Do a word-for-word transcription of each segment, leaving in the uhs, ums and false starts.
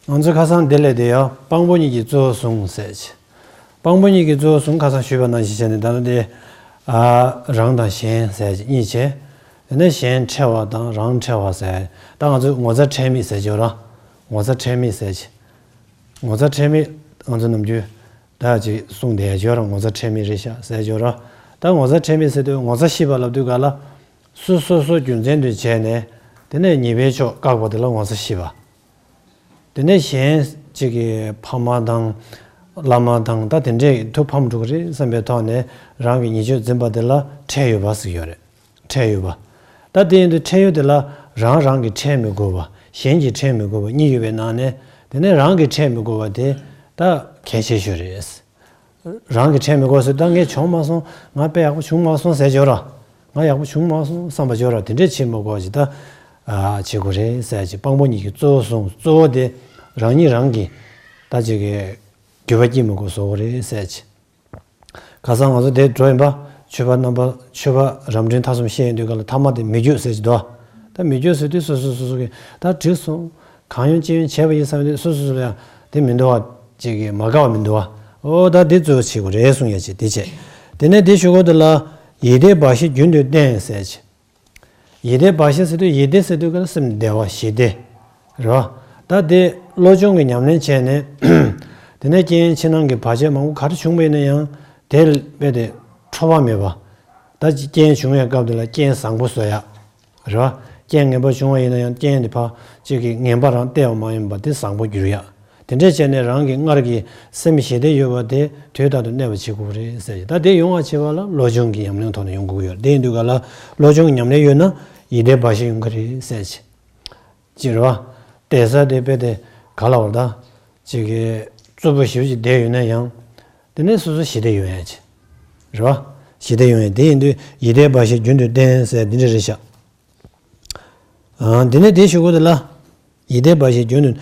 ང་ཚོ་ཁ་སང་དེ་ལས་དེ་ཡང་དཔང་པོ་གཉིས་ཀྱི་གཙོ་བོ་བཟུང་ཟེར་གྱི། དཔང་པོ་གཉིས་ཀྱི་གཙོ་བོ་བཟུང་ཁ་སང་ཞུས་པ་ནང་བཞིན་བྱས་ནས་ད་ནི་དེ། ཨ། རང་དང་གཞན་ཟེར་གྱི་གཉིས་བྱས། དེ་ནས་གཞན་ཕྲད་པ་དང་རང་ཕྲད་པ་ཟེར། ད་ང་ཚོས་ངོ་ཚ་ཕྲད་མེད་ཟེར་གྱི་ཡོད་ར། ངོ་ཚ་ཕྲད་མེད་ཟེར་གྱི། ངོ་ཚ་ཕྲད་མེད་ང་ཚོ་ནམ་རྒྱུན་ད་ཅིག་གསུངས་བསྡད་ཡ་ཡོད་ར། ངོ་ཚ་ཕྲད་མེད་རེད་ཤག་ཟེར་ཡ་ཡོད་ར། ད་ངོ་ཚ་ཕྲད་མེད་ཟེར་དུས་ངོ་ཚ་ཤེས་པ་ལབ་དུས་ག་ལ། སོ་སོ་སོ་རྒྱུ་མཚན་དུ་བྱས་ནས། དེ་ནས་ཉེས་པའི་ཕྱོགས་བཀག་པ་དེ་ལ་ངོ་ཚ་ཤེས་པ། དེ་ནས་གཞན་གཅིག་གི་ཕ་མ་དང་། བླ་མ་དང་ད་དེ་འདྲས་ཐུགས་ཕམ་འགྲོ་གི་རེད་བསམ་པའི་ཐོག་ནས་རང་གི་ཉེས་སྤྱོད་འཛིན་པ་དེ་ལ་ཕྲད་ཡོད་པ་ཟེར་ཡོད་རེད། ཕྲད་ཡོད་པ། ད་དེ་ཡིན་དུས་ཕྲད་ཡོད་དེ་ལ་རང་རང་གིས་ཕྲད་མི་དགོས་པ། གཞན་གྱིས་ཕྲད་མི་དགོས་པ་གཉིས་ཡོད་པའི་ནང་ནས། དེ་ནས་རང་གིས་ཕྲད་མི་དགོས་པ་དེ་ད་གལ་ཆེ་ཤོས་རེད། རང་གིས་ཕྲད་མི་དགོས་ཟེར། ད་ངས་བྱུང་མ་སོང་། ང་དཔེ་ཡག་པོ་བྱུང་མ་སོང་ཟེར་གྱི་ཡོད་ར། ང་ཡག་པོ་བྱུང་མ་སོང་བསམ་པ་ཡོད་ར། དེ་འདྲས་བྱེད་མི་དགོས་ཅིག་ད། ཨ། བྱེད་དགོས་རེད་ཟེར་ཅིག་དཔང་པོ་གཉིས་ཀྱི་གཙོ་བོ་བཟུང་། གཙོ་བོ་དེ་རང་ཉིད་རང་གིས་ད་ཅིག་གི་འགྱོད་པ་སྐྱེ་མི་དགོས་བཟོ་དགོས་རེད་ཟེར་ཅིག་ཁ་སང་ང་ཚོ་དེ་འགྲོ་ཡིན་པ། ཆོས་པ་རྣམ་པ། ཆོས་པ་རབ་འབྲིང་ཐ་གསུམ་བཤད་ཡོང་དུས་ག་ལ་ཐ་མ་དེ་མི་འགྱོད་ཟེར་གྱི་འདུག་ད་མི་འགྱོད་ཟེར་དུས་སོ་སོ་སོ་སོ་གིས་ད་འགྲིག་སོང་། གང་ཡོང་ཅི་ཡོང་བྱས་པ་ཡིན་བསམ་དུས་སོ་སོ་སོ་ལ་ཡང་དེ་མི་འདུག་བ། ཅིག་གིས་མ་དགའ་བ་མི་འདུག་བ། ཨོ་ད་དེ་གཙོ་བོ་བྱེད་དགོས་རེད་གསུང་ཡ་ཅིག་དེ་བྱས། དེ་ནས་དེ་ཞུ་གོ་དེ་ལ། ཡིད་བདེ་བ་ཞི་རྒྱུན་དུ་བསྟེན་ཟེར་ཅིག་ཡིད་བདེ་བ་ཞི་ཟེར་དུས། ཡིད་བདེ་ཟེར་དུས་ག་ལ་སེམས་བདེ་བ་ཞི་བདེ། རེད་བ། ད་དེ་བློ་སྦྱོང་གི་ཉམས་ལེན་བྱས་ནས། དེ་ནས་རྐྱེན་ཕྱི་ནང་གི་བར་ཆད་མང་པོ་ག་རེ་བྱུང་བ་ཡིན་ན་ཡང་། དེ་རྦད་དེ་ཁྲོ་བ་མེད་པ། ད་རྐྱེན་བྱུང་བའི་སྐབས་དེ་ལ་རྐྱེན་བཟང་པོ་བཟོ་ཡ། རེད་བ། རྐྱེན་ངན་པ་བྱུང་བ་ཡིན་ན་ཡང་། རྐྱེན་དེ་ཕར་གཅིག་གིས་ངན་པ་རང་སྟེར་བ་མ་ཡིན་པ་དེ་བཟང་པོ་འགྱུར་ཡ། དེ་འདྲས་བྱས་ནས་རང་གི་སྔར་གྱི་སེམས་ཞི་བདེ་ཡོད་པ་དེ་དུས་རྟག་ཏུ་གནས་པ་བྱེད་དགོས་རེད་ཟེར། ད་དེ་ཡོང་བ་བྱེད་པ་ལ་བློ་སྦྱོང་གི་ཉམས་ལེན་ཐོག་ནས་ཡོང་དགོས་ཡོད། དེ་ཡིན་དུས་ག་ལ་བློ་སྦྱོང་གི་ཉམས་ལེན་ཡོད་ན་ཡིད་བདེ་བར་ཞི་ཡོང་གི་རེད་ཟེར་བྱས། ཅི་རེད་བ། བསྡད་ས་དེ་དཔེ་དེ་ག་ལ་བར་ད། ཅིག་གི་རྩུབ་པོ་ཞེ་པོ་ཅིག་བསྡད་ཡོད་ན་ཡང་། དེ་ནས་སོ་སོ་ཞི་བདེ་ཡོང་ཡ་ཅིག་རེད་བ། ཞི་བདེ་ཡོང་ཡ་དེ་ཡིན་དུས་ཡིད་བདེ་བར་ཞི་རྒྱུན་དུ་བསྟེན་ཟེར་འདི་འདྲ་རེད་ཤག་ཨ། འདི་ནས་དེ་ཞུ་དགོས་དེ་ལ། ཡིད་བདེ་བར་ཞི་རྒྱུན་དུ།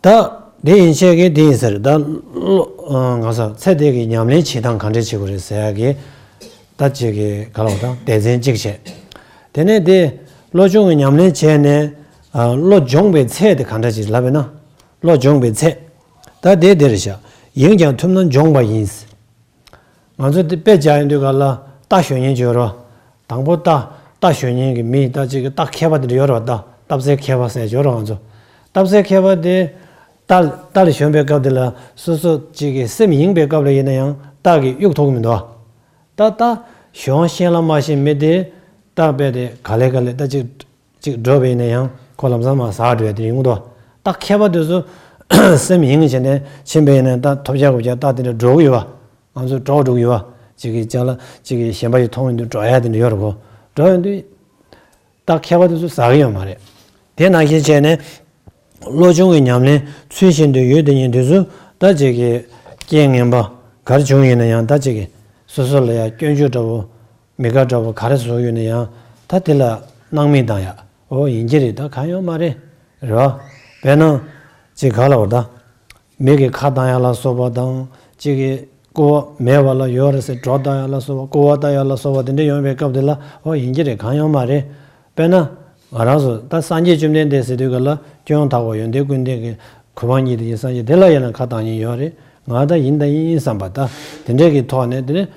ད། དེ་ཡན་ཆད་ཀྱི་དེ་ཡིན་ཟེར། ད། བློ། ཨ། ང་ཚོ་ཚེ་འདི་གི་ཉམས་ལེན་བྱེད་སྟངས་ག་འདྲ་བྱེད་དགོས་རེད་ཟེར་ཡ་གི། ད་ཅིག་གི་ག་ལ་བ་དང་སྡེ་ཚན་གཅིག་བྱས། དེ་ནས་དེ། བློ་སྦྱོང་གི་ཉམས་ལེན་བྱས་ནས། ཨ། བློ་སྦྱོང་བའི་ཚད་དེ་ག་འདྲ་ཅིག་ལབ་པས་ན། བློ་སྦྱོང་བའི་ཚད། ད་དེ་དེ་རེད་ཤག་ཡིན་ཀྱང་ཐུབ་ན་སྦྱོང་བ་ཡིན། ང་ཚོ་དེ་དཔེ་བྱ་ཡོང་དུས་ག་ལ་རྟ་ཞོན་མཁན་ཅིག་ཡོད་རེད་བ། དང་པོ་རྟ། རྟ་ཞོན་མཁན་གྱི་མི་ད་ཅིག་གི་རྟ་མཁས་པ་དེ་འདྲ་ཡོད་རེད་བ། རྟ། རྟ་བསད་མཁས་པ་ཟེར་ཡོད་རེད་བ། ང་ཚོ་རྟ་བསད་མཁས་པ་དེ། རྟ། རྟ་ལ་ཞོན་པའི་སྐབས་དེ་ལ་སོ་སོ་ཅིག་གི་སེམས་ཡེངས་པའི་སྐབས་ལ་ཡིན་ན་ཡང་རྟ་གིས་གཡུག་ཐུབ་ཀྱི་མི་འདུག་བ། ད་རྟ་ཞོན་ཤེས་ལ་མ་ཤེས་མི་དེ། རྟ་རྦད་དེ་ག་ལེ་ག་ལེ་ད་ཅིག་ཅིག་འགྲོ་བ་ཡིན་ན་ཡང་ཁོ་ལམ་སང་མར་ཟག་འགྲོ་ཡ་དེ་ཡོང་གི་འདུག་རྟ་མཁས་པ་དེ་ཚོ་སེམས་ཡེངས་བྱས་ནས་ཕྱིན་པ་ཡིན་ན་རྟ་ཐོབ་རྒྱག་གོ་རྒྱག་རྟ་དེ་འདྲ་འགྲོ་གི་ཡོད་བ། ང་ཚོ་འགྲོ་འགྲོ་གི་ཡོད་བ། ཅིག་གི་ཅག་ལ་ཅིག་གི་གཞན་པ་ཞིག་མཐོང་ཡོང་དུས་འགྲོ་ཡ་དེ་འདྲ་ཡོད་རེད་གོ། འགྲོ་ཡོང་དུས་རྟ་མཁས་པ་དེ་ཚོ་ཟག་གི་ཡོད་མ་རེད། དེ་ནང་བཞིན་བྱས་ནས་བློ་སྦྱོང་གི་ཉམས་ལེན་ཚུལ་བཞིན་དུ་ཡོད་དེ་ཉིད་དུ་སུ་ད་ཅིག་གི་རྐྱེན་ངན་པ་ག་རེ་བྱུང་ཡིན་ན་ཡང་ད་ཅིག་གི་སོ་སོ་ལ་ཡ་སྐྱོན་བརྗོད་འདྲ་བོ། མི་དགའ་འདྲ་བོ་ག་རེ་བཟོ་ཡོད་ན་ཡང་ད་དེ་ལ་སྣང་མེད་བཏང་ཡ། ཨོ་ཡིན་གྱི་རེད། ད་གང་ཡོད་མ་རེད། རེད་བ། དཔེར་ན། ཅིག་ག་ལ་བར་ད། མི་གི་ཁ་བཏང་ཡ་ལ་སོགས་པ་དང་། ཅིག་གི་སྐུར་བ་མེད་པ་ལ་ཡོད་རེད་ཟེར་སྒྲོ་བཏགས་ཡ་ལ་སོགས་པ། སྐུར་བ་བཏང་ཡ་ལ་སོགས་པ་དེ་འདྲ་ཡོང་བའི་སྐབས་དེ་ལ་ཨོ་ཡིན་གྱི་རེད། གང་ཡོད་མ་རེད། དཔེར་ན། ང་རང་ཚོ་ད་སངས་རྒྱས་བཅོམ་ལྡན་འདས་ཟེར་དུས་ག་ལ་སྐྱོན་དག་པ་ཡོན་ཏན་ཀུན་ལྡན་གྱི་གོ་འཕང་བརྙེས་ཏེ་ཡིན། སངས་རྒྱས་དེ་ལ་ཡིན་ན་ཁ་བཏང་ཉེན་ཡོད་རེད། ང་ད་ཡིན་ད་ཡིན་བསམ་པ་ད་དེ་འདྲ་གི་ཐོག་ནས་དེ་ནས།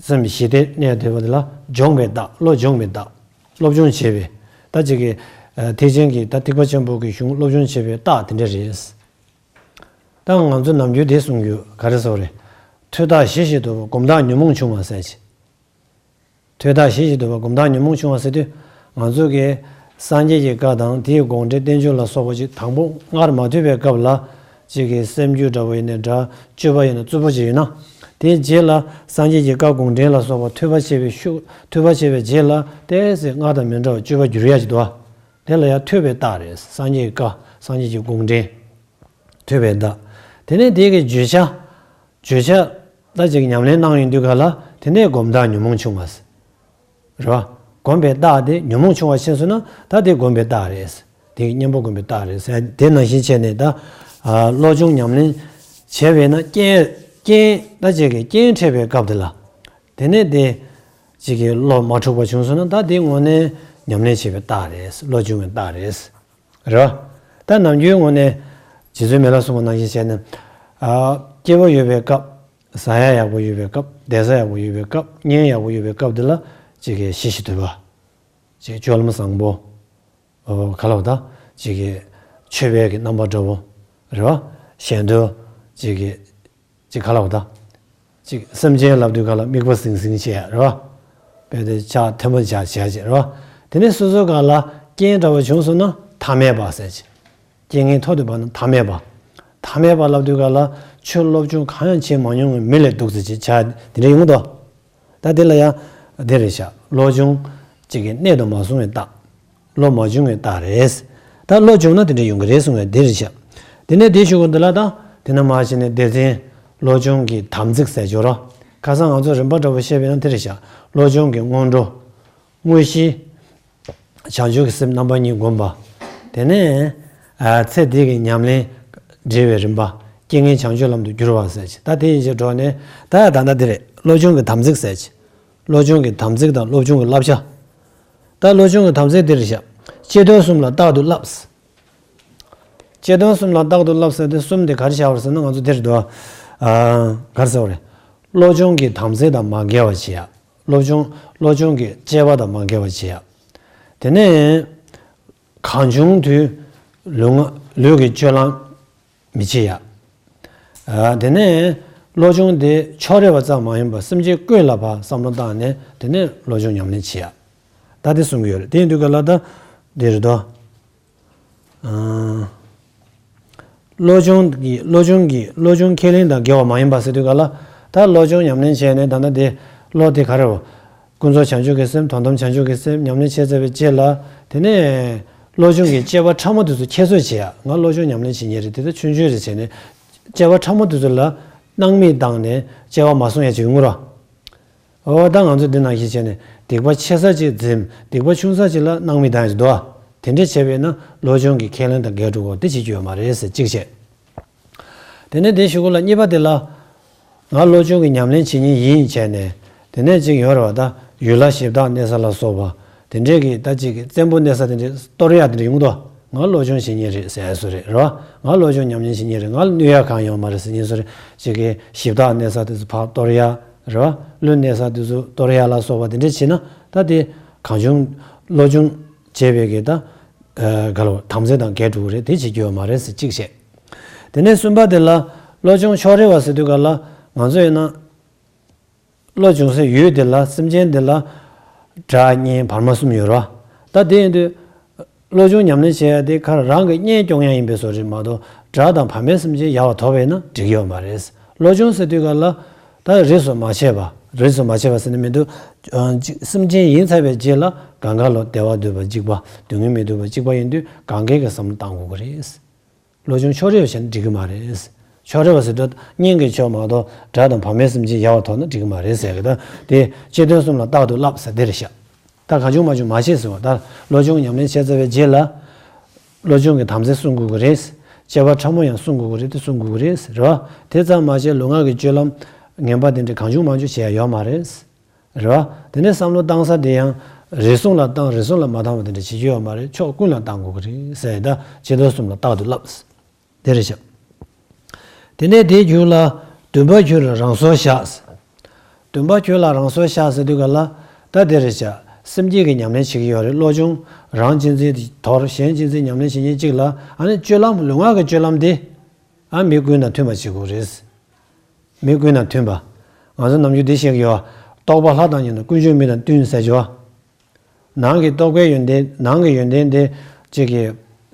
སེམས་ཞི་བདེ་གནས་བསྡད་པ་དེ་ལ་སྦྱོང་བའི་རྟགས། བློ་སྦྱོང་བའི་རྟགས། སློབ་སྦྱོང་བྱེད་པའི། ད་ཅིག་གི་ཨ། ཐེག་ཆེན་གྱི་ད་ཐེག་པ་ཆེན་པོ་གི་གཞུང་སློབ་སྦྱོང་བྱེད་པའི་རྟགས་དེ་འདྲ་རེད། ད་ང་ཚོ་ནམ་རྒྱུན་དེ་གསུང་རྒྱུ་ག་རེ་ཟེར་བ་རེད། ཐོས་རྟགས་ཞི་ཞིང་དུལ་བ་སྒོམ་རྟགས་ཉོན་མོངས་ཆུང་བ་ཟེར་ཅིག་ཐོས་རྟགས་ཞི་ཞིང་དུལ་བ་སྒོམ་རྟགས་ཉོན་མོངས་ཆུང་བ་ཟེར་དུས། ང་ཚོ་གི་སངས་རྒྱས་ཀྱི་བཀའ་དང་དེའི་དགོངས་འགྲེལ་བསྟན་བཅོས་ལ་སོགས་པ་ཅིག་དང་པོ་སྔར་མ་ཐོས་པའི་སྐབས་ལ། ཅིག་གི་སེམས་རྒྱུད་འདྲ་བོ་ཡིན་ནའི་འདྲ། སྤྱོད་པ་ཡིན་ན་རྩུབ་པོ་ཅིག་ཡིན་ན། དེའི་རྗེས་ལ་སངས་རྒྱས་ཀྱི་བཀའ་དགོངས་འགྲེལ་ལ་སོགས་པ་ཐོས་པ་བྱས་པའི་ཤུགས། ཐོས་པ་བྱས་པའི་རྗེས་ལ་ཏོག་ཙམ་སྔར་དང་མི་འདྲ་བ་སྤྱོད་པ་འགྱུར་ཡ་ཅིག་འདུག་བ། དེ་ལ་ཡང་ཐོས་པའི་རྟགས་རེད། སངས་རྒྱས་ཀྱི་བཀའ། སངས་རྒྱས་ཀྱི་དགོངས་འགྲེལ། ཐོས་པའི་རྟགས། དེ་ནས་དེ་གི་བརྗོད་བྱ། བརྗོད་བྱ། ད་ཅིག་ཉམས་ལེན་གནང་ཡོང་དུས་ག་ལ་དེ་ནས་སྒོམ་རྟགས་ཉོན་མོངས་ཆུང་བ། རེད་བ། སྒོམ་པའི་རྟགས་དེ་ཉོན་མོངས་ཆུང་བ་ཕྱིན་སོང་ན་ད་དེ་སྒོམ་པའི་རྟགས་རེད། དེ་གཉེན་པོ་སྒོམ་པའི་རྟགས་རེད་ཟེར། དེ་ནང་བཞིན་བྱས་ནས་ད། ཨ། བློ་སྦྱོང་ཉམས་ལེན་བྱས་པས་ན་རྐྱེན། རྐྱེན་ད་ཅིག་གི་རྐྱེན་འཕྲད་པའི་སྐབས་དེ་ལ། དེ་ནས་དེ། ཅིག་གི་བློ་མ་འཁྲུགས་པ་བྱུང་སོང་ན་ད་དེ་དངོས་གནས་ཉམས་ལེན་བྱེད་པའི་རྟགས་རེད། བློ་སྦྱོང་བའི་རྟགས་རེད། རེད་བ། ད་ནམ་རྒྱུན་ངོས་ནས། རྗེ་བཙུན་མི་ལས་གསུངས་པ་ནང་བཞིན་བྱས་ནས། ཨ། སྐྱིད་པོ་ཡོད་པའི་སྐབས། ཟ་ཡ་ཡག་པོ་ཡོད་པའི་སྐབས། བསྡད་ས་ཡག་པོ་ཡོད་པའི་སྐབས། གཉེན་ཡག་པོ་ཡོད་པའི་སྐབས་འདི་ལ་ཅིག་གི་ཞི་ཞིང་དུལ་བ། ཅིག་སྤྱོད་ལམ་བཟང་པོ། ཨོ། ག་ལབ་ད། ཅིག་གི་མཆོད་པའི་གི་རྣམ་པ་འདྲ་བོ། རེད་བ། གཞན་དོན། ཅིག་གི་ཅིག་ག་ལབ་ད། ཅིག་སེམས་ཅན་ལབ་དུས་ག་ལ་དམིགས་པ་ཟིང་ཟིང་བྱེད་ཡ་རེད་བ། དཔེ་དེ་ཕྱག་ཐལ་མོ་སྦྱར་བྱས་བྱས་རེད་བ། དེ་ནས་སོ་སོ་ག་ལ་རྐྱེན་འདྲ་བ་བྱུང་སོང་ན་ཐ་མལ་པ་ཟེར་བྱས། རྐྱེན་ངན་ཐོག་ཏུ་བབས་ན་ཐ་མལ་པ། ཐ་མལ་པ་ལབ་དུས་ག་ལ་ཆོས་སློབ་སྦྱོང་གང་ཡང་བྱེད་མ་མྱོང་བའི་མི་ལས་སྡུག་ཙམ་ཅིག་བྱ་དེ་འདྲ་ཡོང་གི་འདུག་ད་དེ་ལ་ཡང་དེ་རེད་ཤག་སློབ་སྦྱོང་ཅིག་གི་གནད་དུ་མ་སོང་བའི་རྟགས། བློ་མ་བྱུང་བའི་རྟགས་རེད། ད་བློ་བྱུང་ན་དེ་འདྲ་ཡོང་གི་རེད་གསུང་བའི་དེ་རེད་ཤག་དེ་ནས་དེའི་གཞུག་གུ་འདི་ལ་ད་དེ་ན་མ་བྱས་ནས་སྡེ་ཚན་བློ་སྦྱོང་གི་དམ་ཚིག་ཟེར་སྦྱོར་རོ། ཁ་སང་ང་ཚོ་རིམ་པ་འདྲ་པོ་བཤད་པ་ཡིན་ན་དེ་རེད་ཤག་བློ་སྦྱོང་གི་སྔོན་འགྲོ། དངོས་གཞི། བྱང་ཆུབ་ཀྱི་སེམས་རྣམ་པ་གཉིས་བསྒོམ་པ། དེ་ནས། ཨ། ཚེ་འདི་གི་ཉམས་ལེན་འབྲེལ་བའི་རིམ་པ། རྐྱེན་ངན་བྱང་ཆུབ་ལམ་དུ་བསྒྱུར་བ་ཟེར་ཅིག་ད་དེ་ཡིན་ཞེས་འགྲོ་ནས་ད་ད་ལྟ་འདི་རེད། བློ་སྦྱོང་གི་དམ་ཚིག་ཟེར་ཅིག་བློ་སྦྱོང་གི་དམ་ཚིག་དང་བློ་སྦྱོང་གི་བསླབ་བྱ། ད་བློ་སྦྱོང་གི་དམ་ཚིག་འདི་རེད་ཤག་སྤྱི་དོན་གསུམ་ལ་རྟག་ཏུ་བསླབ། སྤྱི་དོན་གསུམ་ལ་རྟག་ཏུ་བསླབ་ཟེར་དེ་གསུམ་དེ་ག་རེ་བྱ་བར་ཟེར་ན་ང་ཚོ་འདིར་འདུག་ཨ། ག་རེ་ཟེར་བ་རེད། བློ་སྦྱོང་གི་དམ་ཚིག་དང་མ་འགལ་བ་བྱེད་ཡ། བློ་སྦྱོང་བློ་སྦྱོང་གི་བཅས་པ་དང་མ་འགལ་བ་བྱེད་ཡ། དེ་ནས་གང་བྱུང་དུས་ལུས་ངག་ལུས་ཀྱི་སྤྱོད་ལམ་མི་བྱེད་ཡ། ཨ། དེ་ནས་བློ་སྦྱོང་དེ་ཕྱོགས་རིས་པ་ཙམ་མ་ཡིན་པར་སེམས་ཅན་ཀུན་ལ་ཕར་བསམ་བློ་བཏང་ནས་དེ་ནས་བློ་སྦྱོང་ཉམས་ལེན་བྱེད་ཡ། ད་དེ་གསུང་གི་ཡོད་རེད། དེ་ཡིན་དུས་ག་ལ་ད་འདི་རེད་དོ། ཨ། བློ་སྦྱོང་གི་བློ་སྦྱོང་གི་བློ་སྦྱོང་ཁས་ལེན་དང་འགལ་བ་མ་ཡིན་པ་ཟེར་དུས་ག་ལ། ད་བློ་སྦྱོང་ཉམས་ལེན་བྱས་ནས་ད་ལྟ་དེ་བློ་དེ་ག་རེ་རེད། ཀུན་རྫོབ་བྱང་ཆུབ་ཀྱི་སེམས། དོན་དམ་བྱང་ཆུབ་ཀྱི་སེམས་ཉམས་ལེན་བྱས་ཚར་བའི་རྗེས་ལ། དེ་ནས་བློ་སྦྱོང་གི་དཔྱད་པ་ཕྲ་མོ་དེ་ཚོ་ཁྱད་གསོད་བྱེད་ཡ། ང་བློ་སྦྱོང་ཉམས་ལེན་བྱེད་མཁན་རེད། དེ་ད་ཆུང་ཆུང་རེད་བྱས་ནས། དཔྱད་པ་ཕྲ་མོ་དེ་ཚོ་ལ་སྣང་མེད་བཏང་ནས་དཔྱད་པ་མ་སོང་ཡ་ཅིག་ཡོང་གི་རེད། འོ། ད་ང་ཚོ་འདི་ནང་བཞིན་བྱས་ནས་སྡིག་པ་ཆེ་ས་ཅིག་འཛེམ། སྡིག་པ་ཆུང་ས་ཅིག་ལ་སྣང་མེད་བཏང་ཡ་ཅིག་འདུག་ཨ། དེ་འདྲས་བྱས་པས་ན་བློ་སྦྱོང་གི་ཁས་ལེན་དང་འགལ་འགྲོ་གོ་དེ་བྱེད་རྒྱུ་ཡོད་མ་རེད་ཟེར་གཅིག་བྱས། དེ་ནས་དེའི་གཞུག་གུ་ལ་གཉིས་པ་དེ་ལ། ང་བློ་སྦྱོང་གི་ཉམས་ལེན་བྱེད་མཁན་ཡིན་བྱས་ནས། དེ་ནས་ཅིག་ཡོད་རེད་བ། ད་ཡུལ་ལྷ་གཞི་བདག་གནས་ས་ལ་སོགས་པ་དེ་འདྲས་ཀྱི་ད་ཅིག་གི་བཙན་པོ་གནས་ས་དེ་འདྲས་གཏོར་ཡ་དེ་འདྲས་ཡོང་གི་འདུག་ང་བློ་སྦྱོང་བྱེད་མཁན་རེད་ཟེར་ཡ་བཟོ་རེད། རེད་བ། ང་བློ་སྦྱོང་ཉམས་ལེན་བྱེད་མཁན་རེད། ང་ལ་གནོད་ཡ་གང་ཡོད་མ་རེད་ཟེར་མཁན་བཟོ་རེད། ཅིག་གི་གཞི་བདག་གནས་ས་དེ་ཚོ་ཕར་གཏོར་ཡ། རེད་བ། ཀླུ་གནས་ས་དེ་ཚོ་གཏོར་ཡ་ལ་སོགས་པ་དེ་འདྲས་བྱས་ན། ད་དེ་གང་བྱུང་བློ་སྦྱོང་བྱས་པའི་གི་ད། ཨ། ག་ལ་དམ་ཚིག་དང་འགལ་འགྲོ་གི་རེད། དེ་བྱེད་རྒྱུ་ཡོད་མ་རེད་ཟེར་གཅིག་བཤད། དེ་ནས་གསུམ་པ་དེ་ལ་བློ་སྦྱོང་ཕྱོགས་རིས་པ་ཟེར་དུས་ག་ལ་ང་ཚོ་ཡིན་ན། བློ་སྦྱོང་སའི་ཡུལ་དེ་ལ་སེམས་ཅན་དེ་ལ་དགྲ་གཉེན་བར་མ་གསུམ་ཡོད་རེད་བ། ད་དེ་ཡིན་དུས་བློ་སྦྱོང་ཉམས་ལེན་བྱེད་ཡ་དེ་ག་རང་གི་གཉེན་སྐྱོང་ཡ་ཡིན་པའི་བཟོ་འདྲ་མ་གཏོགས། དགྲ་དང་བར་མའི་སེམས་ཅན་ཡལ་བར་དོར་བས་ན་འགྲིག་གི་ཡོད་མ་རེད། བློ་སྦྱོང་ཟེར་དུས་ག་ལ་ད་རིས་སུ་མ་ཆད་པ། རིས་སུ་མ་ཆད་པ་ཟེར་ན་མི་འདུག་ཨ། ཅིག་སེམས་ཅན་ཡིན་ཚར་བའི་རྗེས་ལ་གང་ག་ལོ་བདེ་བ་འདོད་པ་གཅིག་པ། སྡུག་བསྔལ་མི་འདོད་པ་གཅིག་པ་ཡིན་དུས་གང་གའི་གི་བསམ་བློ་བཏང་དགོས་ཀྱི་རེད། བློ་སྦྱོང་ཕྱོགས་རིས་པ་བྱས་ན་འགྲིག་གི་མ་རེད། ཕྱོགས་རིས་པ་ཟེར་དུས་གཉེན་གྱི་ཕྱོགས་མ་གཏོགས་དགྲ་དང་བར་མའི་སེམས་ཅན་ཡལ་བར་དོར་ན་འགྲིག་གི་མ་རེད་ཟེར་གི། ད་དེ་སྤྱི་དོན་གསུམ་ལ་རྟག་ཏུ་བསླབ་ཟེར་དེ་རེད་ཤག་ད་གང་བྱུང་མང་བྱུང་མ་བྱེད་ཟེར་བ། ད་བློ་སྦྱོང་ཉམས་ལེན་བྱས་ཚར་བའི་རྗེས་ལ། བློ་སྦྱོང་གི་དམ་ཚིག་སྲུང་དགོས་ཀྱི་རེད། དཔྱད་པ་ཕྲ་མོ་ཡང་སྲུང་དགོས་ཀྱི་རེད། དེ་སྲུང་དགོས་ཀྱི་རེད། རེད་བ། དེ་ཙམ་མ་བྱས་ལུས་ངག་གི་སྤྱོད་ལམ་ངན་པ་དེ་འདྲ་གང་བྱུང་མང་བྱུང་བྱེད་ཡ་ཡོད་མ་རེད། རེད་བ། དེ་ནས་བསམ་བློ་བཏང་ས་དེ་ཡང་རེ་ཟུང་ལ་བཏང་། རེ་ཟུང་ལ་མ་བཏང་བ་དེ་འདྲ་བྱེད་རྒྱུ་ཡོད་མ་རེད། ཕྱོགས་ཀུན་ལ་བཏང་དགོས་ཀྱི་རེད་ཟེར། ད་སྤྱི་དོན་གསུམ་ལ་རྟག་ཏུ་བསླབ། དེ་རེད་ཤག་དེ་ནས་དེའི་རྒྱུད་ལ་འདུན་པ་གྱུར་ལ་རང་སོར་བཞག་འདུན་པ་གྱུར་ལ་རང་སོར་བཞག་ཟེར་དུས་ག་ལ། ད་དེ་རེད་ཤག་སེམས་བསྐྱེད་ཀྱི་ཉམས་ལེན་བྱེད་ཀྱི་ཡོད་རེད། བློ་སྦྱོང་རང་གཅེས་འཛིན་དེ་དོར། གཞན་གཅེས་འཛིན་ཉམས་ལེན་བྱེད་མཁན་གཅིག་ལ། ཨ་ནི་སྤྱོད་ལམ་ལུས་ངག་གི་སྤྱོད་ལམ་དེ། ཨ། མི་ཀུན་དང་མཐུན་པ་བྱེད་དགོས་རེད། མི་ཀུན་དང་མཐུན་པ། ང་ཚོ་ནམ་རྒྱུན་འདི་བཤད་ཀྱི་ཡོད། རྟོག་པ་ལྷ་དང་མཉམ་ན། ཀུན་སྤྱོད་མི་དང་བསྟུན་ཟེར་གྱི་ཡོད། ནང་གི་རྟོག་པའི་ཡོན་ཏན། ནང་གི་ཡོན་ཏན་དེ་གཅིག་གི་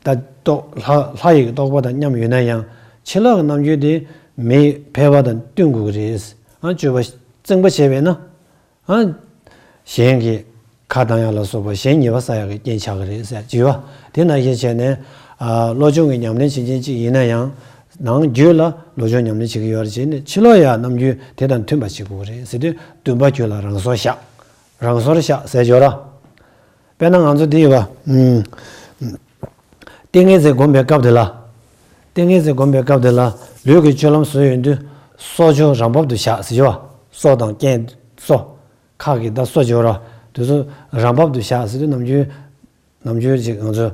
ད་རྟོག་ལྷ་ལྷ་ཡི་རྟོག་པ་དང་མཉམ་ཡོད་ན་ཡང་། ཕྱི་ལོགས་ཀྱི་རྣམ་འགྱུར་དེ་མི་ཕལ་པ་དང་བསྟུན་དགོས་ཀྱི་རེད། ཨ། སྤྱོད་པ་བཙེང་པ་བྱས་པས་ན། ཨ། གཞན་གྱི་ཁ་བཏང་ཡག་ལ་སོགས་པ། གཞན་ཉེས་པ་བསགས་ཡག་གི་རྐྱེན་ཆགས་ཀྱི་རེད་ཟེར་གྱི་ཡོད། དེ་ནང་བཞིན་བྱས་ནས། ཨ། བློ་སྦྱོང་གི་ཉམས་ལེན་བྱེད་མཁན་གཅིག་ཡིན་ན་ཡང་། ནང་རྒྱུད་ལ་བློ་སྦྱོང་ཉམས་ལེན་བྱེད་ཀྱི་ཡོད་རེད་བྱས་ནས། ཕྱི་ལོགས་ཡ་རྣམ་འགྱུར་དེ་དང་མཐུན་པ་བྱེད་དགོས་ཀྱི་རེད་ཟེར་དུས། འདུན་པ་གྱུར་ལ་རང་སོར་བཞག་རང་སོར་བཞག་ཟེར་གྱི་ཡོད་ར། དཔེར་ན་ང་ཚོ་འདི་ཡོད་པ། ཨུམ། ཏིང་ངེ་འཛིན་སྒོམ་པའི་སྐབས་དེ་ལ། ཏིང་ངེ་འཛིན་སྒོམ་པའི་སྐབས་དེ་ལ་ལུས་ཀྱི་སྤྱོད་ལམ་བཟོས་ཡོང་དུས། སྲོག་ཆགས་རང་བབ་ཏུ་བཞག་ཟེར་གྱི་ཡོད་པ། སྲོག་དང་རྐན་སྲོག་ཁ་གི་ད་སྲོག་ཆགས་ར། དེ་ཚོ་རང་བབ་ཏུ་བཞག་ཟེར་དུས། ནམ་རྒྱུན་ནམ་རྒྱུན་ཅིག་ང་ཚོ།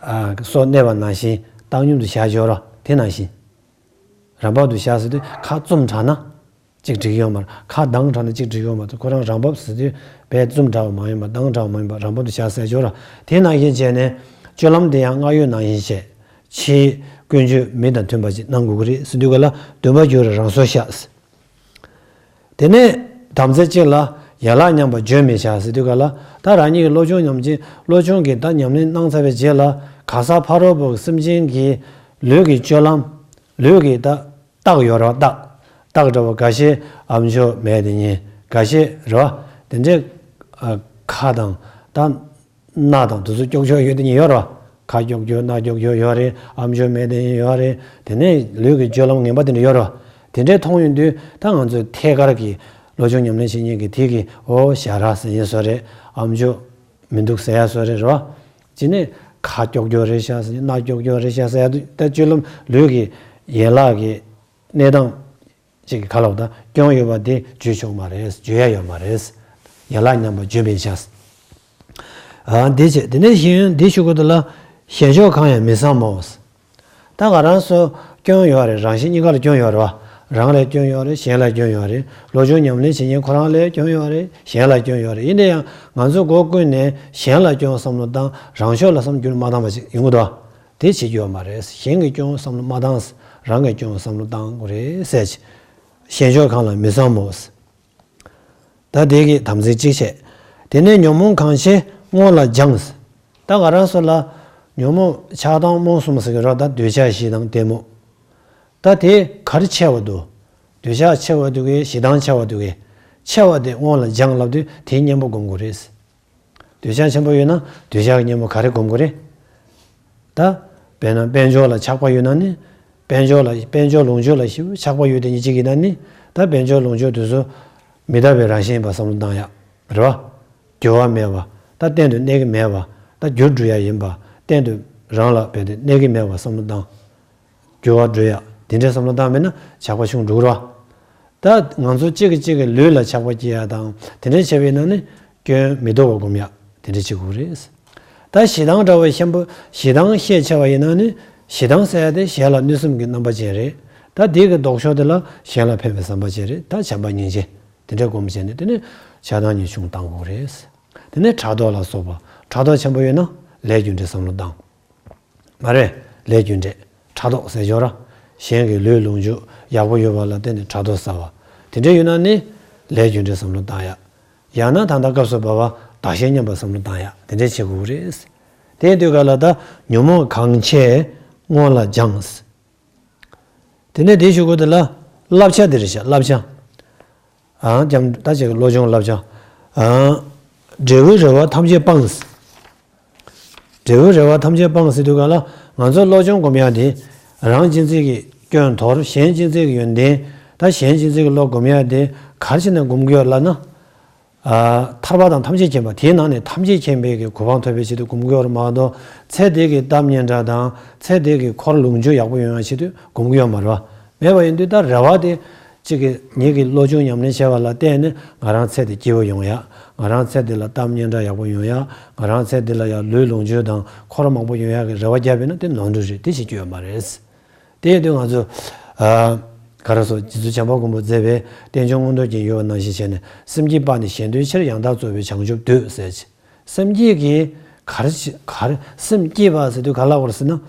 ཨ། སྲོག་གནས་པ་ནང་བཞིན་བཏང་སྙོམས་སུ་བཞག་ཡོད་ར། དེ་ནང་བཞིན། རང་བབ་ཏུ་བཞག་ཟེར་དུས་ཁ་བཙུམ་དྲགས་ན་གཅིག་འགྲིག་ཡོད་མ་རེད། ཁ་གདངས་དྲགས་ན་གཅིག་འགྲིག་ཡོད་མ་རེད། ཁོ་རང་རང་བབ་ཟེར་དུས་བས་བཙུམ་དྲགས་པ་མ་ཡིན་པ་གདངས་དྲགས་པ་མ་ཡིན་པ་རང་བབ་ཏུ་བཞག་ཟེར་ཞོར་དེ་ནང་བཞིན་བྱས་ནས་སྤྱོད་ལམ་དེ་ཡང་སྔར་ཡོད་ནང་བཞིན་བྱས། ཕྱིའི་ཀུན་སྤྱོད་མི་དང་མཐུན་པ་ཅིག་གནང་དགོས་ཀྱི་རེད་ཟེར་དུས་ག་ལ་འདུན་པ་འགྱུར་རང་སོར་བཞག་དེ་ནས་དམ་ཚིག་གཅིག་ལ་ཡན་ལག་མཉམ་པར་བརྗོད་མི་བྱ་ཟེར་དུས་ག་ལ་ད་རང་ཉིད་ཀྱི་བློ་སྦྱོང་ཉམས་ཀྱིན་བློ་སྦྱོང་གི་ད་ཉམས་ལེན་གནང་ཚར་བའི་རྗེས་ལ་ག་ས་ཕ་རོལ་པོ་གི་སེམས་ཅན་གྱི་ལུས་ཀྱི་སྤྱོད་ལམ། ལུས་ཀྱི་ད་རྟགས་ཡོད་རེད་བ། རྟགས་རྟགས་འདྲ་བ་འགའ་ཤས་ཨམ་ཅོག་མེད་དེ་ཉིན་འགའ་ཤས་རེད་བ། དེ་འདྲའི་ཨ་ཁ་དང་ད་སྣ་དང་དེ་ཚོ་ཀྱོག་ཀྱོག་ཡོད་དེ་ཉིན་ཡོད་རེད་བ། ཁ་ཀྱོག་ཀྱོག་སྣ་ཀྱོག་ཀྱོག་ཡོད་རེད། ཨམ་ཅོག་མེད་དེ་ཉིན་ཡོད་རེད། དེ་ནས་ལུས་ཀྱི་སྤྱོད་ལམ་ངན་པ་དེ་འདྲ་ཡོད་རེད་བ། དེ་འདྲའི་མཐོང་ཡོང་དུས་ད་ང་ཚོས་ཐད་ཀར་གྱི་བློ་སྦྱོང་ཉམས་ལེན་བྱེད་མཁན་གྱི་དེ་གི་འོ་ཞ་ར་ཟེར་ཡིན་བཟོ་རེད། ཨམ་ཅོག་མི་འདུག་ཟེར་ཡ་བཟོ་རེད་རེད་བ། ཅི་ནས་ཁ་ཀྱོག་ཀྱོག་རེད་ཤག་ཟེར་སྣ་ཀྱོག་ཀྱོག་རེད་ཤག་ཟེར་ཡ་དུས་ད་སྤྱོད་ལམ་ལུས་ཀྱི་ཡན་ལག་གི་གནས་སྟངས་ཅིག་གི་ཁ་ལོག་ད་སྐྱོན་ཡོད་པ་དེ་བརྗོད་ཆོག་མ་རེད། བརྗོད་ཡ་ཡོད་མ་རེད། ཡན་ལག་མཉམ་པར་བརྗོད་མི་བྱ། ཨ་འདི་བྱས་དེ་ནས་གཞན་འདི་ཞུ་དགོས་འདུག་ལ། ཞེན་ཕྱོགས་གང་ཡང་མི་བསམ་མོ། ད་ང་རང་ཚོ་སྐྱོན་ཡོད་རེད། རང་གཞན་གཉིས་ཀ་ལ་སྐྱོན་ཡོད་རེད་བ། རང་ལ་སྐྱོན་ཡོད་རེད། གཞན་ལ་སྐྱོན་ཡོད་རེད། བློ་སྦྱོང་ཉམས་ལེན་བྱེད་མཁན་ཁོ་རང་ལ་སྐྱོན་ཡོད་རེད། གཞན་ལ་སྐྱོན་ཡོད་རེད། ཡིན་ན་ཡང་ང་ཚོ་སྒོ་ཀུན་ནས་གཞན་ལ་སྐྱོན་བསམ་བློ་བཏང་རང་ཕྱོགས་ལ་བསམ་རྒྱུ་མ་བཏང་བ་ཞིག་ཡོང་གི་འདུག་དེ་བྱེད་རྒྱུ་ཡོད་མ་རེད། གཞན་གྱི་སྐྱོན་བསམ་བློ་མ་བཏང་། རང་གི་སྐྱོན་བསམ་བློ་བཏང་དགོས་རེད་ཟེར་གྱི། ཞེན་ཕྱོགས་གང་ལ་མི་བསམ་མོ། ད་དེ་གི་དམ་ཚིག་གཅིག་བྱས། དེ་ནས་ཉོན་མོངས་གང་ཆེ་སྔོན་ལ་སྦྱངས། ད་ང་རང་ཚོ་ལ་ཉོན་མོངས་ཆགས་སྡང་རྨོངས་གསུམ་ཟེར་གི་རོ། ད་འདོད་ཆགས་ཞེ་སྡང་གཏི་མུག་ད་དེ་ག་རེ་ཆེ་བ་འདུག་འདོད་ཆགས་ཆེ་བ་འདུག་གི། ཞེ་སྡང་ཆེ་བ་འདུག་གི། ཆེ་བ་དེ་སྔོན་ལ་སྦྱངས་ལབ་དུས་དེའི་གཉེན་པོ་སྒོམ་དགོས་རེད། འདོད་ཆགས་ཆེན་པོ་ཡོད་ན་འདོད་ཆགས་ཀྱི་གཉེན་པོ་ག་རེ་སྒོམ་དགོས་རེད། ད། དཔེར་ན་དཔལ་འབྱོར་ལ་ཆགས་པ་ཡོད་ན་ནི། དཔལ་འབྱོར་ལ་དཔལ་འབྱོར་ལོངས་སྤྱོད་ལ་ཞིབ་ཆགས་པ་ཡོད་དེ་ཉིད་ཅིག་ཡིན་ན་ནི། ད་དཔལ་འབྱོར་ལོངས་སྤྱོད་དེ་ཚོ་མི་རྟག་པའི་རང་བཞིན་ཡིན་པ་བསམ་བློ་བཏང་ཡག་རེད་བ། འགྱུར་བ་མེད་པ། ད་གཏན་དུ་གནས་ཀྱི་མེད་པ། ད་འགྱུར་འགྲོ་ཡག་ཡིན་པ། གཏན་དུ་རང་ལ་རྦད་དེ་གནས་ཀྱི་མེད་པ་བསམ་བློ་བཏང་། འགྱུར་བ་འགྲོ་ཡག་དེ་འདྲའི་བསམ་བློ་བཏང་མེད་ན་ཆགས་པ་ཆུང་འགྲོ་གི་རེད་བ། ད་ང་ཚོ་གཅིག་གིས་གཅིག་གི་ལུས་ལ་ཆགས་པ་སྐྱེ་ཡག་དང་དེ་འདྲ་བྱས་པ་ཡིན་ན་ནི་སྐྱོན་མི་ལྡོག་པ་སྒོམ་ཡག་དེ་འདྲ་བྱེད་དགོས་རེད། ད་ཞེ་སྡང་འདྲ་བ་ཤན་པོ་ཞེ་སྡང་ཤས་ཆེ་བ་ཡིན་ན་ནི་ཞེ་སྡང་ཟེར་ཡག་དེ་གཞན་ལ་གནོད་སེམས་ཀྱི་རྣམ་པ་ཅན་རེད། ད་དེ་གི་ལྡོག་ཕྱོགས་དེ་ལ་གཞན་ལ་ཕན་པའི་བསམ་པ་ཅན་རེད། ད་བྱམས་པ་སྙིང་རྗེ་དེ་འདྲ་སྒོམ་བྱས་ནས་དེ་ནི་ཆགས་སྡང་གཉིས་ཆུང་བཏང་དགོས་རེད། དེ་ནས་ཕྲག་དོག་ལ་སོགས་པ་ཕྲག་དོག་ཆེན་པོ་ཡོད་ན་ལས་རྒྱུ་འབྲས་བསམ་བློ་བཏང་། མ་རེད། ལས་རྒྱུ་འབྲས། ཕྲག་དོག་ཟེར་ཞོར་ར། གཞན་གྱི་ལུས་ལོངས་སྤྱོད་ཡག་པོ་ཡོད་པ་ལ་བརྟེན་ནས་ཕྲག་དོག་ཟ་བ། དེ་འདྲ་ཡོད་ན་ནི། ལས་རྒྱུ་འབྲས་བསམ་བློ་བཏང་ཡག་ཡང་ན་ད་ལྟ་སྐབས་སུ་བབ་པ་བདག་གཞན་མཉམ་པ་བསམ་བློ་བཏང་ཡག་དེ་འདྲ་བྱེད་དགོས་རེད། དེ་དུས་ག་ལ་ད་ཉོན་མོངས་གང་ཆེ་སྔོན་ལ་སྦྱངས། དེ་ནས་དེ་ཞུ་དགོས་དེ་ལ་བསླབ་བྱ་དེ་རེད་ཤག་བསླབ་བྱ། ཨང་། ད་ཅིག་བློ་སྦྱོང་བསླབ་བྱ། ཨང་། འབྲས་བུའི་རེ་བ་ཐམས་ཅད་སྤངས། འབྲས་བུའི་རེ་བ་ཐམས་ཅད་སྤངས་ཟེར་དུས་ག་ལ་ང་ཚོ་བློ་སྦྱོང་སྒོམ་ཡག་དེ། རང་གཅེས་འཛིན་གྱི་སྐྱོན་དོར། གཞན་གཅེས་འཛིན་གྱི་ཡོན་ཏན། ད་གཞན་གཅེས་འཛིན་གྱི་བློ་སྒོམ་ཡག་དེ་ག་རེ་བྱས་ནས་སྒོམ་གྱི་ཡོད་ལབ་ན། ཨ། ཐར་པ་དང་ཐམས་ཅད་མཁྱེན་པ་དེའི་ནང་ནས་ཐམས་ཅད་མཁྱེན་པའི་གི་གོ་འཕང་ཐོབ་པའི་ཆེད་དུ་སྒོམ་གྱི་ཡོད་རེད་མ་གཏོགས་ཚེ་འདི་གི་གཏམ་སྙན་གྲགས་དང་ཚེ་འདི་གི་འཁོར་ལོངས་སྤྱོད་ཡག་པོ་ཡོང་ཡག་ཆེད་དུ་སྒོམ་གྱི་ཡོད་མ་རེད་བ། མེད་པ་ཡིན་དུས་ད་རེ་བ་དེ། གཅིག་གིས་ངེད་ཀྱིས་བློ་སྦྱོང་ཉམས་ལེན་བྱས་པ་ལ་བརྟེན་ནས་ང་རང་ཚེ་འདི་སྐྱིད་པོ་ཡོང་ཡག་ང་རང་ཚེ་འདི་ལ་གཏམ་སྙན་གྲགས་ཡག་པོ་ཡོང་ཡག་ང་རང་ཚེ་འདི་ལ་ཡང་ལུས་ལོངས་སྤྱོད་དང་འཁོར་མང་པོ་ཡོང་ཡག་གི་རེ་བ་བརྒྱབ་པས་ན་དེ་ནོར་འཁྲུལ་རེད། དེ་བྱེད་རྒྱུ་ཡོད་མ་རེད། དེ་ཡིན་དུས་ང་ཚོ། ཨ། ག་རེ་ཟེར། རྗེ་བཙུན་བྱམས་པ་མགོན་པོས་མཛད་པའི་རྟེན་འབྱུང་མངོན་རྟོགས་རྒྱན་ཡོད་པ་ནང་བཞིན་བྱས་ནས་སེམས་བསྐྱེད་སྤངས་ནས་གཞན་དོན་ཕྱིར། ཡང་དག་རྩོལ་བས་བྱང་ཆུབ་འདོད་ཟེར་གྱི། སེམས་བསྐྱེད་ཀྱིས་ག་རེ་བྱེད། ག་རེ་སེམས་བསྐྱེད་པ་ཟེར་དུས་ག་ལ་གོ་རེད་ཟེར་ན།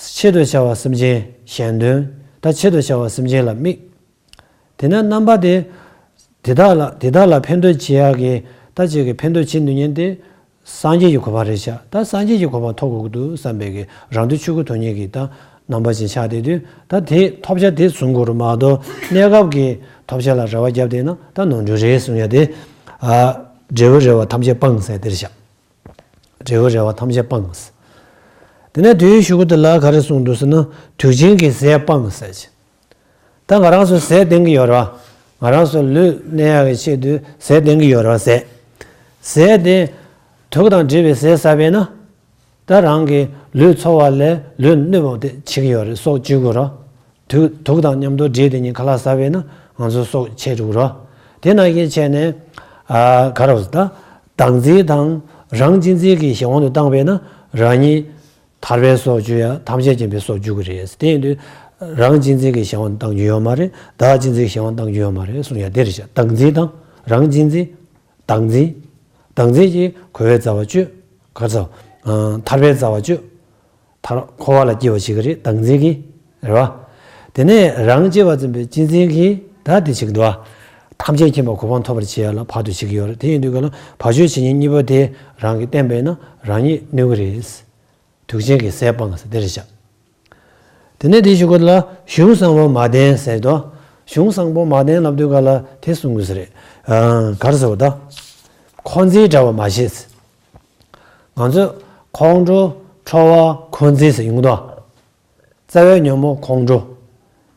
ཆེད་དུ་བྱ་བ་སེམས་ཅན་གཞན་དོན། ད་ཆེད་དུ་བྱ་བ་སེམས་ཅན་ལ་དམིགས། དེ་ནས་རྣམ་པ་དེ། དེ་དག་ལ་དེ་དག་ལ་ཕན་འདོགས་བྱེད་ཡག་གི་ད་ཅིག་གི་ཕན་འདོགས་བྱེད་འདོད་མཁན་དེ། སངས་རྒྱས་ཀྱི་གོ་འཕང་རེད་ཤག་ད་སངས་རྒྱས་ཀྱི་གོ་འཕང་ཐོབ་དགོས་ཀྱི་འདུག་བསམ་པའི་གི་རང་དོན་ཆོས་སྐུ་དོན་གཉེར་གྱི་ད་རྣམ་པ་ཅན་ཆགས་བསྡད་དུས་ད་དེ་ཐོབ་བྱ་དེ་བཟུང་དགོས་རེད་མ་གཏོགས་གནས་སྐབས་ཀྱི་ཐོབ་བྱ་ལ་རེ་བ་བརྒྱབ་བསྡད་ན་ད་ནོར་འཁྲུལ་རེད་གསུང་ཡ་དེ། ཨ། འབྲས་བུའི་རེ་བ་ཐམས་ཅད་སྤངས་ཟེར་དེ་རེད་ཤག་འབྲས་བུའི་རེ་བ་ཐམས་ཅད་སྤངས། དེ་ནས་དུས་ཡུན་ཞུ་གི་དེ་ལ་ག་རེ་གསུངས་འདུག་ཟེར་ན། དུག་ཅན་གྱི་ཟས་སྤངས་ཟེར་གྱི། ད་ང་རང་ཚོ་ཟས་བསྟེན་གྱི་ཡོད་རེད་བ། ང་རང་ཚོ་ལུས་གནས་ཡག་གི་ཆེད་དུ་ཟས་བསྟེན་གྱི་ཡོད་རེད་བ། ཟས། ཟས་དེ། དུག་དང་འདྲེས་པའི་ཟས་ཟ་བས་ན། ད་རང་གི་ལུས་འཚོ་བ་ལས་ལུས་གནོད་པ་དེ་བྱེད་ཀྱི་ཡོད་རེད། སྲོག་གཅོད་དགོས་རེད། དུག་དུག་དང་མཉམ་དུ་འདྲེས་དེ་ཉིན་ཁ་ལག་ཟ་བས་ན་ང་ཚོ་སྲོག་ཆད་འགྲོ་གི་རེད། དེ་ནང་བཞིན་བྱས་ནས། ཨ། ག་རེ་ཟེར་ད། བདག་འཛིན་དང་རང་གཅེས་འཛིན་གྱི་གཞན་དབང་དུ་བཏང་བས་ན་རང་ཉིད། ཐར་པའི་སྲོག་གཅོད་ཡ་ཐམས་ཅད་མཁྱེན་པའི་སྲོག་གཅོད་ཀྱི་རེད། དེ་ཡིན་དུས་རང་གཅེས་འཛིན་གྱི་གཞན་དབང་བཏང་རྒྱུ་ཡོད་མ་རེད། བདག་གཅེས་འཛིན་གྱི་གཞན་དབང་བཏང་རྒྱུ་ཡོད་མ་རེད་གསུང་ཡ་དེ་རེད་ཤག་བདག་འཛིན་དང་རང་གཅེས་འཛིན། བདག་འཛིན། བདག་འཛིན་གྱིས་འཁོར་བའི་རྩ་བ་གཅོད། ག་ཚོད། ཨ། ཐར་པའི་རྩ་བ་གཅོད། ཐར། འཁོར་བ་ལ་སྐྱེ་བ་བྱེད་ཀྱི་རེད་བདག་འཛིན་གྱིས། རེད་བ། དེ་ནས་རང་གཅེས་པར་འཛིན་པའི་གཅེས་འཛིན་གྱིས་ད་དེ་བྱེད་ཀྱི་འདུག་བ། ཐམས་ཅད་མཁྱེན་པ་གོ་འཕང་ཐོབ་པར་བྱེད་ཡ་ལ་བར་དུ་བྱེད་ཀྱི་ཡོད་རེད། དེ་ཡིན་དུས་ག་ལ་བར་ཆད་ཇི་སྙེད་གཉིས་པོ་དེ་རང་གིས་བསྟེན་པས་ན་རང་ཉིད་གནོད་ཀྱི་རེད། དུག་ཅན་གྱི་ཟས་སྤངས་ཟེར་དེ་རེད་ཤག་དེ་ནས་དེའི་གཞུག་གུ་ལ་གཞུང་བཟང་པོ་མ་བསྟེན་ཟེར་དོ། གཞུང་བཟང་པོ་མ་བསྟེན་ལབ་དུས་ག་ལ་དེ་གསུང་དགོས་ས་རེད། ཨ། ག་རེ་ཟེར་བ་ད། འཁོར་འཛིན་འདྲ་བ་མ་བྱེད། ང་ཚོས་ཁོང་ཁྲོ་ཁྲོ་བ་འཁོར་འཛིན་ཟེར་ཡོང་གི་འདུག་རྩ་བའི་ཉོན་མོངས་ཁོང་ཁྲོ།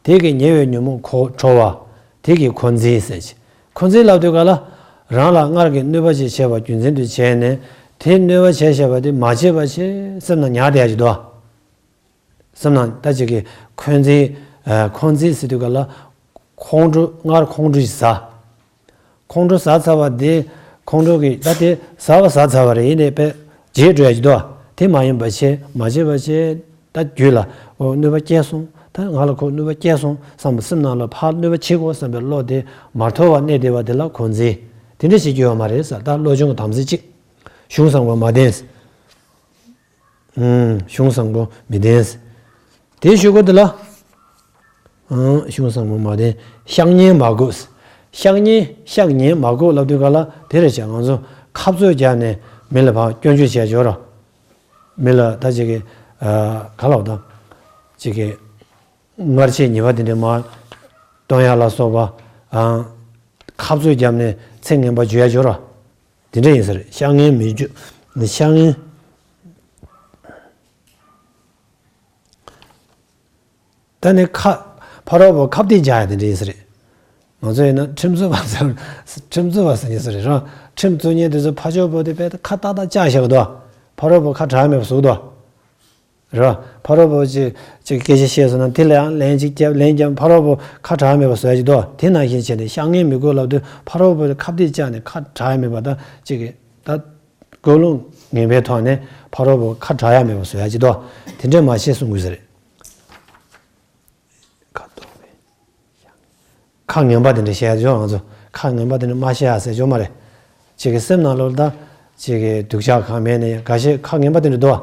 དེ་གི་ཉེ་བའི་ཉོན་མོངས་ཁོ་ཁྲོ་བ། དེ་གི་འཁོར་འཛིན་ཟེར་གྱི། འཁོར་འཛིན་ལབ་དུས་ག་ལ། རང་ལ་སྔར་གྱི་གནོད་པ་ཅིག་བྱས་པ་རྒྱུ་མཚན་དུ་བྱས་ནས་དེ་གནོད་པ་བྱས་བྱས་པ་དེ་མ་བྱེད་པ་བྱེད་སེམས་ནང་ཉར་བསྡད་ཡ་ཅིག་འདུག་སེམས་ནང་ད་ཅིག་གི་འཁོར་འཛིན། ཨ། འཁོར་འཛིན་ཟེར་དུས་ག་ལ། ཁོང་ཁྲོ་སྔར་ཁོང་ཁྲོ་ཞིག་ཟ། ཁོང་ཁྲོ་ཟ་ཚར་བ་དེ་ཁོང་ཁྲོ་གི་ད་དེ་ཟ་བ་ཟ་ཚར་བ་རེད། ཡིན་ནའི་པས་བརྗེད་འགྲོ་ཡ་ཅིག་འདུག་དེ་མ་ཡིན་པ་བྱས་མ་བྱེད་པ་བྱས་ད་རྒྱུད་ལ་འོ་གནོད་པ་སྐྱེལ་སོང་། ད་ང་ལ་ཁོ་གནོད་པ་སྐྱེལ་སོང་བསམ་པ། སེམས་ནང་ལ་ཕར་གནོད་པ་བྱེད་དགོས་བསམ་པའི་བློ་དེ་མ་དོར་བར་གནས་བསྡད་པ་དེ་ལ་འཁོར་འཛིན། དེ་འདྲ་བྱེད་རྒྱུ་ཡོད་མ་རེད་ཟེར། ད་བློ་སྦྱོང་གི་དམ་ཚིག་གཅིག་གཞུང་བཟང་པོ་མ་བསྟེན། ཨུམ། གཞུང་བཟང་པོ་མི་བསྟེན། དེའི་གཞུག་གུ་དེ་ལ། ཨུམ། གཞུང་བཟང་པོ་མ་བསྟེན། གཤགས་ཉེས་མ་བགོས། གཤགས་ཉེས་གཤགས་ཉེས་མ་བགོས་ལབ་དུས་ག་ལ་དེ་རེད་བྱས། ང་ཚོ་ཁ་རྩོད་རྒྱག་ནས་མི་ལ་ཕར་སྐྱོན་བརྗོད་བྱས་འཇོག་ར། མི་ལ་ད་ཅིག་གི། ཨ། ག་ལབ་དང་། ཅིག་གི། སྔར་ཆད་ཉེས་པ་དེ་འདྲ་མར་སྟོན་ཡ་ལ་སོགས་པ། ཨ། ཁ་རྩོད་བརྒྱབ་ནས་ཚེ་ངན་པ་བརྗོད་ཡ་འཇོག་ར། དེ་འདྲ་ཡིན་ས་རེད། གཤགས་ཉེས་མི་བརྗོད། གཤགས་ཉེས། ད་ནི་ཁ། ཕ་རོལ་པོ་ཁ་གཏད་བཅག་ཡ་དེ་འདྲ་ཡིན་ས་རེད། ང་ཚོ་ཡིན་ན་ཁྲིམས་རྩོད་པ་ཟེར། ཁྲིམས་རྩོད་པ་ཟེར་ཡིན་ས་རེད་ར། ཁྲིམས་རྩོད་མཁན་དེ་ཚོ་ཕ་ཕྱོགས་པོ་དེ་དཔེ་ཁ་ཏག་ཏག་བཅག་བཞག་གི་འདུག་ཕ་རོལ་པོ་ཁ་གྲག་མེད་པ་བཟོ་གི་འདུག་རེད་བ། ཕ་རོལ་པོ་ཅིག་ཅིག་སྐད་ཆ་བཤད་སོང་ན་དེ་ལ་ཡང་ལན་ཅིག་བརྒྱབ་ལན་བརྒྱབ། ཕ་རོལ་པོ་ཁ་གྲག་མེད་པ་བཟོ་ཡ་ཅིག་འདུག་དེ་ནང་བཞིན་བྱས་ནས་གཤགས་ཉེས་མི་དགོས་ལབ་དུས་ཕ་རོལ་པོ་ཁ་གཏད་བཅག་ནས་ཁ་གྲག་ཡ་མེད་པ། ད་ཅིག་གི་ད་ཀུན་སློང་ངན་པའི་ཐོག་ནས་ཕ་རོལ་པོ་ཁ་གྲག་ཡ་མེད་པ་བཟོ་ཡ་ཅིག་འདུག་དེ་འདྲས་མ་བྱེད་གསུང་དགོས་ས་རེད། ཁ་དོག་པའི། ཁ་ངན་པ་དེ་འདྲ་བཤད་ཡ་ཅིག་ཡོད། ང་ཚོ་ཁ་ངན་པ་དེ་འདྲ་མ་བཤད་ཡ་ཟེར་ཅིག་ཡོད་མ་རེད། ཅིག་གི་སེམས་ནང་ལོགས་ལ་ད་ཅིག་གི་སྡུག་ཅག་གང་མེད་ནས་འགའ་ཤས་ཁ་ངན་པ་དེ་འདྲ་འདུག་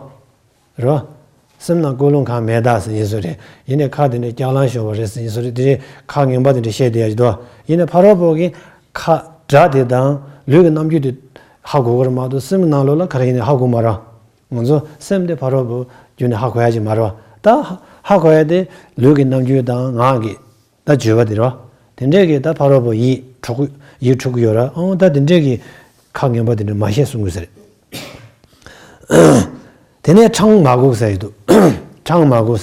བ། རེད་བ། སེམས་ནང་ཀུན་སློང་གང་མེད་ད་ཟེར་ཡིན་ས་རེད། ཡིན་ནའི་ཁ་དེ་འདྲ་སྐྱག་ལང་ཤོར་བ་རེད་ཟེར་ཡིན་ས་རེད། དེ་རེད། ཁ་ངན་པ་དེ་འདྲ་བཤད་བསྡད་ཡ་ཅིག་འདུག་བ། ཡིན་ནའི་ཕ་རོལ་པོ་གི་ཁ་སྒྲ་དེ་དང་ལུས་ཀྱི་རྣམ་འགྱུར་དེ་ཧ་གོ་གི་རེད་མ་གཏོགས་སེམས་ཀྱི་ནང་ལོགས་ལ་ག་རེ་ཡིན་ནའི་ཧ་གོ་མ་རེད། ང་ཚོ་སེམས་དེ་ཕ་རོལ་པོ་བརྒྱུད་ནས་ཧ་གོ་ཡ་ཅིག་མ་རེད་བ། ད་ཧ་གོ་ཡ་དེ་ལུས་ཀྱི་རྣམ་འགྱུར་དང་ངག་གི་ད་བརྗོད་པ་དེ་རེད་བ། དེ་འདྲས་ཀྱི་ད་ཕ་རོལ་པོ་ཡིད་འཕྲོག་ཡིད་འཕྲོག་གི་ཡོད་ར། ཨང་། ད་དེ་འདྲས་ཀྱི་ཁ་ངན་པ་དེ་འདྲ་མ་བཤད་གསུང་དགོས་ས་རེད། དེ་ནས་འཕྲང་མ་སྒུག་ཟེར་ཡོད་འདུག་འཕྲང་མ་སྒུག་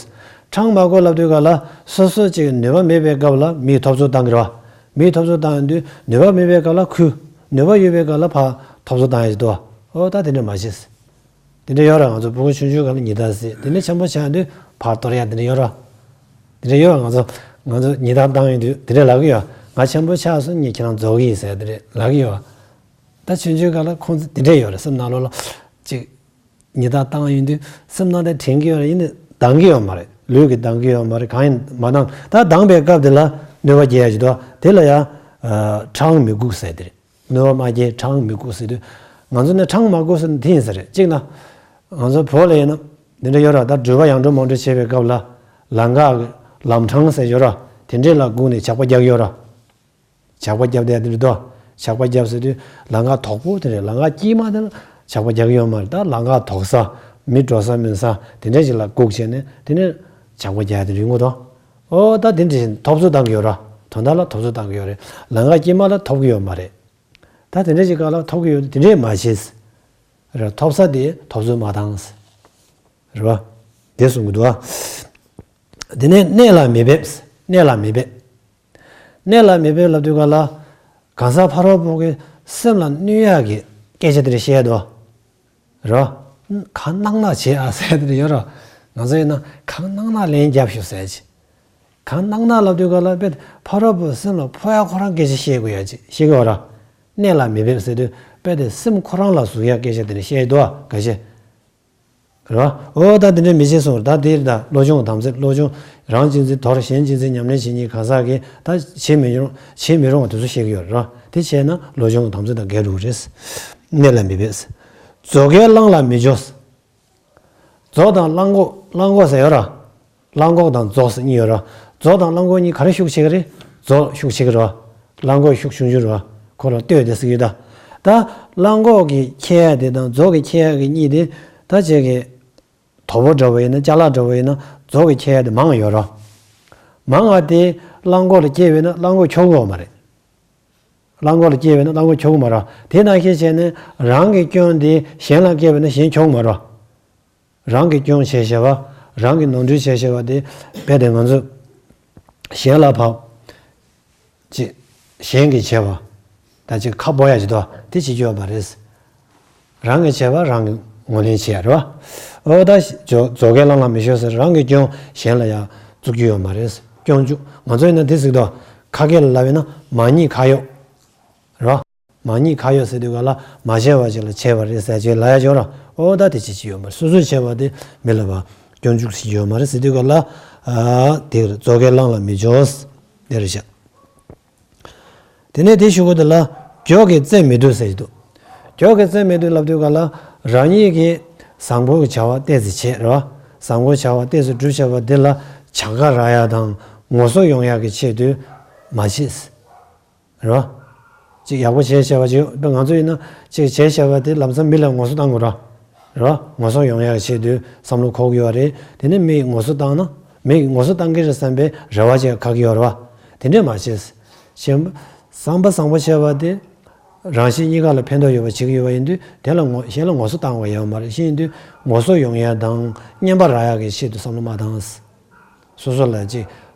འཕྲང་མ་སྒུག་ལབ་དུས་ག་ལ་སོ་སོ་ཅིག་ནུས་པ་མེད་པའི་སྐབས་ལ་མིས་ཐོབ་ཚོད་བཏང་གི་རེད་བ། མིས་ཐོབ་ཚོད་བཏང་ཡོང་དུས་ནུས་པ་མེད་པའི་སྐབས་ལ་ཁུ། ནུས་པ་ཡོད་པའི་སྐབས་ལ་ཕར་ཐོབ་ཚོད་བཏང་ཡ་ཅིག་འདུག་བ། ཨོ་ད་དེ་འདྲ་མ་བྱེད། དེ་འདྲ་ཡོད་ར། ང་ཚོ་ཕྲུ་གུ་ཆུང་ཆུང་སྒང་ལ་ཉི་ཟླ་ཟེར། དེ་ནས་ཆེན་པོ་ཆགས་དུས་ཕར་གཏོར་ཡ་དེ་འདྲ་ཡོད་ར། དེ་འདྲ་ཡོད་ར། ང་ཚོ་ང་ཚོ་ཉི་ཟླ་བཏང་ཡོང་དུས་དེ་འདྲ་ལབ་ཀྱི་ཡོད། ང་ཆེན་པོ་ཆགས་སོང་ངས་ཁྱེད་རང་རྫོགས་ཀྱི་ཡིན་ཟེར་དེ་འདྲ་ལབ་ཀྱི་ཡོད། ད་ཆུང་ཆུང་སྒང་ལ་ཁོང་ཚོ་དེ་འདྲ་ཡོད་ར། སེམས་ནང་ལོགས་ལ་ཅིག་ཉི་ཟླ་བཏང་ཡོང་དུས་སེམས་ནང་དེ་དྲན་གྱི་ཡོད་ར། ཡིན་ནའི་འདང་གི་ཡོད་མ་རེད། ལུས་ཀྱིས་འདང་གི་ཡོད་མ་རེད། གང་ཡིན་མ་འདང་། ད་འདང་པའི་སྐབས་དེ་ལ་གནོད་པ་སྐྱེལ་ཡ་ཅིག་འདུག་དེ་ལ་ཡང་འཕྲང་མི་སྒུག་ཟེར་དེ་རེད། གནོད་པ་མ་སྐྱེལ་འཕྲང་མི་སྒུག་ཟེར་དུས། ང་ཚོ་ནི་འཕྲང་མ་སྒུག་ཟེར་ན་དེ་ཡིན་ས་རེད། གཅིག་ན། ང་ཚོ་བོད་ལ་ཡིན་ན། འདི་འདྲ་ཡོད་ར། ད་འགྲུལ་པ་ཡར་འགྲོ་མར་འགྲོ་བྱེད་པའི་སྐབས་ལ། ལམ་ཁ་གི་ལམ་འཕྲང་ཟེར་ཡོད་ར། དེ་འདྲས་ལ་སྒུག་ནས་ཇག་པ་རྒྱག་ཡོད་ར། ཇག་པ་རྒྱབ་བསྡད་དེ་འདྲ་འདུག་ཇག་པ་རྒྱབ་ཟེར་དུས་ལམ་ཁ་དོག་པོ་དེ་རེད། ལམ་ཁ་དཀྱིལ་མ་དེ་ལ་ཇག་པ་རྒྱག་གི་ཡོད་མ་རེད། ད་ལམ་ཁ་དོག་ས། མི་འགྲོ་ས་མིན་ས་དེ་འདྲས་ཅིག་ལ་སྒུག་བྱས་ནས་དེ་ནས་ཇག་པ་རྒྱག་དེ་འདྲ་ཡོང་གི་འདུག་ཨོ་ད་དེ་འདྲས་ཐོབ་ཚོད་བཏང་གི་ཡོད་ར། དོན་དག་ལ་ཐོབ་ཚོད་བཏང་གི་ཡོད་རེད། ལམ་ཁ་དཀྱིལ་མ་ལ་ཐོབ་གི་ཡོད་མ་རེད། ད་དེ་འདྲ་ཅིག་སྒང་ལ་ཐོབ་ཀྱི་ཡོད། དེ་འདྲས་མ་བྱེད། རེད། ཐོབ་ས་དེ་ཐོབ་ཚོད་མ་བཏང་། རེད་བ། དེ་གསུང་གི་འདུག་ཨ། དེ་ནས་གནད་ལ་མི་འབེབས། གནད་ལ་མི་འབེབས། གནད་ལ་མི་འབེབས་ལབ་དུས་སྒང་ལ། གང་ཟག་ཕ་རོལ་པོ་གི་སེམས་ལ་གནོད་ཡག་གི་སྐད་ཆ་དེ་འདྲ་བཤད་འདུག་རེད་བ། གང་གནང་ན་བྱེད་ཨ་ཟེར་དེ་འདྲ་ཡོད་རེད་བ། ང་ཚོ་ཡིན་ན་གང་གནང་ན་ལན་རྒྱབ་ཤོག་ཟེར་གྱི། གང་གནང་ན་ལབ་དུས་སྒང་ལ་དཔེ་ཕ་རོལ་པོའི་སེམས་ལ་ཕོག་ཡ་ཁོ་རང་སྐད་ཆ་བཤད་དགོས་ཡ་ཅིག་བཤད་དགོས་ར། གནད་ལ་མི་འབེབས་ཟེར་དུས་དཔེ་དེ་སེམས་ཁོ་རང་ལ་ཟུག་ཡ་སྐད་ཆ་དེ་འདྲ་བཤད་འདུག་ག་ཤེ། རེད་བ། འོ་ད་དེ་འདྲ་མི་བྱེད་གསུངས། ད་དེ་ད་བློ་སྦྱོང་གི་དམ་ཚིག་བློ་སྦྱོང་། རང་གཅེས་འཛིན་དོར། གཞན་གཅེས་འཛིན་ཉམས་ལེན་བྱེད་མཁན་གང་ཟག་གིས་ད་བྱེད་མི་རུང་བྱེད་མི་རུང་བ་དེ་ཚོ་བཤད་ཀྱི་ཡོད་རེད་བ། དེ་བྱས་ན་བློ་སྦྱོང་གི་དམ་ཚིག་དང་འགལ་འགྲོ་གི་རེད། གནད་ལ་མི་འབབ། མཛོ་སྐྱེལ་གླང་ལ་མི་འཇོག། མཛོ་དང་གླང་གོག་གླང་གོག་ཟེར་ཡོད་ར། གླང་གོག་དང་མཛོ་ཟེར་གཉིས་ཡོད་ར། མཛོ་དང་གླང་གོག་གཉིས་ག་རེ་ཤུགས་ཆེ་གི་རེད། མཛོ་ཤུགས་ཆེ་གི་རེད་བ། གླང་གོག་ཤུགས་ཆུང་ཆུང་རེད་བ། ཁོ་ལ་ལྟོས་དེ་ཟེར་གྱི་ཡོད་ད། ད་གླང་གོག་གི་ཁྱེར་ཡ་དེ་དང་མཛོ་གི་ཁྱེར་ཡ་གི་གཉིས་དེ་ད་ཅིག་གི་དོ་པོ་འདྲ་བོ་ཡིན་ན་ཅ་ལག་འདྲ་བོ་ཡིན་ན་མཛོ་གི་ཁྱེར་ཡ་དེ་མང་ཡོད་ར། མང་ང་དེ་གླང་གོག་ལ་སྐྱེས་པས་ན་གླང་གོག་འཁྱོག་གི་ཡོད་མ་རེད། གླང་གོག་ལ་སྐྱེས་པས་ན་གླང་གོག་འཁྱོག་གི་མ་རེད། དེ་ནང་བཞིན་བྱས་ནས་རང་གི་སྐྱོན་དེ་གཞན་ལ་སྐྱེས་པས་ན་གཞན་འཁྱོག་གི་མ་རེད། རང་གི་སྐྱོན་བྱས་བྱས་པ། རང་གི་ནོར་འཁྲུལ་བྱས་བྱས་པ་དེ་རྦད་དེ་ང་ཚོ་གཞན་ལ་བབས། ཅིག་གཞན་གྱིས་བྱས་པ། ད་ཅིག་ཁ་སྤོ་ཡ་ཅིག་འདུག་དེ་བྱེད་རྒྱུ་ཡོད་མ་རེད། རང་གིས་བྱས་པ་རང་གིས་ངོས་ལེན་བྱེད་ཡ་རེད་བ། འོ་ད་མཛོ་མཛོ་སྐྱེལ་གླང་ལ་མི་འཇོག་ཟེར། རང་གི་སྐྱོན་གཞན་ལ་ཡ་བཙུགས་རྒྱུ་ཡོད་མ་རེད། སྐྱོན་འཇུག་ང་ཚོ་ཡིན་ན་དེ་ཟེར་གི་འདུག་ཁ་སྐད་ལ་ལབ་ཡིན་ན་མ་ཉེས་ཁ་གཡོགས། རེད་བ། མ་ཉེས་ཁ་གཡོགས་ཟེར་དུས་ག་ལ་མ་བྱས་པ་ཅིག་ལ་བྱས་པ་རེད་ཟེར་ཅིག་ལབ་ཡ་ཅིག་ཡོད་ར། འོ་ད་དེ་བྱེད་ཀྱི་ཡོད་མ་རེད། སོ་སོས་བྱས་པ་དེ་མི་ལབ་པ། སྐྱོན་འཇུག་བྱེད་ཀྱི་ཡོད་མ་རེད་ཟེར་དུས་ག་ལ། ཨ་དེ་རེད། མཛོ་སྐྱེལ་གླང་ལ་མི་འཇོག་དེ་རེད་བཞག་དེ་ནས་དེའི་གཞུག་གུ་དེ་ལ་སྒྱོགས་ཀྱིས་རྩེ་མི་སྡུད་ཟེར་གྱི་འདུག་སྒྱོགས་ཀྱིས་རྩེ་མི་སྡུད་ལབ་དུས་ག་ལ་རང་ཉིད་ཀྱིས་བཟང་པོའི་བྱ་བ་ཏོག་ཙམ་བྱས་རེད་བ། བཟང་པོའི་བྱ་བ་ཏོག་ཙམ་བསྒྲུབས་བྱས་པ་དེ་ལ་བྱ་དགའ་རག་ཡ་དང་ངོ་སོ་ཡོང་ཡ་གི་ཆེད་དུ་མ་བྱེད། རེད་བ། ཅིག་ཡག་པོ་བྱས་བྱས་པ་ཅིག་ཡོད་པ། ང་ཚོ་ཡིན་ན་ཅིག་བྱས་བྱས་པ་དེ་ལམ་སང་མི་ལ་ངོ་སོ་བཏང་དགོས་ར། རེད་བ། ངོ་སོ་ཡོང་ཡག་ཆེད་དུ་བསམ་བློ་འཁོར་གྱི་ཡོད་རེད། དེ་ནས་མི་ངོ་སོ་བཏང་ན་མི་ངོ་སོ་བཏང་གི་རེད་བསམ་པའི་རེ་བ་ཅིག་བསྐང་གི་ཡོད་རེད་བ། དེ་འདྲས་མ་བྱེད། གཞན་པ་བསམ་པ་བཟང་པོ་བྱས་པ་དེ་རང་གཞན་གཉིས་ཀ་ལ་ཕན་ཐོགས་ཡོད་པ་བྱེད་ཀྱི་ཡོད་པ་ཡིན་དུས་དེ་ལ་ངོ་གཞན་ལ་ངོ་སོ་བཏང་བ་ཡོད་མ་རེད། གཞན་ཡིན་དུས་ངོ་སོ་ཡོང་ཡག་དང་རྔན་པ་རག་ཡག་གི་ཆེད་དུ་བསམ་བློ་མ་བཏང་། སོ་སོ་ལ་ཅིག་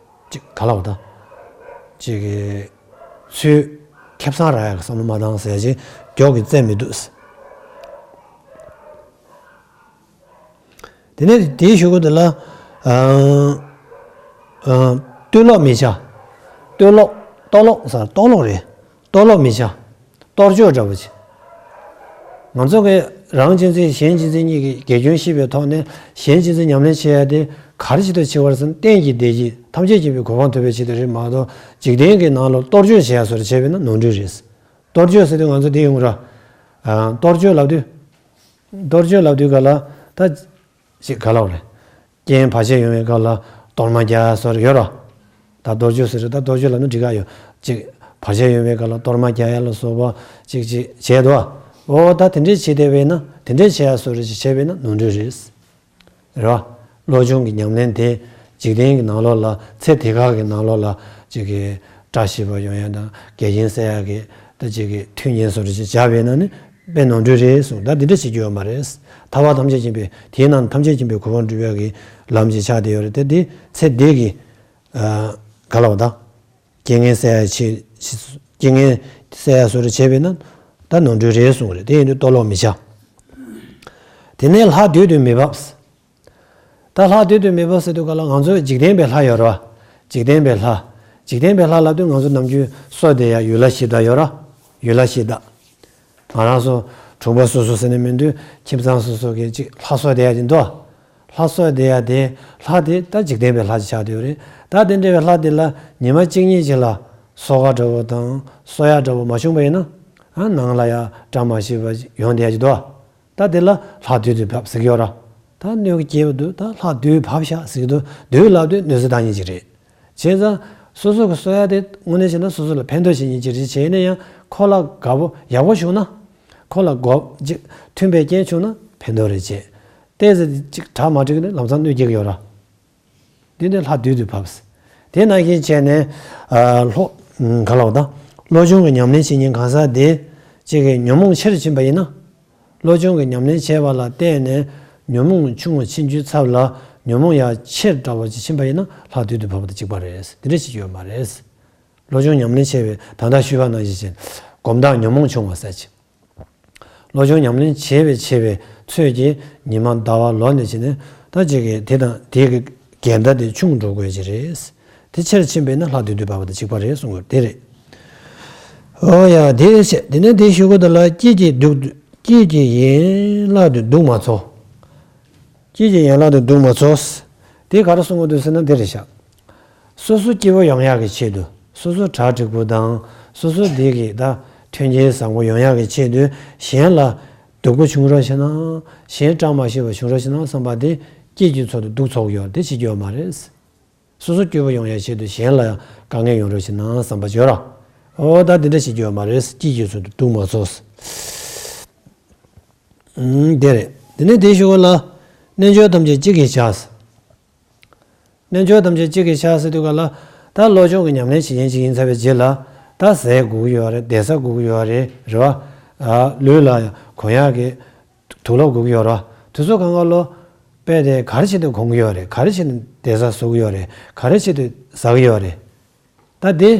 ཅིག་ག་ལབ་དང་། ཅིག་གི་ཚུལ་ཁེ་བཟང་རག་ཡག་གི་བསམ་བློ་མ་བཏང་ཟེར་ཅིག་སྒྱོགས་ཀྱིས་རྩེ་མི་སྡུད། དེ་ནས་དེའི་གཞུག་གུ་དེ་ལ། ཨ་ཨ་བསྟོད་ལོག་མི་བྱ། བསྟོད་ལོག་བསྟོད་ལོག་ཟེར་བསྟོད་ལོག་རེད། བསྟོད་ལོག་མི་བྱ། གཏོར་བཅོས་འདྲ་པོ་ཅིག་ང་ཚོ་གིས་རང་གཅེས་འཛིན་གཞན་གཅེས་འཛིན་གཉིས་ཀྱི་དགེ་སྐྱོན་ཤེས་པའི་ཐོག་ནས་གཞན་གཅེས་འཛིན་ཉམས་ལེན་བྱེད་ཡ་དེ་ག་རེ་བྱེད་དུ་ཆེ་བར་ཟེར་ན་གཏན་གྱི་བདེ་སྐྱིད་ཐམས་ཅད་མཁྱེན་པའི་གོ་འཕང་ཐོབ་པའི་ཆེད་དུ་རེད་མ་གཏོགས་འཇིག་རྟེན་གྱི་ནང་ལ་གཏོར་བཅོས་བྱེད་ཡ་བཟོ་འདྲ་བྱས་པས་ན་ནོར་འཁྲུལ་རེད། གཏོར་བཅོས་ཟེར་དུས་ང་ཚོ་འདི་ཡོང་ར། ཨ་གཏོར་བཅོས་ལབ་དུས། གཏོར་བཅོས་ལབ་དུས་ག་ལ་ད། ཅིག་ག་ལབ་རེད། རྐྱེན་བར་ཆད་ཡོང་བའི་སྐབས་ལ་གཏོར་མ་རྒྱག་ཡ་སོགས་ཡོད་ར། ད་གཏོར་བཅོས་ཟེར་རེད། ད་གཏོར་བཅོས་ལབ་ན་འགྲིག་ག་ཡོད། ཅིག་བར་ཆད་ཡོང་བའི་སྐབས་ལ་གཏོར་མ་རྒྱག་ཡ་ལ་སོགས་པ་ཅིག་ཅིག་བྱས་འདུག་ཨ། འོ་ད་དེ་འདྲས་བྱེད་བསྡད་པས་ན་དེ་འདྲས་བྱེད་ཡ་སོགས་རེ་ཅིག་བྱས་པས་ན་ནོར་འཁྲུལ་རེད། རེད་བ། བློ་སྦྱོང་གི་ཉམས་ལེན་དེ་འཇིག་རྟེན་གྱི་ནང་ལོགས་ལ་ཚེ་འདི་ཁག་གི་ནང་ལོགས་ལ་ཅིག་གི་བཀྲ་ཤིས་པ་ཡོང་ཡ་དང་འགལ་རྐྱེན་སེལ་ཡ་གི་ད་ཅིག་གི་མཐུན་རྐྱེན་སོགས་རེ་ཅིག་བྱས་པས་ན་ནི། དཔེ་ནོར་འཁྲུལ་རེད་གསུངས། ད་འདི་འདྲ་བྱེད་རྒྱུ་ཡོད་མ་རེད། ཐར་པ་ཐམས་ཅད་མཁྱེན་པའི་དེའི་ནང་ཐམས་ཅད་མཁྱེན་པའི་གོ་འཕང་སྒྲུབ་ཡག་གི་ལམ་ཅིག་ཆགས་བསྡད་ཡོད་རེད་དེ། འདི་ཚེ་འདི་གི་ཨ་ག་ལབ་དང་། རྐྱེན་ངན་སེལ་ཡག་ཆེད། རྐྱེན་ངན་སེལ་ཡག་བཟོ་འདྲ་བྱས་པས་ན་ད་ནོར་འཁྲུལ་རེད་གསུངས་རེད། དེ་ཡིན་དུས་གཏོར་བརླག་མི་བྱ། དེ་ནས་ལྷ་བདུད་དུ་མི་འབབ། ད་ལྷ་བདུད་དུ་མི་འབབ་ཟེར་དུས་ག་ལ་ང་ཚོ་འཇིག་རྟེན་པའི་ལྷ་ཡོད་རེད་བ། འཇིག་རྟེན་པའི་ལྷ། འཇིག་རྟེན་པའི་ལྷ་ལབ་དུས་ང་ཚོ་ནམ་རྒྱུན་གསོལ་བསྡད་ཡ་ཡུལ་ལྷ་གཞི་བདག་ཡོད་རེད། ཡུལ་ལྷ་གཞི་བདག་ང་རང་ཚོ་གྲོང་པ་སོ་སོ་ཟེར་ནས་མི་འདུག་ཁྱིམ་ཚང་སོ་སོ་གི་ཅིག་ལྷ་གསོལ་བསྡད་ཡ་ཅིག་འདུག་ལྷ་གསོལ་བསྡད་ཡ་དེ་ལྷ་དེ་ད་འཇིག་རྟེན་པའི་ལྷ་ཅིག་ཆགས་བསྡད་ཡོད་རེད། ད་དེ་འདྲ་བའི་ལྷ་དེ་ལ་ཉི་མ་གཅིག་གཉིས་ཅིག་ལ་གསོལ་ཁ་འདྲ་བོ་དང་གསོལ་ཡ་འདྲ་བོ་མ་བྱུང་པ་ཡིན་ན། ཨ་ནང་ལ་ཡ་བཀྲ་མ་ཤིས་པ་ཡོང་བསྡད་ཡ་ཅིག་འདུག་ད་དེ་ལ་ལྷ་བདུད་དུ་བབས་ཟེར་གྱི་ཡོད་ར། ད་གནོད་ཀྱི་སྐྱེས་བུ་འདུག་ད་ལྷ་བདུད་བབས་ཤག་ཟེར་གྱི་འདུག་བདུད་ལབ་དུས་གནོད་འཚེ་བཏང་མཁན་ཅིག་རེད། བྱས་ཙང་སོ་སོ་གི་གསོལ་ཡ་དེ་དངོས་གནས་བྱས་ན་སོ་སོ་ལ་ཕན་ཐོགས་བྱེད་མཁན་ཅིག་རེད། བྱས་ན་ཡང་ཁོ་ལ་དགའ་པོ་ཡག་པོ་བྱུང་ན། ཁོ་ལ་དགོས་ཅིག་མཐུན་པའི་རྐྱེན་བྱུང་ན་ཕན་ཐོགས་རེད་བྱས། ཏོག་ཙམ་ཅིག་གྲ་མ་འགྲིག་ན་ལམ་སང་གནོད་སྐྱེལ་གྱི་ཡོད་ར། འདི་ནི་ལྷ་བདུད་དུ་བབས། དེ་ནང་བཞིན་བྱས་ནས་ཨ་ལྷོ་ག་ལབ་དང་། བློ་སྦྱོང་གི་ཉམས་ལེན་བྱེད་མཁན་གང་ཟག་དེ་གཅིག་གི་ཉོན་མོངས་ཆེར་ཕྱིན་པ་ཡིན་ན། བློ་སྦྱོང་གི་ཉམས་ལེན་བྱས་པ་ལ་བརྟེན་ནས་ཉོན་མོངས་ཆུང་ངུ་ཕྱིན་རྒྱུའི་ཚབ་ལ་ཉོན་མོངས་ཡང་ཆེར་འདྲ་བ་ཅིག་ཕྱིན་པ་ཡིན་ན་ལྷ་བདུད་དུ་བབས་པ་དང་གཅིག་པ་རེད། དེ་འདྲ་བྱེད་རྒྱུ་ཡོད་མ་རེད། བློ་སྦྱོང་ཉམས་ལེན་བྱས་པའི་ད་ལྟ་ཞུས་པ་ནང་བཞིན་བྱས་ནས་སྒོམ་དང་ཉོན་མོངས་ཆུང་བ་ཟེར་ཅིག་བློ་སྦྱོང་ཉམས་ལེན་བྱས་པའི་བྱས་པའི་ཚོད་ཀྱིས་ཉི་མ་ཟླ་བ་ལོ་ནས་བྱས་ནས་ད་ཅིག་གི་དེ་དང་དེ་གི་འགལ་ཟླ་དེ་ཆུང་འགྲོ་དགོས་ཀྱི་རེད། དེ་ཆེར་ཕྱིན་པས་ན་ལྷ་བདུད་དུ་བབས་པ་དང་གཅིག་པ་རེད་གསུངས་དགོས་དེ་རེད། ཨོ་ཡ་དེ་བྱས་དེ་ནས་དེ་ཞུ་གི་འདུག་ལ། སྐྱིད་ཀྱི་སྡུག་སྐྱིད་ཀྱི་ཡན་ལག་ཏུ་སྡུག་མ་ཚོར། སྐྱིད་ཀྱི་ཡན་ལག་ཏུ་སྡུག་མ་ཚོར། དེ་ག་རེ་གསུང་གི་འདུག་ཟེར་ན་འདི་རེད་ཤག་སོ་སོ་སྐྱིད་པོ་ཡོང་ཡག་གི་ཆེད་དུ། སོ་སོ་གྲ་འགྲིག་པོ་དང་། སོ་སོ་འདི་གི་ད་མཐུན་རྐྱེན་བཟང་པོ་ཡོང་ཡག་གི་ཆེད་དུ། གཞན་ལ་སྡུག་པོ་བྱུང་རོགས་བྱེད་ན། གཞན་བཀྲ་མ་ཤིས་པ་བྱུང་རོགས་བྱེད་ན་བསམ་པ་དེ་སྐྱིད་ཀྱི་ཚོད་དུ་སྡུག་ཚོར་གྱི་ཡོད་རེད། དེ་བྱེད་རྒྱུ་ཡོད་མ་རེད། སོ་སོ་སྐྱིད་པོ་ཡོང་ཡག་ཆེད་དུ་གཞན་ལ་དཀའ་ངལ་ཡོང་རོགས་བྱེད་ན་བསམ་པ་བྱོས་ར། ཨོ་ད་འདི་འདྲ་བྱེད་རྒྱུ་ཡོད་མ་རེད། སྐྱིད་ཀྱི་ཚོད་དུ་སྡུག་མ་ཚོར། ཨུམ། དེ་རེད། དེ་ནས་དེའི་གཞུག་ལ་རྣལ་འབྱོར་ཐམས་ཅད་གཅིག་གིས་བྱ། རྣལ་འབྱོར་ཐམས་ཅད་གཅིག་གིས་བྱ་ཟེར་དུས་ག་ལ། ད་བློ་སྦྱོང་གི་ཉམས་ལེན་བྱེད་མཁན་ཅིག་ཡིན་ཚར་བའི་རྗེས་ལ། ད་ཟས་དགོས་ཀྱི་ཡོད་རེད། བསྡད་ས་དགོས་ཀྱི་ཡོད་རེད། རེད་བ། ཨ། ལུས་ལ་གོན་ཡག་གི་དུག་ལོག་དགོས་ཀྱི་ཡོད་རེད་བ། དེ་ཚོ་གང་ག་ལོ། དཔེ་དེ་ག་རེ་བྱེད་དུ་གོན་གྱི་ཡོད་རེད། ག་རེ་བྱེད་དུ་བསྡད་ས་བཟོ་གི་ཡོད་རེད། ག་རེ་བྱེད་དུ་ཟ་གི་ཡོད་རེད། ད་དེ་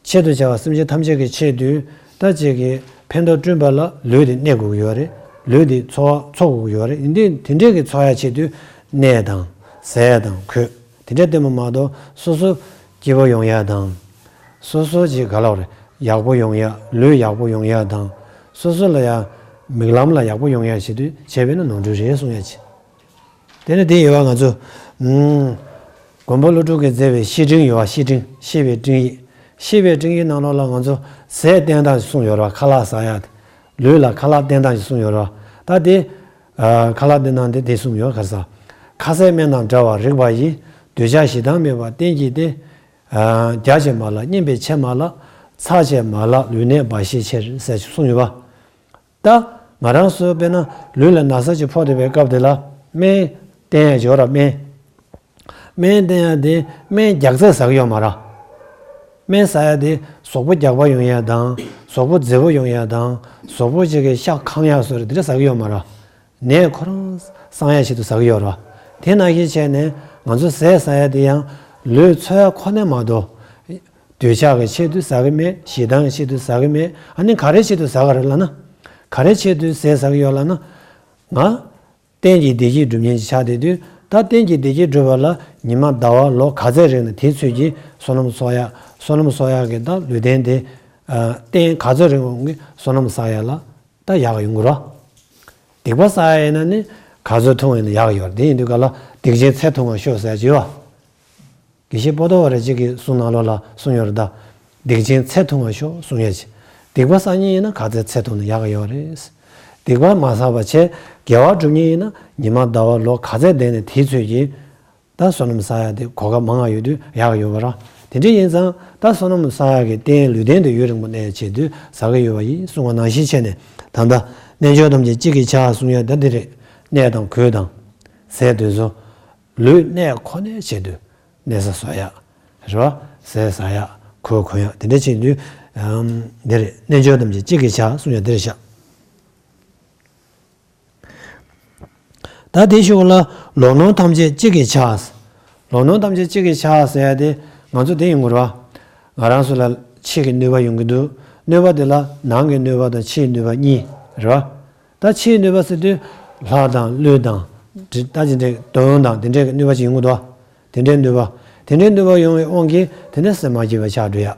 ཆེད་དུ་བྱ་བ་སེམས་ཅན་ཐམས་ཅད་ཀྱི་ཆེད་དུ། ད་ཅིག་གི་ཕན་ཐོགས་བསྐྲུན་པ་ལ་ལུས་དེ་གནས་དགོས་ཀྱི་ཡོད་རེད། ལུས་དེ་འཚོ་བ་འཚོ་དགོས་ཀྱི་ཡོད་རེད། ཡིན་དུས་དེ་འདྲས་ཀྱི་འཚོ་ཡ་ཆེད་དུ་གནས་དང་ཟས་དང་གོས་དེ་འདྲས་བསྟེན་པ་མ་གཏོགས། སོ་སོ་སྐྱིད་པོ་ཡོང་ཡ་དང་། སོ་སོ་ཅིག་ག་ལབ་རེད། ཡག་པོ་ཡོང་ཡ། ལུས་ཡག་པོ་ཡོང་ཡ་དང་། སོ་སོ་ལ་ཡ་མིག་ལམ་ལ་ཡག་པོ་ཡོང་ཡ་ཆེད་དུ་བྱས་པས་ན་ནོར་འཁྲུལ་རེད་གསུང་ཡ་ཅིག་དེ་ནས་དེ་ཡོད་པ་ང་ཚོ། ཨུམ། མགོན་པོ་ཀླུ་སྒྲུབ་ཀྱིས་མཛད་པའི་བཤེས་སྤྲིང་ཡོད་པ། བཤེས་སྤྲིང་། བཤེས་པའི་སྤྲིང་ཡིག་བཤེས་པའི་སྤྲིང་ཡིག་ནང་ལོགས་ལ་ང་ཚོ་ཟས་བསྟེན་སྟངས་ཤིག་གསུངས་ཡོད་རེད་བ། ཁ་ལག་ཟ་ཡ་དེ། ལུས་ལ་ཁ་ལག་བསྟེན་སྟངས་ཤིག་གསུངས་ཡོད་རེད་བ། ད་དེ། ཨ། ཁ་ལག་བསྟེན་སྟངས་དེ་དེ་གསུངས་ཡོད། ག་རེ་ཟ། ཁ་ཟས་སྨན་དང་འདྲ་བར་རིགས་པ་ཡིས། འདོད་ཆགས་ཞེ་སྡང་མེད་པར་བསྟེན་གྱིས་ཏེ། ཨ། རྒྱགས་ཆེ་མ་ལགས་སྙེམས་པའི་ཆེ་མ་ལགས། ཚྭ་ཆེ་མ་ལགས་ལུས་གནད་འབའ་ཞིག་ཕྱིར། ཟེར་གསུངས་ཡོད་པ། ད་ང་རང་ཚོ་དཔེར་ན་ལུས་ལ་ན་ཚ་ཅིག་ཕོག་བསྡད་པའི་སྐབས་དེ་ལ་སྨན་བསྟེན་ཡ་ཅིག་ཡོད་ར། སྨན། སྨན་བསྟེན་ཡ་དེ་སྨན་རྒྱགས་ཚད་ཟ་གི་ཡོད་མ་ར། སྨན་ཟ་ཡ་དེ་གཟུགས་པོ་རྒྱགས་པ་ཡོང་ཡ་དང་། གཟུགས་པོ་མཛེས་པོ་ཡོང་ཡ་དང་། གཟུགས་པོ་ཅིག་གི་ཤ་གང་ཡ་བཟོ་འདྲ་དེ་འདྲ་ཟ་གི་ཡོད་མ་ར། ནད་ཁོ་རང་སངས་ཡ་ཆེད་དུ་ཟ་གི་ཡོད་ར། དེ་ནང་བཞིན་བྱས་ནས་ང་ཚོ་ཟས་ཟ་ཡ་དེ་ཡང་ལུས་འཚོ་ཡ་ཁོ་ནས་མ་གཏོགས། འདོད་ཆགས་ཀྱི་ཆེད་དུ་ཟ་གི་མེད། ཞེ་སྡང་གི་ཆེད་དུ་ཟ་གི་མེད། ཨ་ནི་ག་རེ་ཆེད་དུ་ཟ་གི་རེད་ལབ་ན། ག་རེ་ཆེད་དུ་ཟས་ཟ་གི་ཡོད་ལབ་ན། ང་གཏན་གྱི་བདེ་སྐྱིད་སྒྲུབ་མཁན་ཅིག་ཆགས་བསྡད་དུས། ད་གཏན་གྱི་བདེ་སྐྱིད་སྒྲུབ་པ་ལ་ཉི་མ་ཟླ་བ་ལོ་ག་ཚོད་རིང་ན་དེའི་ཚོད་ཀྱི་བསོད་ནམས་གསོག་ཡ། བསོད་ནམས་གསོག་ཡ་གི་ད་ལུས་རྟེན་དེ། ཨ། རྟེན་ག་ཚོད་རིང་བོ་གི་བསོད་ནམས་བསགས་ཡ་ལ་ད་ཡག་ཡོང་གི་རེད། སྡིག་པ་བསགས་ཡ་ཡིན་ན་ནི་ག་ཚོད་ཐུང་བ་ཡིན་ན་ཡག་ཡོད་རེད། དེ་ཡིན་དུས་ག་ལ་སྡིག་ཆེན་ཚེ་ཐུང་བར་ཤོག་ཟེར་གྱི་ཡོད། དགེ་བཤེས་པོ་ཏོ་བ་རེ་གཅིག་གི་གསུང་ནང་ལོགས་ལ་གསུངས་ཡོད་རེད་ད། སྡིག་ཆེན་ཚེ་ཐུང་བར་ཤོག་གསུང་ཡ་ཅིག་སྡིག་པ་བསགས་མཁན་ཡིན་ན་ག་ཚོད་ཚེ་ཐུང་ན་ཡག་ཡོད་རེད། སྡིག་པ་མ་བསགས་པ་བྱས་དགེ་བ་སྒྲུབ་མཁན་ཡིན་ན་ཉི་མ་ཟླ་བ་ལོ་ག་ཚོད་བསྡད་ནས་དེའི་ཚོད་ཀྱི་ད་བསོད་ནམས་བསགས་ཡ་དེ་གོ་སྐབས་མང་ང་ཡོད་དུས་ཡག་ཡོད་པ་ར། དེ་འདྲ་ཡིན་ཙང་ད་བསོད་ནམས་བསགས་ཡ་གི་རྟེན་ལུས་རྟེན་དེ་ཡུན་རིང་པོ་གནས་ཡ་ཆེད་དུ་ཟ་གི་ཡོད་པ་ཡིན་གསུང་བ་ནང་བཞིན་བྱས་ནས། ད་ལྟ་རྣལ་འབྱོར་ཐམས་ཅད་གཅིག་གིས་བྱ་གསུང་ཡ་ད་འདི་རེད། གནས་དང་གོས་དང་། ཟས་དེ་ཚོ་ལུས་གནས་ཁོ་ནའི་ཆེད་དུ། གནས་ས་བཟོ་ཡག་རེད་བ། ཟས་ཟ་ཡག་གོས་གོན་ཡག་དེ་འདྲ་བྱེད་དུས། ཨམ། འདི་རེད། རྣལ་འབྱོར་ཐམས་ཅད་གཅིག་གིས་བྱ་གསུང་ཡག་འདི་རེད་ཤག་ད་དེའི་གཞུག་ལ་ལོག་གནོན་ཐམས་ཅད་གཅིག་གིས་བྱ། ལོག་གནོན་ཐམས་ཅད་གཅིག་གིས་བྱ་ཟེར་ཡ་དེ་ང་ཚོ་དེ་ཡིན་དགོས་རེད་བ། ང་རང་ཚོ་ལ་ཕྱི་གི་གནོད་པ་ཡོང་གི་འདུག་གནོད་པ་དེ་ལ་ནང་གི་གནོད་པ་དང་ཕྱིའི་གནོད་པ་གཉིས་རེད་བ། ད་ཕྱིའི་གནོད་པ་ཟེར་དུས་ལྷ་དང་ཀླུ་དང་། ད་ཅི་འདྲའི་གདོན་དང་དེ་འདྲའི་གནོད་པ་ཅིག་ཡོང་གི་འདུག་བ། དེ་འདྲའི་གནོད་པ། དེ་འདྲའི་གནོད་པ་ཡོང་བའི་དབང་གིས་དེ་ནས་སེམས་མ་སྐྱིད་པ་ཆགས་འགྲོ་ཡ།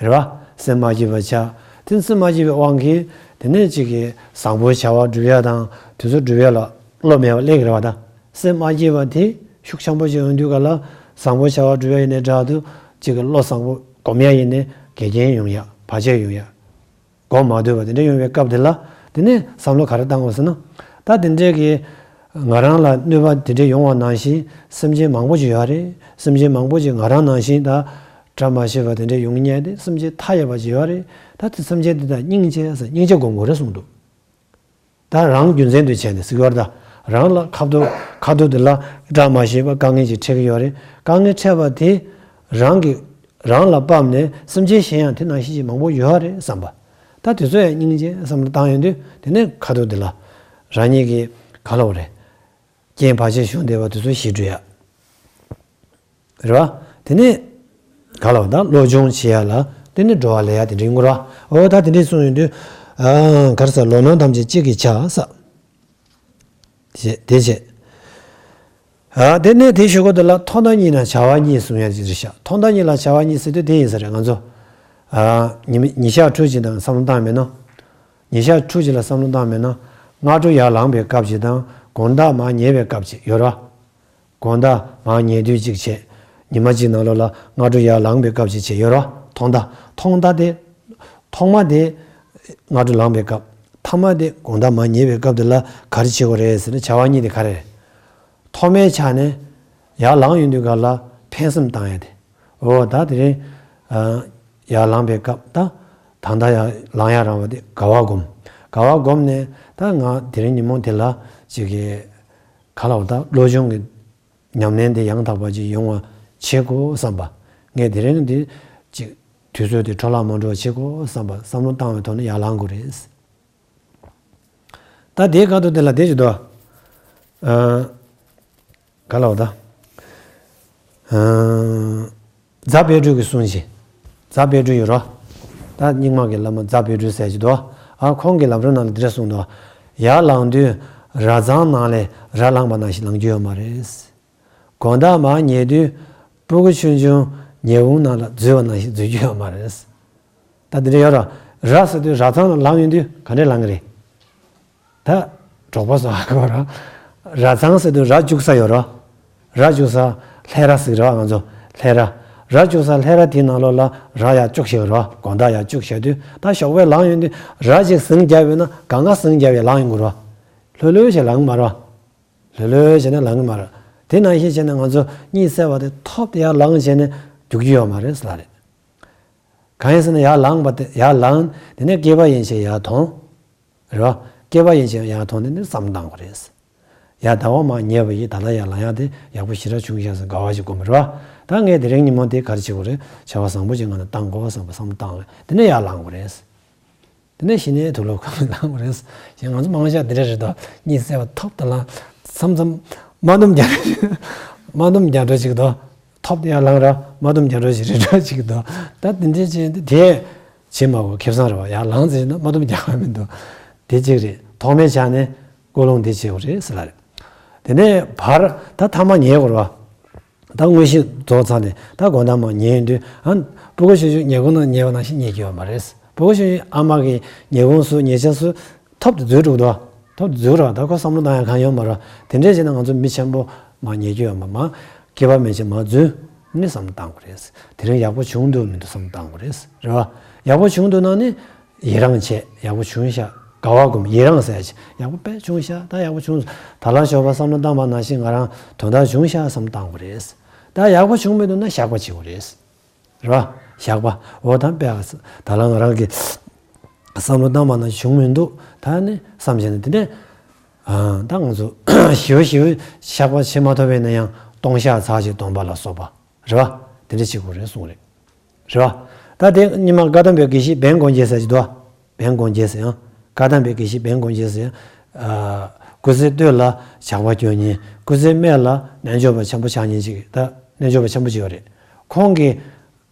རེད་བ། སེམས་མ་སྐྱིད་པ་ཆགས། དེ་སེམས་མ་སྐྱིད་པའི་དབང་གིས་དེ་ནས་ཅིག་གིས་བཟང་པོའི་བྱ་བ་སྒྲུབ་ཡ་དང་དེ་ཚོ་སྒྲུབ་ཡ་ལ་བློ་མེད་པ་སླེབས་ཀྱི་རེད་བ། ད་སེམས་མ་སྐྱིད་པ་དེ་ཤུགས་ཆེན་པོ་ཅིག་ཡོང་དུས་ག་ལ་བཟང་པོའི་བྱ་བ་སྒྲུབ་ཡ་ཡིན་ནའི་འདྲ་འདུག་ཅིག་གི་བློ་བཟང་པོ་སྒོམ་ཡ་ཡིན་ནའི་འགལ་རྐྱེན་ཡོང་ཡ། བར་ཆད་ཡོང་ཡ། སྒོམ་མ་འདོད་པ་དེ་འདྲ་ཡོང་བའི་སྐབས་དེ་ལ་དེ་ནས་བསམ་བློ་ག་རེ་བཏང་དགོས་ཟེར་ན། ད་དེ་འདྲའི་གི་ང་རང་ལ་གནོད་པ་དེ་འདྲ་ཡོང་བ་ནང་བཞིན་སེམས་ཅན་མང་པོ་ཅིག་ཡོད་རེད། སེམས་ཅན་མང་པོ་ཅིག་ང་རང་ནང་བཞིན་ད་བཀྲ་མ་ཤིས་པ་དེ་འདྲ་ཡོང་མཁན་དེ་སེམས་ཅན་མཐའ་ཡས་པ་ཅིག་ཡོད་རེད། ད་དེ་སེམས་ཅན་དེ་དག་སྙིང་རྗེ་ཟེར་སྙིང་རྗེ་སྒོམ་དགོས་རེད་གསུངས་འདུག་ད་རང་རྒྱུ་མཚན་དུ་བྱས་ནས་ཟེར་གྱི་ཡོད་རེད། ད་རང་ལ་ཁ་ཐུག་ཁ་ཐུག་དེ་ལ་བཀྲ་མ་ཤིས་པ་དཀའ་ངལ་ཅིག་འཕྲད་ཀྱི་ཡོད་རེད། དཀའ་ངལ་འཕྲད་པ་དེ་རང་གི་རང་ལ་དཔག་ནས་སེམས་ཅན་གཞན་ཡང་དེ་ནང་བཞིན་ཅིག་མང་པོ་ཡོད་རེད་བསམ་པ། ད་དེ་ཚོ་ཡང་སྙིང་རྗེ་བསམ་བློ་བཏང་ཡོང་དུས་དེ་ནས་ཁ་ཐུག་དེ་ལ་རང་ཉིད་ཀྱི་ག་ལབ་དགོས་རེད། རྐྱེན་བར་ཆད་བྱུང་བསྡད་པ་དེ་ཚོ་ཞི་འགྲོ་ཡ། རེད་བ། དེ་ནས་ག་ལབ་དགོས། ད་བློ་སྦྱོང་བྱེད་ཡ་ལ་དེ་ནས་སྒྲོལ་བ་ལེན་ཡ་དེ་འདྲ་ཡིན་དགོས་རེད་བ། འོ་ད་དེ་འདྲ་གསུངས་ཡོང་དུས། ཨ། ག་རེ་ཟ། ལོག་གནོན་ཐམས་ཅད་གཅིག་གིས་བྱ་ཟེར། དེ་བྱས། ཨ། དེ་ནས་དེའི་གཞུག་གུ་དེ་ལ་ཐོག་མཐའ་གཉིས་ན་བྱ་བ་གཉིས་གསུང་ཡ་ཅིག་རེད་ཤག་ཐོག་མཐའ་གཉིས་ལ་བྱ་བ་གཉིས་ཟེར་དུས་དེ་ཡིན་ས་རེད། ང་ཚོ། ཨ། ཉི་མ་ཉིན་ཞག་ཕྲུགས་གཅིག་དང་བསམ་བློ་བཏང་མེད་ན། ཉིན་ཞག་ཕྲུགས་གཅིག་ལ་བསམ་བློ་བཏང་མེད་ན། སྔ་དྲོ་ཡར་ལངས་པའི་སྐབས་ཅིག་དང་ དགོང་དག་མར་ཉལ་བའི་སྐབས་ཅིག་ཡོད་རེད་བ། དགོང་དག་མར་ཉལ་དུས་ཅིག་བྱས། ཉི་མ་གཅིག་ནང་ལོགས་ལ་སྔ་དྲོ་ཡར་ལངས་པའི་སྐབས་ཅིག་བྱས་ཡོད་རེད་བ། ཐོག་མཐའ། ཐོག་མཐའ་དེ། ཐོག་མ་དེ་སྔ་དྲོ་ལངས་པའི་སྐབས། ཐ་མ་དེ་དགོང་དག་མར་ཉལ་བའི་སྐབས་དེ་ལ་ག་རེ་བྱེད་དགོས་རེད་ཟེར་ན། བྱ་བ་གཉིས་དེ་ག་རེ་རེད། ཐོག་མའི་ཆ་ནས་ཡར་ལངས་ཡོང་དུས་སྒང་ལ་ཕན་སེམས་བཏང་ཡ་དེ། འོ་ད་དེ་རིང་ཨ་ཡར་ལངས་པའི་སྐབས། ད་ད་ལྟ་ཡར་ལངས་ཡ་རང་བ་དེ་དགའ་བ་སྒོམ། དགའ་བ་སྒོམ་ནས་ད་ང་དེ་རིང་ཉིན་མོ་དེ་ལ་ཅིག་གི་ག་ལ་བ་ད་བློ་སྦྱོང་གི་ཉམས་ལེན་དེ་ཡང་དག་པ་ཅིག་ཡོང་བ་བྱེད་དགོས་བསམ་པ། ངས་དེ་རིང་འདི་ཅིག་དུས་ཚོད་དེ་འཕྲོ་བརླག་མ་འགྲོ་བ་བྱེད་དགོས་བསམ་པ། བསམ་བློ་བཏང་བའི་ཐོག་ནས་ཡར་ལངས་དགོས་རེད། ད་དེའི་སྐབས་དུ་དེ་ལ་དེ་ཅིག་དོ། ཨ་ག་ལ་བ་ད། ཨ་རྫ་དཔལ་སྤྲུལ་གྱི་གསུང་ཅིག་རྫ་དཔལ་སྤྲུལ་ཡོད་རོ། ད་རྙིང་མ་གི་བླ་མ་རྫ་དཔལ་སྤྲུལ་ཟེར་ཅིག་དོ། ཨ་ཁོང་གི་ལམ་རིམ་ནང་ལ་འདི་འདྲ་གསུངས་འདུག་ཡར་ལངས་དུས་ར་ཚང་ནང་ལས་ར་ལངས་པ་ནང་བཞིན་ལངས་རྒྱུ་ཡོད་མ་རེད། དགོང་དག་མར་ཉལ་དུས་སྤུ་གུ་ཆུང་ཆུང་ཉལ་ཁུང་ནང་ལ་འཛུལ་བ་ནང་བཞིན་འཛུལ་རྒྱུ་ཡོད་མ་རེད། ད་འདི་འདྲ་ཡོད་ར། ར་ཟེར་དུས་ར་ཚང་ལ་ལངས་ཡོང་དུས་ག་འདྲས་ལངས་གི་རེད། ད་གྲོགས་པོ་ཚོ་ཧ་གོ་ར། ར་ཚང་ཟེར་དུས་ར་རྒྱུག་ས་ཡོད་ར། ར་རྒྱུག་ས་ལྷས་ར་ཟེར་ར། ང་ཚོ་ལྷས་ར། ར་རྒྱུག་ས་ལྷས་ར་དེའི་ནང་ལོགས་ལ་ར་ཡར་བཅུག་བཞག་ར། དགོང་དག་ཡར་བཅུག་བཞག་དུས་ད་ཞོགས་པ་ལངས་ཡོང་དུས་ར་ཅིག་ཟིང་རྒྱབ་ཡོད་ན་གང་ག་ཟིང་རྒྱབ་ཡས་ལངས་ཡོང་གི་ར། ལྷོད་ལྷོད་བྱས་ལངས་མ་ར། ལྷོད་ལྷོད་བྱས་ནས་ལངས་གི་མ་རེད། དེ་ནང་བཞིན་བྱས་ནས་ང་ཚོ་གཉིད་སད་པ་དེ་ཐོབ་སྟེ་ཡར་ལངས་བྱས་ནས་རྒྱུག་རྒྱུ་ཡོད་མ་རེད་ཟེར་ལ་རེད། གང་ཡིན་ཟེར་ན་ཡར་ལངས་པ་དེ་ཡར་ལངས་དེ་ནས་སྐེད་པ་ཡན་ཆད་ཡར་ཐོན། རེད་བ། སྐེད་པ་ཡན་ཆད་ཡར་ཐོན་དེ་ནས་བསམ་བློ་བཏང་དགོས་རེད། ཡར་ཟླ་བ་མར་ཉལ་བ་ཡིས་ད་ལྟ་ཡར་ལངས་ཡག་དེ་ཡག་པོ་ཞེ་དྲག་བྱུང་ཤག་ཟེར་དགའ་བ་ཞིག་སྒོམ་རེད་བ། ད་ངས་དེ་རིང་ཉིན་མོ་དེ་ག་རེ་བྱེད་དགོས་རེད། བྱ་བ་བཟང་པོ་ཅིག་ང་ལ་བཏང་དགོས་བསམ་པ་བསམ་བློ་བཏང་བས་དེ་ནས་ཡར་ལངས་དགོས་རེད། དེ་ནས་གཞི་ནས་དུག་ལོག་གང་ལ་ལངས་པ་རེད། ཞེས་ང་ཚོ་མང་ཤོས་འདི་འདྲ་རེད་དོ། གཉིད་སད་པ་ཐོབ་ད་ལ་མཚམས་མཚམས་དམའ་འདོམས་རྒྱག་དམའ་འདོམས་རྒྱག་འགྲོ་ཅིག་དོ། ཐོབ་དེ་ཡར་ལངས་ར་དམའ་འདོམས་རྒྱག་འགྲོ་ཞིག་རེད་འགྲོ་ཅིག་དོ། ད་དེ་འདྲ་ཅིག་དེ་བྱེད་མ་དགོས་ཁེ་བཟང་རེད་བ། ཡར་ལངས་ཟེར་ན་དམའ་འདོམས་རྒྱག་པ་མི་འདུག་དེ་གཅིག་རེད། ཐོག་མའི་ཆ་ནས་ཀུན་སློང་དེ་བྱེད་དགོས་རེད་ཟེར་ལ་རེད། དེ་ནས་བར་ད་ཐ་མ་ཉལ་དགོས་རེད་བ། ད་དངོས་གཞི་རྫོགས་ཚར་ནས་ད་དགོང་དག་མར་ཉལ་དུས་ཨ། སྤུ་གུ་ཆུང་ཆུང་ཉལ་ཁུང་ནང་ཉལ་བ་ནང་བཞིན་ཉལ་གྱི་ཡོད་མ་རེད། སྤུ་གུ་ཆུང་ཆུང་ཨ་མ་གི་ཉལ་ཁུང་སུ་ཉལ་ཆ་སུ་ཐོབ་ཏུ་འཛུལ་འགྲོ་གི་འདུག་ཐོབ་ཏུ་འཛུལ་ར། ད་ཁོ་བསམ་བློ་བཏང་ཡ་གང་ཡོད་མ་རེད། དེ་འདྲས་བྱས་ན་ང་ཚོ་མི་ཆེན་པོ་མར་ཉལ་གྱི་ཡོད་མ་མ། སྐེད་པ་མན་ཆད་མར་འཛུལ་ནས་བསམ་བློ་བཏང་དགོས་རེད། དེ་རིང་ཡག་པོ་བྱུང་འདུག་མི་འདུག་བསམ་བློ་བཏང་དགོས་རེད། རེད་བ། ཡག་པོ་བྱུང་འདུག་ན་ནི། ཡི་རང་བྱས་ཡག་པོ་བྱུང་ཤག་དགའ་བ་སྒོམ་ཡི་རང་ཟེར་ཡག་པོ་དཔེ་བྱུང་ཤག་ད་ཡག་པོ་བྱུང་། ད་ལ་ཞོགས་པ་བསམ་བློ་བཏང་བ་ནང་བཞིན་ང་རང་དོན་དག་བྱུང་ཤག་བསམ་བཏང་དགོས་རེད། ད་ཡག་པོ་བྱུང་མི་འདུག་ན་བཤགས་པ་བྱེད་དགོས་རེད། རེད་བ། བཤགས་པ། འོ་ད་དཔེ་ཨ་ད་ལ་ང་རང་གི་བསམ་བློ་བཏང་བ་ནང་བྱུང་མི་འདུག་ད་ནི་བསམ་བྱས་ནས་དེ་ནས་ཨ་ད་ང་ཚོ་ཞེ་པོ་ཞེ་པོ་བཤགས་པ་བྱེད་མ་ཐུབ་པ་ཡིན་ན་ཡང་སྟོང་བཤགས་ཚར་གཅིག་སྡོམ་པ་ལ་སོགས་པ་རེད་བ། དེ་འདྲ་བྱེད་དགོས་རེད་གསུངས་རེད། རེད་བ། ད་དེ་སྔོན་མ་བཀའ་གདམས་པའི་དགེ་བཤེས་བན་དགོན་རྒྱལ་ཟེར་གྱི་འདུག་བན་དགོན་རྒྱལ་ཟེར་ཡང་། བཀའ་གདམས་པའི་དགེ་བཤེས་བན་དགོན་རྒྱལ་ཟེར་ཡང་། ཨ། སྐུ་ཚེ་སྟོད་ལ་ཇག་པ་སྐྱོན་མཁན། སྐུ་ཚེ་སྨད་ལ་རྣལ་འབྱོར་པ་ཆེན་པོ་ཆགས་མཁན་ཅིག་ད་རྣལ་འབྱོར་པ་ཆེན་པོ་ཅིག་ཡོད་རེད། ཁོང་གི་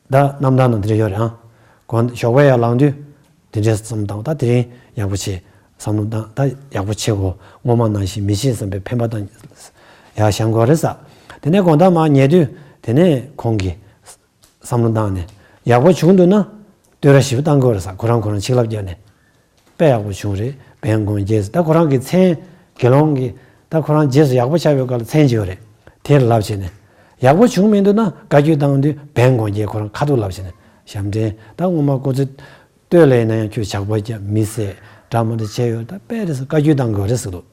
ད་རྣམ་ཐར་ནང་དེ་འདྲ་ཡོད་རེད་ཨང་། དགོན་ཞོགས་པ་ཡར་ལངས་དུས་དེ་འདྲའི་བསམ་བཏང་། ད་དེ་རིང་ཡག་པོ་བྱེད། བསམ་བློ་བཏང་། ད་ཡག་པོ་བྱེད་དགོས། སྔོན་མ་ནང་བཞིན་མི་བྱེད་བསམ་པའི་འཕེན་པ་དང་ཡར་བཞེངས་དགོས་རེད་ས། དེ་ནས་དགོང་དག་མར་ཉལ་དུས་དེ་ནས་ཁོང་གིས། བསམ་བློ་བཏང་ནས་ཡག་པོ་བྱུང་འདུག་ན་བསྟོད་ར་ཞིབ་བཏང་དགོས་རེད་ས། ཁོ་རང་ཁོ་རང་ཆིག་ལབ་བརྒྱབ་ནས། དཔེ་ཡག་པོ་བྱུང་རེད། བན་དགོན་རྒྱལ་ཟེར་ད་ཁོ་རང་གི་མཚན། དགེ་སློང་གི་ད་ཁོ་རང་རྗེས་སུ་ཡག་པོ་ཆགས་པའི་སྐབས་ལ་མཚན་ཅིག་ཡོད་རེད། དེར་ལབ་བྱས་ནས། ཡག་པོ་བྱུང་མི་འདུག་ན་བཀའ་བཀྱོན་བཏང་དུས་བན་དགོན་རྒྱལ་ཁོ་རང་ཁ་ཐུག་ལབ་བྱས་ནས། ཞབས་འདྲེན་ད་སྔོན་མ་སྐུ་ཚེ་སྟོད་ལ་ཡིན་ན་ཡང་ཁྱོད་ཇག་པ་བརྒྱབ་མི་བསད་འདྲ་མི་འདྲ་བྱས་ཡོད་ད་དཔེ་རེད་ཟེར་བཀའ་བཀྱོན་བཏང་དགོས་རེད་ཟེར་འདུག་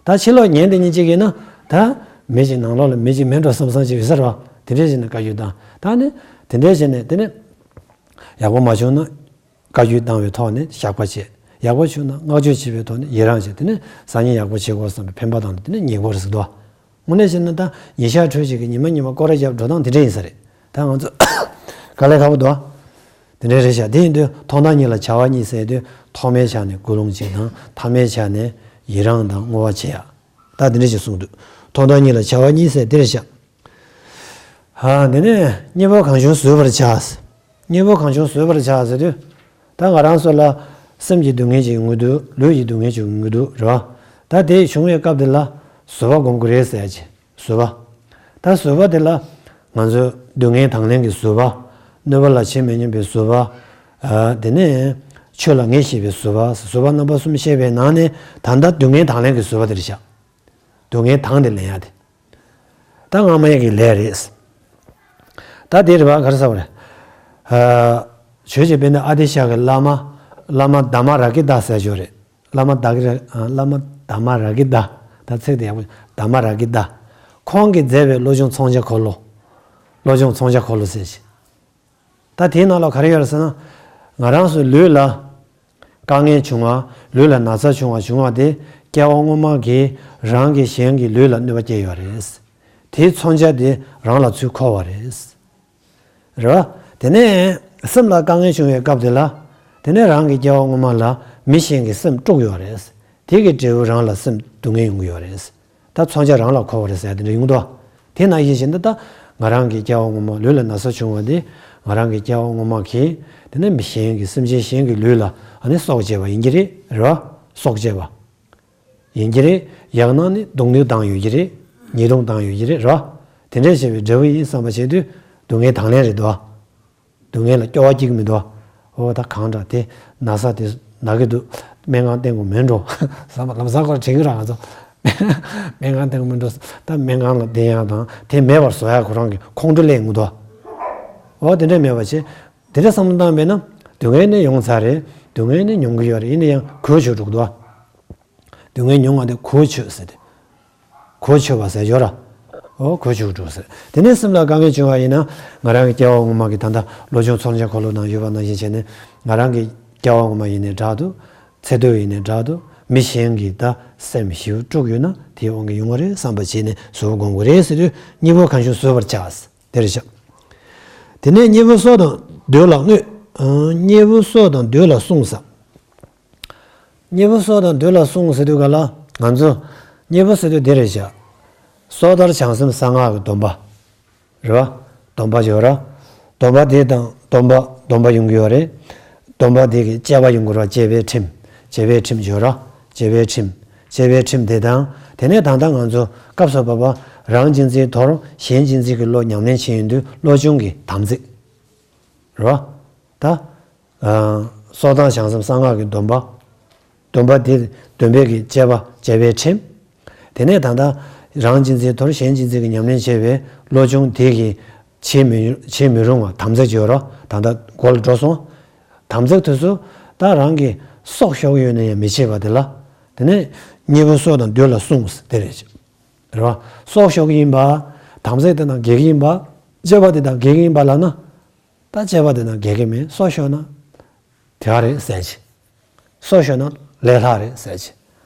ད་ཕྱི་ལོགས་ཉན་དེ་ཉིན་གཅིག་ཡིན་ན་ད་མི་གཅིག་ནང་ལོགས་ལ་མི་གཅིག་མེད་འགྲོ་བསམ་བསམ་ཅིག་ཡོད་ས་རེད་བ། དེ་འདྲས་བྱས་ནས་བཀའ་བཀྱོན་བཏང་། ད་ནི་དེ་འདྲས་བྱས་ནས་དེ་ནི་ཡག་པོ་མ་བྱུང་ན་བཀའ་བཀྱོན་བཏང་བའི་ཐོག་ནས་བཤགས་པ་བྱས། ཡག་པོ་བྱུང་ན་བསྔགས་བརྗོད་བྱེད་པའི་ཐོག་ནས་ཡི་རང་བྱས། དེ་ནི་སང་ཉིན་ཡག་པོ་བྱེད་དགོས་བསམ་པའི་འཕེན་པ་བཏང་ནས་དེ་ནི་ཉལ་དགོས་རེད་ཟེར་འདུག་དངོས་གནས་བྱས་ན་ད་ཉིན་ཞག་འཕྲོས་ཤིག་གི་ཉི་མ་ཉི་མ་སྐོར་ར་བརྒྱབ་འགྲོ་སྟངས་དེ་འདྲས་ཡིན་ས་རེད། ད་ང་ཚོ་དཀའ་ལས་ཁག་པོ་འདུག་དེ་འདྲས་རེད་ཤག་དེ་ཡིན་དུས་ཐོག་མཐའ་གཉིས་ལ་བྱ་བ་གཉིས་ཟེར་དུས་ཐོག་མའི་ཆ་ནས་ཀུན་སློང་གཅིག་དང་ཐ་མའི་ཆ་ནས་ཡི་རང་དང་བསྔོ་བ་བྱེད་ཡ། ད་དེ་འདྲས་ཅིག་གསུངས་འདུག་ཐོག་མཐའ་གཉིས་ལ་བྱ་བ་གཉིས་ཟེར་དེ་རེད་ཤག་ཨ། དེ་ནས་གཉེན་པོ་གང་བྱུང་བཟོད་པར་བྱ། གཉེན་པོ་གང་བྱུང་བཟོད་པར་བྱ་ཟེར་དུས། ད་ང་རང་ཚོ་ལ་སེམས་ཀྱི་སྡུག་བསྔལ་ཅིག་ཡོང་གི་འདུག་ལུས་ཀྱི་སྡུག་བསྔལ་ཅིག་ཡོང་གི་འདུག་རེད་བ། ད་དེ་བྱུང་བའི་སྐབས་དེ་ལ་བཟོད་པ་སྒོམ་དགོས་རེད་ཟེར་ཡ་ཅིག་བཟོད་པ། ད་བཟོད་པ་དེ་ལ་ང་ཚོས་སྡུག་བསྔལ་དང་ལེན་གྱི་བཟོད་པ། གནོད་པ་ལ་བྱེད་མི་ཉན་པའི་བཟོད་པ། ཨ། དེ་ནས་ཆོས་ལ་ངེས་ཤེས་པའི་བཟོད་པ། བཟོད་པ་རྣམ་པ་གསུམ་བཤད་པའི་ནང་ནས་ད་ལྟ་སྡུག་བསྔལ་དང་ལེན་གྱི་བཟོད་པ་དེ་རེད་ཤག་སྡུག་བསྔལ་དང་དེ་ལེན་ཡ་དེ། ད་སྔ་མའི་གི་ལས་རེད། ད་དེ་རེད་བ། ག་རེ་ཟེར་བ་རེད། ཨ། ཆོས་རྗེ་དཔལ་ལྡན་ཨ་ཏི་ཤ་གི་བླ་མ། བླ་མ་དྷརྨ་རཀྵི་ཏ་ཟེར་ཞོ་རེད། བླ་མ་དྷརྨ་རཀྵི་ཏ། ད་ཚིག་དེ་ཡག་པོ། དྷརྨ་རཀྵི་ཏ། ཁོང་གིས་མཛད་པའི་བློ་སྦྱོང་མཚོན་བྱ་འཁོར་ལོ། བློ་སྦྱོང་མཚོན་བྱ་འཁོར་ལོ་ཟེར་ཞིང་། ད་དེའི་ནང་ལ་ག་རེ་ཡོད་རེད་ཟེར་ན། ང་རང་ཚོའི་ལུས་ལ་དཀའ་ངལ་བྱུང་བ། ལུས་ལ་ན་ཚ་བྱུང་བ་བྱུང་བ་དེ། སྐྱེ་བ་སྔོན་མ་གིས་རང་གི་གཞན་གྱི་ལུས་ལ་གནོད་པ་སྐྱེལ་ཡོད་རེད། དེའི་མཚོན་བྱ་དེ་རང་ལ་ཚུར་འཁོར་བ་རེད། རེད་བ། དེ་ནས་སེམས་ལ་དཀའ་ངལ་བྱུང་བའི་སྐབས་དེ་ལ། དེ་ནས་རང་གི་སྐྱེ་བ་སྔོན་མ་ལ་མི་གཞན་གྱིས་སེམས་དཀྲུགས་ཡོད་རེད། དེ་གི་འབྲས་བུ་རང་ལ་སེམས་སྡུག་བསྔལ་ཡོང་གི་ཡོད་རེད། ད་མཚོན་བྱ་རང་ལ་འཁོར་བ་རེད་ཟེར་ཡ་དེ་འདྲ་ཡོང་འདུག་དེ་ནང་བཞིན་བྱས་ན་ད་ང་རང་གི་སྐྱེ་བ་སྔོན་མ་ལུས་ལ་ན་ཚ་བྱུང་བ་དེ། ང་རང་གི་སྐྱེ་བ་སྔོན་མ་གིས་དེ་ནས་མི་གཞན་གྱི་སེམས་ཅན་གཞན་གྱི་ལུས་ལ་ཨ་ནི་སྲོག་བཅད་པ་ཡིན་གྱི་རེད། རེད་བ། སྲོག་བཅད་པ་ཡིན་གྱི་རེད། ཡང་ན་ནི་སྡུག་བསྔལ་བཏང་ཡོད་ཀྱི་རེད། ཉེས་རྡུང་བཏང་ཡོད་ཀྱི་རེད། རེད་བ། དེ་འདྲས་བྱས་པའི་འབྲས་བུ་ཡིན་བསམ་པ་བྱས་དུས་སྡུག་བསྔལ་དང་ལེན་རེད་དོ། སྡུག་བསྔལ་ལ་སྐྱོ་བ་སྐྱེ་གི་མི་འདུག་འོ་ད་གང་འདྲ་དེ་ན་ཚ་དེ་ན་གི་འདུག་སྨན་ཁང་བསྟེན་དགོས་མིན་འགྲོ་བསམ་པ་ལམ་སང་ཁོ་ར་དྲན་གི་ར། ང་ཚོ་སྨན་ཁང་བསྟེན་དགོས་མིན་འགྲོ། ད་སྨན་ཁང་ལ་བསྟེན་ཡག་དང་དེ་མེད་པར་བཟོ་ཡག་ཁོ་རང་གི་ཁོང་ཁྲོ་སླེབས་ཡོང་གི་འདུག་འོ་དེ་འདྲ་མེད་པ་བྱས། དེ་འདྲ་བསམ་བློ་བཏང་བས་ན་སྡུག་བསྔལ་ནི་ཡོང་ཚར་རེད། སྡུག་བསྔལ་ནི་མྱོང་གི་ཡོད་རེད། ཡིན་ན་ཡང་གོ་ཆོད་འགྲོ་གི་འདུག་སྡུག་བསྔལ་མྱོང་བ་དེ་གོ་ཆོད་ཟེར་ཏེ། གོ་ཆོད་པ་ཟེར་ཡོད་ར། འོ་གོ་ཆོད་འགྲོ་ཟེར། དེ་ནས་སེམས་ལ་དཀའ་ངལ་བྱུང་བ་ཡིན་ན། ང་རང་གི་སྐྱེ་བ་སྔོན་མ་གི་ད་ལྟ་བློ་སྦྱོང་མཚོན་བྱ་འཁོར་ལོ་ནང་ཡོད་པ་ནང་བཞིན་བྱས་ནས། ང་རང་གི་སྐྱེ་བ་སྔོན་མ་ཡིན་ནའི་འདྲ་འདུག་ཚེ་སྟོད་ཡིན་ནའི་འདྲ་འདུག་མི་གཞན་གྱིས་ད་སེམས་ཞེ་པོ་དཀྲུགས་ཡོད་ན་དེའི་དབང་གིས་ཡོང་བ་རེད་བསམ་པ་བྱས་ནས་གཟུ་བོ་སྒོམ་དགོས་རེད་ཟེར་དུས། གཉིས་པོ་གང་བྱུང་བཟོད་པར་བྱ། དེ་རེད་ཤག་དེ་ནས་གཉེན་པོ་སྲོག་དང་འདོད་ལ་བསྔོས། ཨ། གཉེན་པོ་སྲོག་དང་འདོད་ལ་བསྲུང་ཟེར། གཉེན་པོ་སྲོག་དང་འདོད་ལ་བསྲུང་ཟེར་དུས་ག་ལ་ང་ཚོ། གཉེན་པོ་ཟེར་དུས་དེ་རེད་ཤག་སྲོག་ལྟར་བྱང་སེམས་གསང་སྔགས་ཀྱི་སྡོམ་པ། རེད་བ། སྡོམ་པ་ཡོད་ར། སྡོམ་པ་དེ་དང་སྡོམ་པ་སྡོམ་པ་ཡོང་གི་ཡོད་རེད། སྡོམ་པ་དེ་གི་སྤྱད་པ་ཡོང་གི་ར། སྤྱད་པའི་ཁྲིམས། སྤྱད་པའི་ཁྲིམས་ཡོད་ར། སྤྱད་པའི་ཁྲིམས། སྤྱད་པའི་ཁྲིམས་དེ་དང་། དེ་ནས་ད་ལྟ་ང་ཚོ་སྐབས་སུ་བབ་པ་རང་གཅེས་འཛིན་དོར་གཞན་གཅེས་འཛིན་གྱི་བློ་ཉམས་ལེན་བྱེད་ཡོང་དུས་བློ་སྦྱོང་གི་དམ་ཚིག་རེད་བ། ད། ཨ། སྲོག་དང་བྱང་སེམས་གསང་སྔགས་ཀྱི་སྡོམ་པ། སྡོམ་པ་དེ་སྡོམ་པའི་གི་སྤྱད་པ་སྤྱད་པའི་ཁྲིམས། དེ་ནས་ད་ལྟ་རང་གཅེས་འཛིན་དོར་གཞན་གཅེས་འཛིན་གྱི་ཉམས་ལེན་བྱས་པའི་བློ་སྦྱོང་དེ་གི་བྱེད་མི་བྱེད་མི་རུང་བ་དམ་ཚིག་ཡོད་ར། ད་ལྟ་མགོ་ལ་འགྲོ་སོང་། དམ་ཚིག་དེ་ཚོ་ད་རང་གི་སྲོག་ཤོར་གྱི་ཡོད་ན་ཡང་མི་བྱེད་པ་དེ་ལ། དེ་ནས་གཉེན་པོ་སྲོག་དང་འདོད་ལ་བསྲུང་ཟེར་དེ་རེད། རེད་བ། སྲོག་ཤོར་གྱི་ཡིན་པ། དམ་ཚིག་དེ་དང་འགལ་གྱི་ཡིན་པ། སྤྱད་པ་དེ་དང་འགལ་གྱི་ཡིན་པ་ལབ་ན། ད་སྤྱད་པ་དེ་དང་འགལ་གྱི་མེད། སྲོག་ཤོར་ན་དེ་ག་རེད་ཟེར་གྱི། སྲོག་ཤོར་ན་ལས་སླ་རེད་ཟེར་གྱི།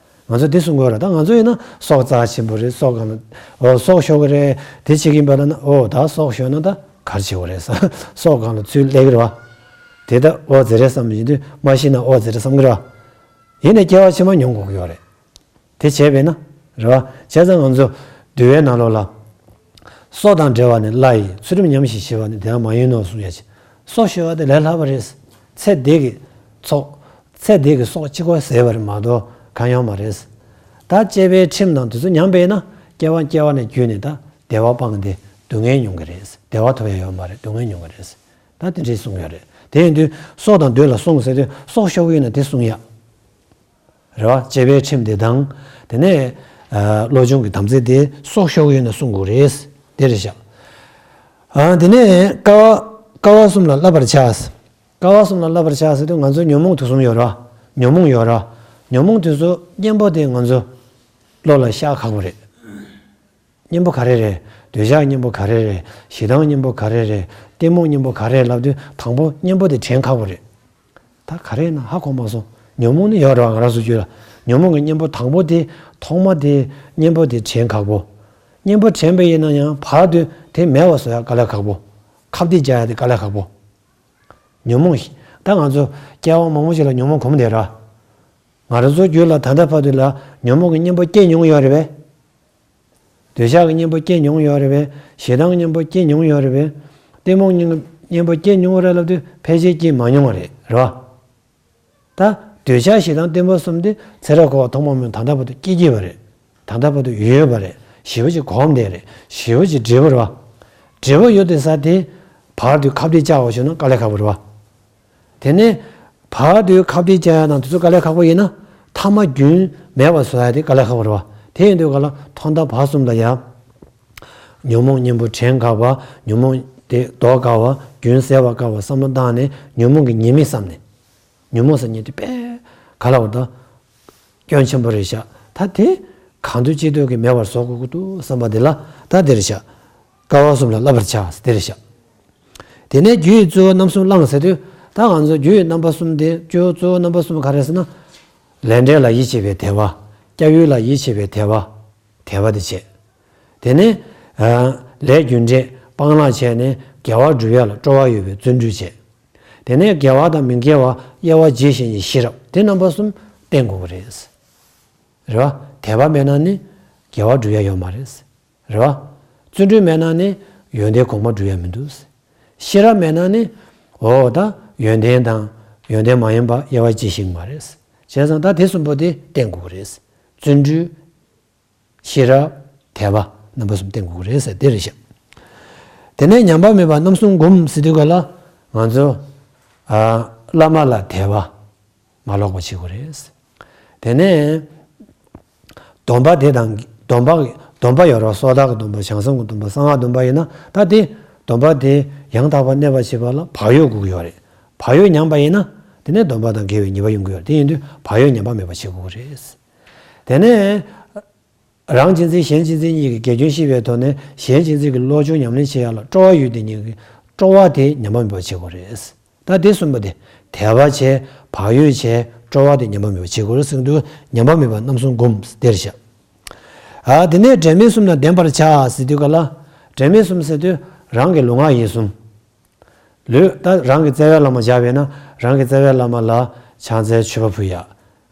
ང་ཚོས་འདི་གསུང་དགོས་རེད། ད་ང་ཚོ་ཡིན་ན་སྲོག་རྩ་ཆེན་པོ་རེད། སྲོག་གང་ལ། འོ་སྲོག་ཤོར་གི་རེད། དེ་བྱེད་ཀྱི་ཡིན་པ་ལབ་ན། འོ་ད་སྲོག་ཤོར་ན་ད་ག་རེ་བྱེད་དགོས་རེད་ཟེར། སྲོག་གང་ལ་ཚུར་སླེབས་ཀྱི་རེད་བ། དེ་ད་འོ་ཟེར་རེད་བསམ་བཞིན་དུས་མ་ཤི་ན་འོ་ཟེར་རེད་བསམ་གྱི་རེད་བ། ཡིན་ནའི་སྐྱེ་བ་ཕྱི་མ་མྱོང་དགོས་ཀྱི་ཡོད་རེད། དེ་བྱས་པས་ན། རེད་བ། བྱས་ཙང་ང་ཚོ་འདུལ་བའི་ནང་ལོགས་ལ། སྲོག་དང་འབྲེལ་བ་ནི་བླ་ཡི། ཚུལ་ཁྲིམས་ཉམས་ཤིང་ཞི་བ་ནི། དེ་ཡང་མ་ཡིན་ནོ་གསུངས་ཡ་ཅི། སྲོག་ཤོར་བ་དེ་ལས་སླ་བ་རེད། ཚེ་འདི་གི་ཚོགས། ཚེ་འདི་གི་སྲོག་གཅིག་པོ་ཟད་པ་རེད་མ་གཏོགས་གང་ཡང་མ་རེད། ད་སྤྱད་པའི་ཁྲིམས་དང་དེ་ཚོ་ཉམས་པས་ན་སྐྱེ་བ་སྐྱེ་བ་ནས་བརྒྱུད་ནས་ད་བདེ་བ་སྤངས་ཏེ་སྡུག་བསྔལ་མྱོང་གི་རེད། བདེ་བ་ཐོབ་ཡ་ཡོད་མ་རེད། སྡུག་བསྔལ་མྱོང་གི་རེད། ད་དེ་འདྲས་གསུངས་ཡོད་རེད། དེ་ཡིན་དུས་སྲོག་དང་འདོད་ལ་བསྲུང་ཟེར་དུས་སྲོག་ཤོར་གི་ཡོད་ན་དེ་བསྲུང་ཡ། རེད་བ། སྤྱད་པའི་ཁྲིམས་དེ་དང་། དེ་ནས་ཨ་བློ་སྦྱོང་གི་དམ་ཚིག་དེ་སྲོག་ཤོར་གྱི་ཡོད་ན་བསྲུང་དགོས་རེད། དེ་རེད་ཤག་ཨ་དེ་ནས་དཀའ་བ་དཀའ་བ་གསུམ་ལ་བསླབ་པར་བྱ། དཀའ་བ་གསུམ་ལ་བསླབ་པར་བྱ་ཟེར་དུས་ང་ཚོ་ཉོན་མོངས་དུག་གསུམ་ཡོད་རེད་བ། ཉོན་མོངས་ཡོད་རེད་བ། ཉོན་མོངས་དེ་ཚོ་གཉེན་པོ་དེ་ང་ཚོ་བློ་ལ་ཤར་ཁག་པོ་རེད། གཉེན་པོ་ག་རེ་རེད། འདོད་ཆགས་གཉེན་པོ་ག་རེ་རེད། ཞེ་སྡང་གཉེན་པོ་ག་རེ་རེད། གཏི་མུག་གཉེན་པོ་ག་རེ་ལབ་དུས་དང་པོ་གཉེན་པོ་དེ་དྲན་ཁག་པོ་རེད། ད་ག་རེ་ཡིན་ན་ཧ་གོ་མ་སོང་། ཉོན་མོངས་ནི་ཡོད་རེད་བ། ང་རང་ཚོ་རྒྱུད་ལ་ཉོན་མོངས་ཀྱི་གཉེན་པོ་དང་པོ་དེ། ཐོག་མ་དེ་གཉེན་པོ་དེ་དྲན་ཁག་པོ། གཉེན་པོ་དྲན་པ་ཡིན་ན་ཡང་བར་དུ་དེ་མེད་པ་བཟོ་ཡ་དཀའ་ལས་ཁག་པོ། ཁ་གཏད་བཅག་ཡ་དེ་དཀའ་ལས་ཁག་པོ། ཉོན་མོངས་ཤིག་ད་ང་ཚོ་སྐྱེ་བ་མང་པོ་ཞིག་ལ་ཉོན་མོངས་གོམས་བསྡད་རེད་བ། ང་རང་ཚོ་རྒྱུད་ལ་ད་ལྟ་བར་དུ་ལ་ཉོན་མོངས་ཀྱི་གཉེན་པོ་སྐྱེས་མྱོང་ཡོད་རེད་པས། འདོད་ཆགས་ཀྱི་གཉེན་པོ་སྐྱེས་མྱོང་ཡོད་རེད་པས། ཞེ་སྡང་གཉེན་པོ་སྐྱེས་མྱོང་ཡོད་རེད་པས། གཏི་མུག་གཉེན་གཉེན་པོ་སྐྱེས་མྱོང་རེད་ལབ་དུས་ཕལ་ཆེར་སྐྱེས་མ་མྱོང་བ་རེད། རེད་བ། ད་འདོད་ཆགས་ཞེ་སྡང་གཏི་མུག་གསུམ་དེ་ཚེ་རབས་འཁོར་བ་ཐོག་མ་མེད་ད་ལྟ་བར་དུ་སྐྱེས་ཀྱི་ཡོད་པ་རེད། ད་ལྟ་བར་དུ་ཡོད་པ་རེད། ཞེ་པོ་ཅིག་གོམས་བསྡད་རེད། ཞེ་པོ་ཅིག་འབྲས་བུ་རེད་བ། འབྲས་བུ་ཡོད་དེ་ས་དེ་བར་དུ་ཁ་གཏད་བཅག་པ་བྱུང་ན་དཀའ་ལས་ཁག་པོ་རེད་བ། དེ་ནས་བར་དུ་ཁ་གཏད་བཅག་ཡ་དང་དེ་ཚོ་དཀའ་ལས་ཁག་པོ་ཡིན་ན། ཐ་མ་རྒྱུན་མེད་པ་བཟོ་ཡ་དེ་དཀའ་ལས་ཁག་པོ་རེད་བ། དེ་ཡིན་དུས་ག་ལ་ཐོག་མཐའ་བར་གསུམ་ལ་ཡང་། ཉོན་མོངས་གཉེན་པོ་དྲན་དཀའ་བ། ཉོན་མོངས་དེ་ལྡོག་དཀའ་བ། རྒྱུན་སེལ་བ་དཀའ་བ་བསམ་བློ་བཏང་ནས་ཉོན་མོངས་ཀྱི་ཉེས་དམིགས་བསམ་ནས། ཉོན་མོངས་ཟེར་མཁན་དེ་དཔེ་ག་ལ་བ་དང་། སྐྱོན་ཆེན་པོ་རེད་ཤག་ད་དེ་གང་འདོད་ཅི་འདོད་ཀྱིས་མེད་པར་བཟོ་དགོས་ཀྱི་འདུག་བསམ་པ་དེ་ལ་ད་དེ་རེད་ཤག་དཀའ་བ་གསུམ་ལ་བསླབ་པར་བྱ་ཟེར་དེ་རེད་ཤག་དེ་ནས་རྒྱུ་ཡི་རྩོལ་བ་རྣམ་གསུམ་བླངས་ཟེར་དུས། ད་ང་ཚོ་རྒྱུ་ཡི་རྣམ་པ་གསུམ་དེ་རྒྱུ་རྩོལ་བ་རྣམ་པ་གསུམ་ག་རེ་ཟེར་ན། ལས་འབྲས་ལ་ཡིད་ཆེས་པའི་དད་པ། སྐྱབས་ཡུལ་ལ་ཡིད་ཆེས་པའི་དད་པ། དད་པ་དེ་བྱས། དེ་ནས། ཨ། ལས་རྒྱུ་འབྲས་སྤང་བླང་བྱས་ནས་དགེ་བ་སྒྲུབ་ཡ་ལ་སྤྲོ་བ་ཡོད་པའི་བརྩོན་འགྲུས་བྱས། དེ་ནས་དགེ་བ་དང་མི་དགེ་བ་དབྱེ་བ་འབྱེད་ཤེས་ཀྱི་ཤེས་རབ་དེ་རྣམ་པ་གསུམ་བསྟེན་དགོས་ཀྱི་རེད། རེད་བ། དད་པ་མེད་ན་ནི་དགེ་བ་སྒྲུབ་ཡ་ཡོད་མ་རེད། རེད་བ། བརྩོན་འགྲུས་མེད་ན་ནི་ཡོན་ཏན་གོང་མ་སྒྲུབ་ཡ་མི་འདུག་ཤེས་རབ་མེད་ན་ནི། འོ་ད་ཡོན་ཏན་དང་ཡོན་ཏན་མ་ཡིན་པ་དབྱེ་བ་འབྱེད་ཤེས་ཀྱི་མ་རེད། བྱས་ཙང་ད་དེ་གསུམ་པོ་དེ་བསྟེན་དགོས་ཀྱི་རེད། བརྩོན་འགྲུས། ཤེས་རབ། དད་པ་རྣམ་པ་གསུམ་བསྟེན་དགོས་ཀྱི་རེད་ཟེར་དེ་རེད་ཤག་དེ་ནས་ཉམས་པ་མེད་པ་རྣམ་གསུམ་སྒོམ་ཟེར་དུས་ག་ལ་ང་ཚོ། ཨ། བླ་མ་ལ་དད་པ་མ་ལོག་པ་བྱེད་དགོས་རེད། དེ་ནས་སྡོམ་པ་དེ་དང་སྡོམ་པ་སྡོམ་པ་ཡོད་རེད་བ། སོ་ཐར་གྱི་སྡོམ་པ། བྱང་སེམས་ཀྱི་སྡོམ་པ། གསང་སྔགས་སྡོམ་པ་ཡིན་ན་ད་དེ་སྡོམ་པ་དེ་ཡང་དག་པར་གནས་པར་བྱེད་པ་ལ་བག་ཡོད་དགོས་ཀྱི་ཡོད་རེད། བག་ཡོད་ཉམས་པ་ཡིན་ན་དེ་ནས་སྡོམ་པ་དང་འགལ་བའི་ཉེས་པ་ཡོང་གི་ཡོད་རེད། དེ་ཡིན་དུས་བག་ཡོད་ཉམས་པ་མེད་པ་བྱེད་དགོས་ཀྱི་རེད། དེ་ནས། རང་གཅེས་འཛིན་གཞན་གཅེས་འཛིན་གཉིས་ཀྱི་དགེ་སྐྱོན་ཤེས་པའི་ཐོག་ནས་གཞན་གཅེས་འཛིན་གྱི་བློ་སྦྱོང་ཉམས་ལེན་བྱེད་ཡ་ལ་སྤྲོ་བ་ཡོད་དེ་ཉིད་ཀྱི་སྤྲོ་བ་དེ་ཉམས་པ་མེད་པར་བྱེད་དགོས་རེད། ད་དེ་གསུམ་པོ་དེ་དད་པ་བྱས། བག་ཡོད་བྱས། སྤྲོ་བ་དེ་ཉམས་པ་མེད་པར་བྱེད་དགོས་རེད་ཟེར་དུས་ཉམས་པ་མེད་པ་རྣམ་གསུམ་སྒོམ་དེ་རེད་ཤག་ཨ། དེ་ནས་དྲན་མེད་གསུམ་ལ་ལྡན་པར་བྱ་ཟེར་དུས་ག་ལ། དྲན་མེད་གསུམ་ཟེར་དུས་རང་གི་ལུས་ངག་ཡིད་གསུམ། ལུས་ད་རང་གི་བརྩེ་བའི་བླ་མ་བཞག་པས་ན་རང་གི་བརྩེ་བའི་བླ་མ་ལ་ཕྱག་འཚལ་མཆོད་པ་ཕུལ་ཡ།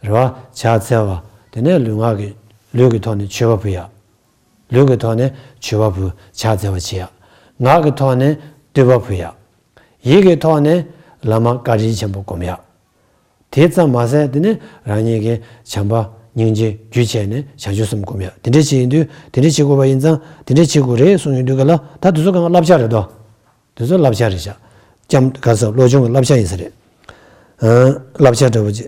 རེད་བ། ཕྱག་འཚལ་བ། དེ་ནས་ལུས་ངག་གི་ལུས་ཀྱི་ཐོག་ནས་མཆོད་པ་ཕུལ་ཡ། ལུས་ཀྱི་ཐོག་ནས་མཆོད་པ་ཕུལ་ཕྱག་འཚལ་བ་བྱེད་ཡ། ངག་གི་ཐོག་ནས་བསྟོད་པ་ཕུལ་ཡ། ཡིད་ཀྱི་ཐོག་ནས་བླ་མ་བཀའ་དྲིན་ཆེན་པོ་སྒོམ་ཡ། དེ་ཙམ་མ་ཟད་དེ་ནས་རང་ཉིད་ཀྱི་བྱམས་པ་སྙིང་རྗེ་རྒྱུ་བྱས་ནས་བྱང་ཆུབ་སེམས་སྒོམ་ཡ། དེ་འདྲ་བྱེད་ཡིན་དུས་དེ་འདྲ་བྱེད་དགོས་པ་ཡིན་ཙང་དེ་འདྲ་བྱེད་དགོས་རེད་གསུངས་ཡོང་དུས་ག་ལ་ད་དེ་ཚོ་གང་ག་བསླབ་བྱ་རེད་དོ། དེ་ཚོ་བསླབ་བྱ་རེད་ཤག་ལྕམ་ག་ས་བློ་སྦྱོང་གི་བསླབ་བྱ་ཡིན་ས་རེད། ཨ། བསླབ་བྱ་འདྲ་བོ་ཅིག་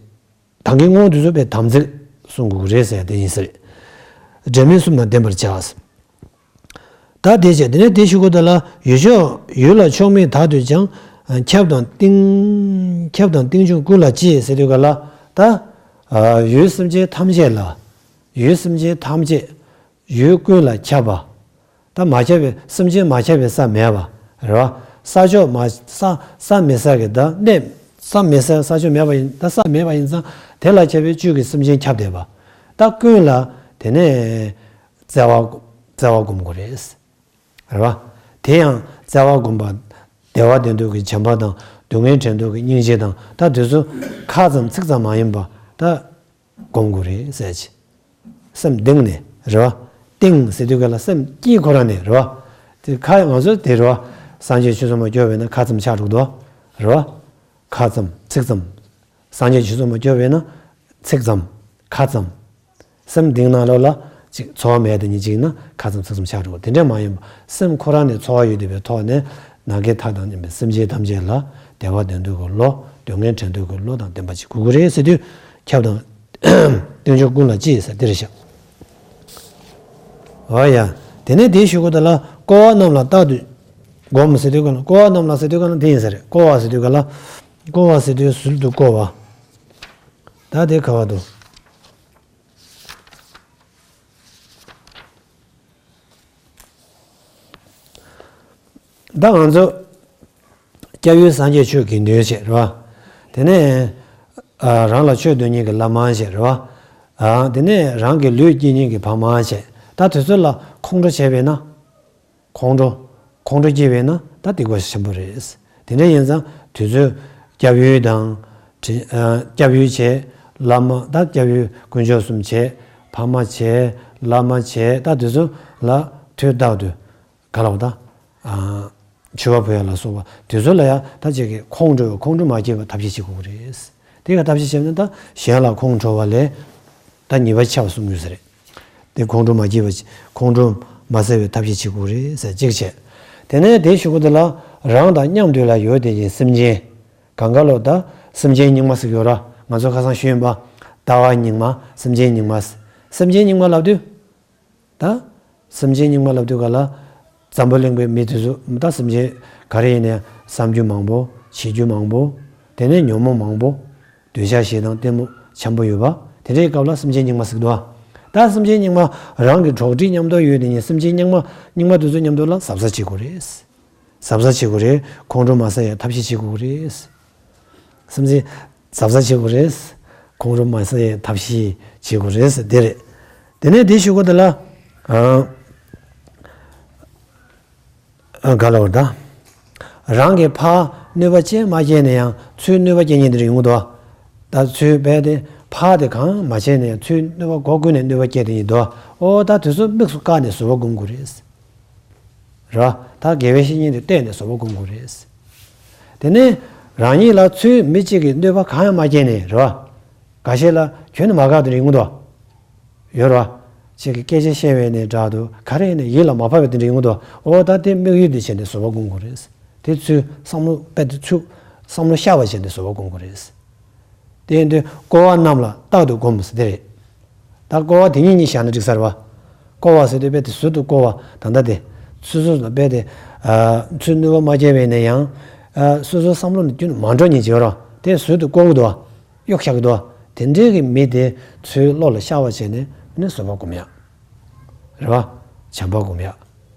དང་གི་དངོས་དེ་ཚོ་པའི་དམ་ཚིག་སྲུང་དགོས་ཀྱི་རེད་ཟེར་ཡ་དེ་ཡིན་ས་རེད། དྲན་མེད་གསུམ་དང་ལྡན་པར་བྱ། ད་དེ་བྱས་དེ་ནས་དེ་ཞུ་དགོས་ད་ལ་ཡུལ་ཕྱོགས་ཡུལ་ལ་ཕྱོགས་མེད་དག་ཏུ་ཀྱང་། ཁྱབ་དང་རྟིང་ཁྱབ་དང་རྟིང་འབྱུང་ཀུན་ལ་སྤྱི་ཟེར་དུས་ག་ལ་ད། ཡུལ་སེམས་ཅན་ཐམས་ཅད་ལ། ཡུལ་སེམས་ཅན་ཐམས་ཅད་ཡུལ་ཀུན་ལ་ཁྱབ་པ། ད་མ་ཁྱབ་པའི་སེམས་ཅན་མ་ཁྱབ་པའི་ས་མེད་པ། རེད་བ། ས་ཕྱོགས་མ་ས་ས་མེད་ས་གི་ད་གནས་ས་མེད་ས་ས་ཕྱོགས་མེད་པ་ཡིན་ད་ས་མེད་པ་ཡིན་ཙང་དེ་ལ་ཁྱབ་པའི་བཅུད་ཀྱི་སེམས་ཅན་ཁྱབ་བསྡད་པ། ད་ཀུན་ལ་དེ་ནས་བརྩེ་བ་བརྩེ་བ་སྒོམ་དགོས་རེད། རེད་བ། དེ་ཡང་བརྩེ་བ་སྒོམ་པ། བདེ་བ་དོན་དུ་གི་བྱམས་པ་དང་སྡུག་བསྔལ་བྲལ་འདོད་ཀྱི་སྙིང་རྗེ་དང་ད་དེ་ཚོ་ཁ་ཙམ་ཚིག་ཙམ་མ་ཡིན་པ་ད། སྒོམ་དགོས་རེད་ཟེར་གྱི། སེམས་གཏིང་ནས་རེད་བ། གཏིང་ཟེར་དུས་ག་ལ་སེམས་དཀྱིལ་ཁོ་རང་ནས་རེད་བ། དེ་ཁ་ང་ཚོ་དེ་རེད་བ། སངས་རྒྱས་ཆོས་ཚོགས་མ་སྐྱོར་བས་ན་ཁ་ཙམ་ཆགས་འགྲོ་གི་འདུག་རེད་བ། ཁ་ཙམ་ཚིག་ཙམ། སངས་རྒྱས་ཆོས་ཚོགས་མ་སྐྱོར་བས་ན་ཚིག་ཙམ། ཁ་ཙམ། སེམས་གཏིང་ནང་ལོགས་ལ་ཅིག་ཚོར་བ་མེད་དེ་ཉིད་ཅིག་ན་ཁ་ཙམ་ཚིག་ཙམ་ཆགས་འགྲོ་གི་དེ་འདྲ་མ་ཡིན་པ་སེམས་ཁོ་རང་ནས་ཚོར་བ་ཡོད་བསྡད་པའི་ཐོག་ནས་ནམ་མཁའི་མཐའ་དང་མཉམ་པའི་སེམས་ཅན་ཐམས་ཅད་ལ་བདེ་བ་དོན་དུ་གི་བློ་སྡུག་བསྔལ་བྲལ་འདོད་ཀྱི་བློ་དང་ལྡན་པ་ཅིག་དགོས་ཀྱི་རེད་ཟེར་དུས། ཁྱབ་དང་། རྟིང་འབྱུང་ཀུན་ལ་སྤྱི་ཟེར་དེ་རེད་ཤག་འོ་ཡ། དེ་ནས་དེའི་གཞུག་གུ་དེ་ལ་བསྐོར་བ་རྣམས་ལ་རྟག་ཏུ་སྒོམ་ཟེར་དུས་ག་ལ་བསྐོར་བ་རྣམས་ལ་ཟེར་དུས་ག་ལ་དེ་ཡིན་ས་རེད། བསྐོར་བ་ཟེར་དུས་ག་ལ། བསྐོར་བ་ཟེར་དུས་ཟུར་དུ་བསྐོར་བ། ད་དེ་ག་བ་དུ། ད་ང་ཚོ་སྐྱབས་ཡུལ་སངས་རྒྱས་ཆོས་དགེ་འདུན་བྱས་རེད་བ། དེ་ནས་ཨ་རང་ལ་ཆོས་སྟོན་མཁན་གྱི་བླ་མ་བྱས་རེད་བ། ཨ་དེ་ནས་རང་གི་ལུས་སྐྱེལ་མཁན་གྱི་ཕ་མ་བྱས། ད་དེ་ཚོ་ལ་ཁོང་ཁྲོ་བྱས་པས་ན། ཁོང་ཁྲོ། ཁོང་ཁྲོ་སྐྱེས་པས་ན་ད་སྡིག་པ་ཆེན་པོ་རེད། དེ་འདྲ་ཡིན་ཙང་དུས་ཚོད་སྐྱབས་ཡུལ་དང་། དྲི་ཨ་སྐྱབས་ཡུལ་བྱས། བླ་མ་ད་སྐྱབས་ཡུལ་དཀོན་མཆོག་གསུམ་བྱས། ཕ་མ་བྱས། བླ་མ་བྱས། ད་དེ་ཚོ་ལ་དུས་རྟག་ཏུ་ག་ལ་བ་ད། ཨ་མཆོད་པ་ཕུལ་ཡ་ལ་སོགས་པ་དེ་ཚོ་ལ་ཡང་ད་ཅིག་གི་ཁོང་ཁྲོ་ཁོང་ཁྲོ་མ་སྐྱེས་པ་ཐབས་ཤེས་བྱེད་དགོས་ཀྱི་རེད། དེ་ག་ཐབས་ཤེས་བྱས་ན་ད་གཞན་ལ་ཁོང་ཁྲོ་བ་ལས་ད་ཉེས་པ་ཆེ་བ་གསུང་དགོས་ས་རེད། དེ་ཁོང་ཁྲོ་མ་སྐྱེས་པ་ཁོང་ཁྲོ་མ་སེལ་བའི་ཐབས་ཤེས་བྱེད་དགོས་རེད་ཟེར་གཅིག་བྱས། དེ་ནས་དེའི་གཞུག་གུ་དེ་ལ་རང་དང་མཉམ་དུ་ལ་ཡོད་དེ་ཡིན་སེམས་ཅན། གང་ག་ལོ་ད་སེམས་ཅན་སྙིགས་མ་ཟེར་ཡོད་ར། ང་ཚོ་ཁ་སང་ཞུས་ཡིན་པ། ལྟ་བ་སྙིགས་མ། སེམས་ཅན་སྙིགས་མ། སེམས་ཅན་སྙིགས་མ་ལབ་དུས། ད་སེམས་ཅན་སྙིགས་མ་ལབ་དུས་ག་ལ། འཛམ་བུ་གླིང་པའི་མི་དེ་ཚོ་ད་སེམས་ཅན་ག་རེ་ཡིན་ནའང་བསམ་རྒྱུ་མང་པོ། བྱེད་རྒྱུ་མང་པོ། དེ་ནས་ཉོན་མོངས་མང་པོ། འདོད་ཆགས་ཞེ་སྡང་གཏི་མུག་འཆམ་པོ་ཡོད་པ། དེ་འདྲའི་སྐབས་ལ་སེམས་ཅན་སྙིགས་མ་ཟེར་གི་འདུག་ཨ། ད་སེམས་ཅན་སྙིགས་མ་རང་གི་གྲོགས་འདྲིས་མཉམ་དུ་ཡོད་དེ་ཉིད་སེམས་ཅན་སྙིགས་མ་སྙིགས་མ་དེ་ཚོ་མཉམ་དུ་ལ་གཟབ་གཟབ་བྱེད་དགོས་རེད། གཟབ་གཟབ་བྱེད་དགོས་རེད། ཁོང་ཁྲོ་མ་ཟ་ཡའི་ཐབས་ཤེས་བྱེད་དགོས་རེད། སེམས་ཅན་གཟབ་གཟབ་བྱེད་དགོས་རེད། ཁོང་ཁྲོ་མ་ཟ་ཡའི་ཐབས་ཤེས་བྱེད་དགོས་རེད་ཟེར་དེ་རེད། དེ་ནས་དེ་ཞུ་གོ་དེ་ལ། ཨ། ཨ། ག་ལ་བར་ད། རང་གི་ཕར་གནོད་པ་ཅན་མ་སྐྱེལ་ན་ཡང་ཚུར་གནོད་པ་སྐྱེལ་མཁན་དེ་འདྲ་ཡོང་གི་འདུག་ཨ། ད་ཚུར་རྦད་དེ་ཕར་དེ་གང་མ་བྱས་ན་ཡང་ཚུར་གནོད་པ་སྒོ་ཀུན་ནས་གནོད་པ་སྐྱེལ་དེ་ཡིན་འདུག་ཨ། ཨོ་ད་དེ་ཚོ་དམིགས་སུ་བཀར་ནས་བཟོད་པ་སྒོམ་དགོས་རེད། རེད་བ། ད་དགེ་བའི་བཤེས་གཉེན་དེ་བལྟས་ནས་བཟོད་པ་སྒོམ་དགོས་རེད། དེ་ནས་རང་ཉིད་ལ་ཚུར་མི་གཅིག་གིས་གནོད་པ་གང་ཡང་མ་སྐྱེལ་ནས་རེད་བ། འགའ་ཤས་ལ་གྱོན་ནས་མ་དགའ་དེ་འདྲ་ཡོང་གི་འདུག་ཨ། ཡོད་རེད་བ། ཅིག་གིས་སྐད་ཆ་བཤད་པ་ཡིན་ནའི་འདྲ་འདུག་ག་རེ་ཡིན་ནའི་ཡིད་ལ་མ་བབས་པ་དེ་འདྲ་ཡོང་གི་འདུག་ཨོ་ད་དེ་དམིགས་ཡུལ་དེ་བྱས་ནས་བཟོད་པ་སྒོམ་དགོས་རེད། དེ་ཚུར་བསམ་བློ་རྦད་དེ་ཚུར་བསམ་བློ་ཤར་བ་བྱས་ནས་བཟོད་པ་སྒོམ་དགོས་རེད། དེ་ཡིན་དུས་བསྐོར་བ་རྣམས་ལ་རྟག་ཏུ་སྒོམ་ཟེར་དེ་རེད། ད་བསྐོར་བ་དེ་ཉིད་གཉིས་བཞག་ན་འགྲིག་ས་རེད་བ། བསྐོར་བ་ཟེར་དུས་རྦད་དེ་ཟུར་དུ་བསྐོར་བ་ད་ལྟ་དེ། སོ་སོ་ལ་རྦད་དེ། ཨ། ཚུར་གནོད་པ་མ་སྐྱེལ་བས་ན་ཡང་། ཨ། སོ་སོའི་བསམ་བློ་ནི་རྒྱུན་མ་འགྲོ་ཉིན་བྱེད་རོགས་དེ་ཟུར་དུ་བསྐོར་གི་འདུག་བ། གཡོག་བཞག་གི་འདུག་བ། དེ་འདྲའི་གི་མི་དེ་ཚུར་བློ་ལ་ཤར་བ་བྱས་ནས་ནི་བཟོད་པ་སྒོམ་ཡག་རེད་བ། བྱམས་པ་སྒོམ་ཡག་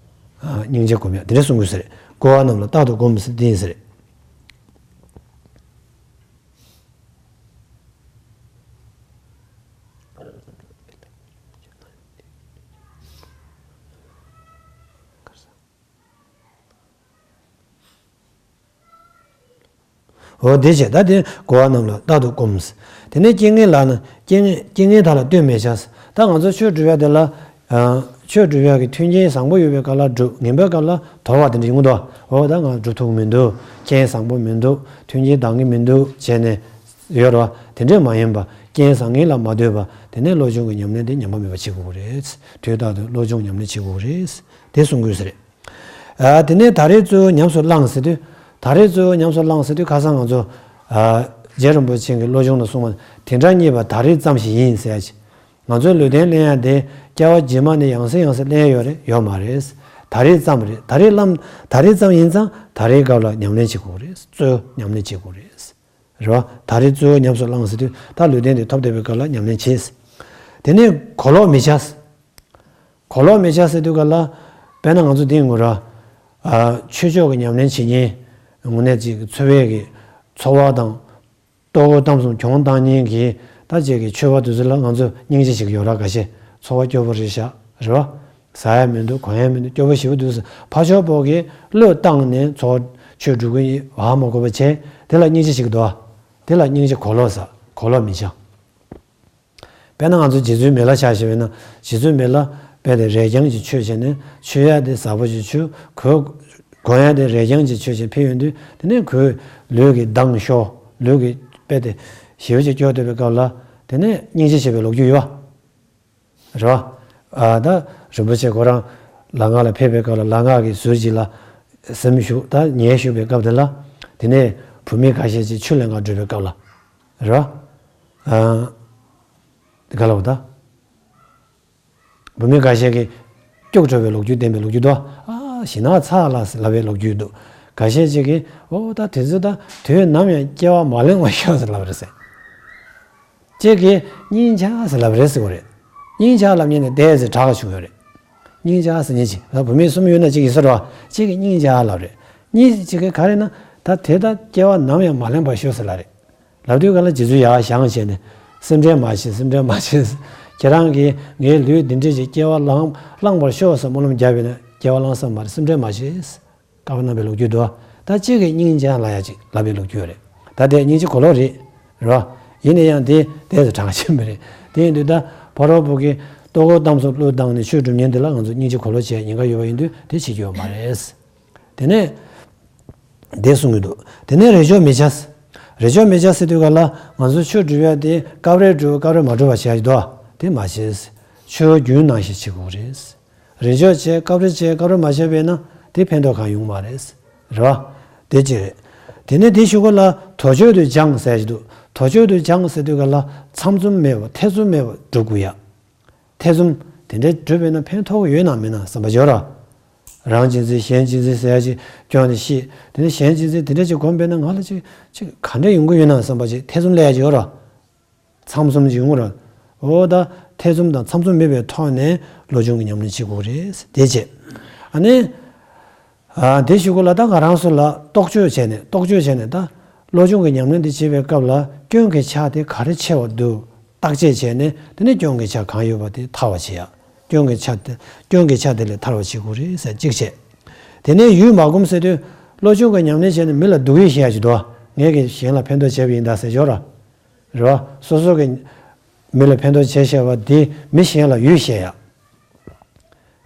ཨ། སྙིང་རྗེ་སྒོམ་ཡག་དེ་འདྲ་གསུང་གི་ཡོད་ས་རེད། བསྐོར་བ་རྣམས་ལ་རྟག་ཏུ་སྒོམ་ཟེར་དེ་ཡིན་ས་རེད། འོ་དེ་བྱས་ད་དེ་བསྐོར་བ་རྣམས་ལ་རྟག་ཏུ་སྒོམ། དེ་ནས་རྐྱེན་ངན་ལ་ནི་རྐྱེན་ངན་རྐྱེན་ངན་དག་ལ་ལྟོས་མི་བྱ། ད་ང་ཚོ་ཆོས་སྒྲུབ་ཡ་དེ་ལ། ཨ། ཆོས་སྒྲུབ་ཡ་གི་མཐུན་རྐྱེན་བཟང་པོ་ཡོད་པའི་སྐབས་ལ་སྒྲུབ། ངན་པའི་སྐབས་ལ་དོར་བ་དེ་འདྲ་ཡོང་གི་འདུག་འོ་ད་ང་སྒྲུབ་ཐུབ་ཀྱི་མི་འདུག་རྐྱེན་བཟང་པོ་མི་འདུག་མཐུན་རྐྱེན་འདང་གི་མི་འདུག་བྱས་ནས་ཡོད་རེད་བ། དེ་འདྲས་མ་ཡིན་པ་རྐྱེན་བཟང་ངན་ལ་མ་ལྟོས་པ་དེ་ནས་བློ་སྦྱོང་གི་ཉམས་ལེན་དེ་ཉམས་པ་མེད་པ་བྱེད་དགོས་ཀྱི་རེད། དུས་རྟག་ཏུ་བློ་སྦྱོང་ཉམས་ལེན་བྱེད་དགོས་ཀྱི་རེད། དེ་གསུང་དགོས་ས་རེད། ཨ། དེ་ནས་ད་རེས་གཙོ་བོ་ཉམས་སུ་བླངས་ཟེར་དུས། ད་རེས་གཙོ་བོ་ཉམས་སུ་བླངས་ཟེར་དུས་ཁ་སང་ང་ཚོ། ཨ། རྗེ་རིན་པོ་ཆེ་གི་བློ་སྦྱོང་ལ་གསུངས་པ་དེ་འདྲ་རྙེད་པ་ད་རེས་ཙམ་ཞིག་ཡིན་ཟེར་ཡ་ཅིག་ང་ཚོའི་ལུས་རྟེན་ལེན་ཡ་དེ་སྐྱེ་བ་རྗེས་མ་ནས་ཡང་སེ་ཡང་སེ་ལེན་ཡ་ཡོད་རེད་ཡོད་མ་རེད། ད་རེས་ཙམ་རེད། ད་རེས་ལམ་ད་རེས་ཙམ་ཡིན་ཙང་ད་རེས་སྐབས་ལ་ཉམས་ལེན་བྱེད་དགོས་རེད། གཙོ་བོ་ཉམས་ལེན་བྱེད་དགོས་རེད། རེད་བ། ད་རེས་གཙོ་བོ་ཉམས་སུ་བླངས་ཟེར་དུས་ད་ལུས་རྟེན་དེ་ཐོབ་བསྡད་པའི་སྐབས་ལ་ཉམས་ལེན་བྱེད། དེ་ནས་གོ་ལོག་མི་བྱ། གོ་ལོག་མི་བྱ་ཟེར་དུས་ག་ལ། དཔེར་ན་ང་ཚོ་འདི་ངོ་ར། ཨ། ཆོས་ཕྱོགས་ཀྱི་ཉམས་ལེན་བྱེད་མཁན། དངོས་གནས་ཅིག་འཚོ་བའི་གི་འཚོ་བ་དང་། ལྟོ་གོས་གཏམ་གསུམ་གྱོང་བཏང་མཁན་གྱི་ད་ཅིག་གི་ཆོས་པ་དེ་ཚོ་ལ་ང་ཚོ་སྙིང་རྗེ་ཞིག་ཡོད་ར། འགའ་ཤས་འཚོ་བ་སྐྱོ་པོ་རེད་ཤག་རེད་བ། ཟ་ཡ་མི་འདུག་གོན་ཡ་མི་འདུག་སྐྱོ་པོ་ཞེ་པོ་འདུག་ཟེར་ཕར་ཕྱོགས་པོ་གི་བློས་བཏང་ནས་འཚོ་བ་ཆོས་སྒྲུབ་ཀྱི་ཡིན་བ་མ་དགོས་པ་བྱས་དེ་ལ་སྙིང་རྗེ་ཞིག་འདུག་བ། དེ་ལ་སྙིང་རྗེ་གོ་ལོག་ཟེར། གོ་ལོག་མི་བྱ། དཔེར་ན་ང་ཚོ་རྗེ་བཙུན་མི་ལ་ཆ་བཞག་པ་ཡིན་ན་རྗེ་བཙུན་མི་ལ་དཔེ་དེ་རས་རྐྱང་ཅིག་མཆོད་བྱས་ནས་མཆོད་ཡ་དེ་ཟབ་པོ་ཅིག་མཆོད། གོས་གོན་ཡ་དེ་རས་རྐྱང་ཅིག་མཆོད་བྱས་ཕེབས་ཡོང་དུས་དེ་ནས་གོས་ལུས་ཀྱི་མདངས་ཤོར། ལུས་ཀྱི་དཔེ་དེ་ཞེ་པོ་ཅིག་སྐྱོ་བསྡད་པའི་སྐབས་ལ་དེ་ནས་སྙིང་རྗེ་བྱེད་པའི་ལོ་རྒྱུས་ཡོད་པ་རེད་བ། ཨ། ད་རིན་པོ་ཆེ་ཁོ་རང་ལམ་ཁ་ལ་ཕེབས་པའི་སྐབས་ལ་ལམ་ཁ་གི་ཟུར་ཅིག་ལ་སེམས་ཞུགས་ད་ཉལ་བཞུགས་པའི་སྐབས་དེ་ལ་དེ་ནས་བུད་མེད་འགའ་ཤས་ཅིག་ཆུ་ལེན་གར་འགྲོ་བའི་སྐབས་ལ་རེད་བ། ཨ། དེ་ག་ལ་འོ་ད། བུད་མེད་འགའ་ཤས་ཀྱིས་སྐྱུག་བྲོ་བའི་ལོ་རྒྱུས་བསྟན་པའི་ལོ་རྒྱུས་འདུག་ཨ། ཞེད་སྣང་ཚ་ལ་ལབ་པའི་ལོ་རྒྱུས་འདུག་འགའ་ཤས་ཅིག་གིས་འོ་ད་དེ་ཚོ་ད་དུས་ནམ་ཡང་སྐྱེ་བ་མ་ལེན་པར་ཤོག་ཟེར་ལབ་རེད་ཟེར། ཅིག་གིས་སྙིང་རྗེ་ཟེར་ལབ་རེད་ཟེར་གོ་རེད། སྙིང་རྗེ་ལབ་མཁན་ནི་དེ་ཟེར་གྲགས་བྱུང་ཡོད་རེད། སྙིང་རྗེ་ཟེར་མཁན་ཅིག་ད་བུད་མེད་གསུམ་ཡོད་ན་གཅིག་ཡིན་ས་རེད་བ། གཅིག་གིས་སྙིང་རྗེ་ལབ་རེད། གཉིས་ཅིག་གིས་ག་རེ་ན་ད་དེ་ད་སྐྱེ་བ་ནམ་ཡང་མ་ལེན་པར་ཤོག་ཟེར་ལབ་རེད། ལབ་དུས་ག་ལ་རྗེ་བཙུན་ཡར་བཞེངས་བྱས་ནས་སེམས་ཁྲལ་མ་བྱེད། སེམས་ཁྲལ་མ་བྱེད། ཁྱེད་རང་གིས་ངའི་ལུས་འདི་འདྲས་ཀྱི་སྐྱེ་བ་བླངས་བླངས་པར་ཤོག་ཟེར་སྨོན་ལམ་བརྒྱབ་པས་ན་སྐྱེ་བ་བླངས་ས་མ་རེད། སེམས་ཁྲལ་མ་བྱེད། བཀའ་གནང་བའི་ལོ་རྒྱུས་འདུག་ད་གཅིག་གིས་སྙིང་རྗེ་ལབ་ཡ་ཅིག་ལབ་པའི་ལོ་རྒྱུས་རེད། ད་དེ་སྙིང་རྗེ་གོ་ལོག་རེད། རེད་བ། ཡིན་ན་ཡང་དེ་དེ་ཚོ་གྲངས་ཆེན་པོ་རེད། དེ་ཡིན་དུས་ད་ཕ་རོལ་པོ་གིས་ལྟོ་གོས་གཏམ་གསུམ་བློས་བཏང་ནས་ཆོས་སྒྲུབ་མཁན་དེ་ལ་ང་ཚོ་སྙིང་རྗེ་གོ་ལོག་བྱས་ཉེན་ཁ་ཡོད་པ་ཡིན་དུས་དེ་བྱེད་རྒྱུ་ཡོད་མ་རེད། དེ་ནས། དེ་གསུང་གི་འདུག་དེ་ནས་རེས་འཇོག་མི་བྱ། རེས་འཇོག་མི་བྱ་ཟེར་དུས་ག་ལ་ང་ཚོ་ཆོས་སྒྲུབ་ཡ་དེ་སྐབས་རེ་སྒྲུབ་སྐབས་རེ་མ་སྒྲུབ་པ་བྱ་ཡ་འདུག་དེ་མ་བྱེད། ཆོས་རྒྱུན་ནང་བཞིན་བྱེད་དགོས་རེད། རེས་འཇོག་བྱས་སྐབས་རེ་བྱས་སྐབས་རེ་མ་བྱས་པས་ན་དེ་ཕན་ཐོགས་གང་ཡོང་མ་རེད། རེད་བ། དེ་གཅིག་རེད། དེ་ནས་དེ་གཞུག་གུ་ལ་དོགས་གཅོད་དུ་སྦྱངས་ཟེར་གྱི་འདུག་དོགས་གཅོད་དུ་སྦྱངས་ཟེར་དུས་ག་ལ་ཚམ་ཚུམ་མེད་པ་ཐེ་ཚོམ་མེད་པ་སྒྲུབ་དགོས་ཡ། ཐེ་ཚོམ་ དེ་འདྲའི་སྒྲུབ་པས་ན་ཕན་ཐོགས་ཡོད་ན་མེད་ན་བསམ་པ་ཡོད་ར། རང་གཅེས་འཛིན་གཞན་གཅེས་འཛིན་ཟེར་ཡ་ཅིག་སྐྱོན་དེ་ཤེས། དེ་ནས་གཞན་གཅེས་འཛིན་དེ་འདྲ་ཅིག་གོམས་པས་ན་ང་ལ་ཅིག་ཅིག་ག་འདྲ་ཡོང་གི་ཡོད་ན་བསམ་པ་ཅིག་ཐེ་ཚོམ་སླེབས་ཡ་ཅིག་ཡོད་ར། ཚམ་ཚོམ་ཅིག་ཡོང་ར། འོ་ད་ཐེ་ཚོམ་དང་ཚམ་ཚོམ་མེད་པའི་ཐོག་ནས་བློ་སྦྱོང་གི་ཉམས་ལེན་བྱེད་དགོས་རེད། དེ་བྱས། ཨ་ནི། ཨ་དེ་གཞུག་གུ་ལ་ད་ང་རང་ཚོ་ལ་རྟོག་དཔྱོད་བྱས་ནས་རྟོག་དཔྱོད་བྱས་ནས་ད་བློ་སྦྱོང་གི་ཉམས་ལེན་དེ་བྱེད་པའི་སྐབས་ལ་སྐྱོན་གྱི་ཆ་དེ་ག་རེ་ཆེ་བ་འདུག་བརྟག་དཔྱད་བྱས་ནས། དེ་ནས་སྐྱོན་གྱི་ཆ་གང་ཡོད་པ་དེ་ཐར་བ་བྱེད་ཡ། སྐྱོན་གྱི་ཆ་དེ་སྐྱོན་གྱི་ཆ་དེ་ལས་ཐར་བ་བྱེད་དགོས་རེད་ཟེར་གཅིག་བྱས། དེ་ནས་ཡུལ་མ་བསྒོམས་ཟེར་དུས་བློ་སྦྱོང་གི་ཉམས་ལེན་བྱས་ནས་མི་ལ་སྡུག་ཡུས་བཤད་ཡ་ཅིག་འདུག་ངས་ཀྱིས་གཞན་ལ་ཕན་ཐོགས་བྱས་པ་ཡིན་ད་ཟེར་ཞོར་ར། རེད་བ། སོ་སོ་གི་མི་ལ་ཕན་ཐོགས་བྱས་བཤད་པ་དེ་མི་གཞན་ལ་ཡུས་བཤད་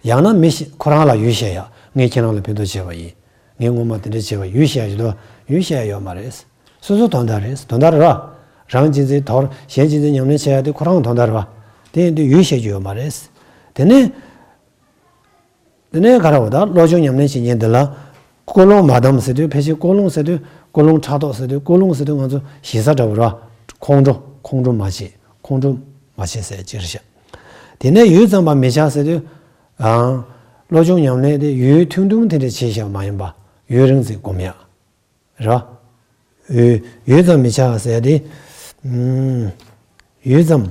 ཡ། ཡང་ན་མི་ཞིག་ཁོ་རང་ལ་ཡུས་བཤད་ཡ། ངས་ཁྱེད་རང་ལ་ཕན་ཐོགས་བྱས་པ་ཡིན། ངས་སྔོན་མ་དེ་འདྲ་བྱས་པ་ཡུས་བཤད་ཡ་ཞིག་འདུག་ཡུས་བཤད་ཡ་ཡོད་མ་རེད། སོ་སོ་དོན་དག་རེད། དོན་དག་རེད་བ། རང་གཅེས་འཛིན་དོར་གཞན་གཅེས་འཛིན་ཉམས་ལེན་བྱེད་ཡ་དེ་ཁོ་རང་དོན་དག་རེད་བ། དེ་ཡིན་དུས་ཡུས་བཤད་རྒྱུ་ཡོད་མ་རེད། དེ་ནས། དེ་ནས་ག་རེ་བ་ད་བློ་སྦྱོང་ཉམས་ལེན་བྱེད་མཁན་འདི་ལ། ཀུན་སློང་མ་བསྡམས་ཟེར་དུས། ཕལ་ཆེར་ཀུན་སློང་ཟེར་དུས་ཀུན་སློང་ཕྲག་དོག་ཟེར་དུས་ཀུན་སློང་ཟེར་དུས་ང་ཚོ་ཞེ་ས་འདྲ་བོ་རེད་བ། ཁོང་ཁྲོ་ཁོང་ཁྲོ་མ་བྱེད། ཁོང་ཁྲོ་མ་བྱེད་ཟེར་ཅི་རེད་ཤག་དེ་ནས་ཡུད་ཙམ་པ་མི་བྱ་ཟེར་དུས། ཨང་། བློ་སྦྱོང་ཉམས་ལེན་དེ་ཡུན་ཐུང་ཐུང་དེ་འདྲ་བྱེད་བཞག་མ་ཡིན་པ། ཡུན་རིང་ཙམ་སྒོམ་ཡག་རེད་བ། ཡུད་ཡུད་ཙམ་མི་བྱ་ཟེར་ཡ་དེ། ཨུམ། ཡུད་ཙམ་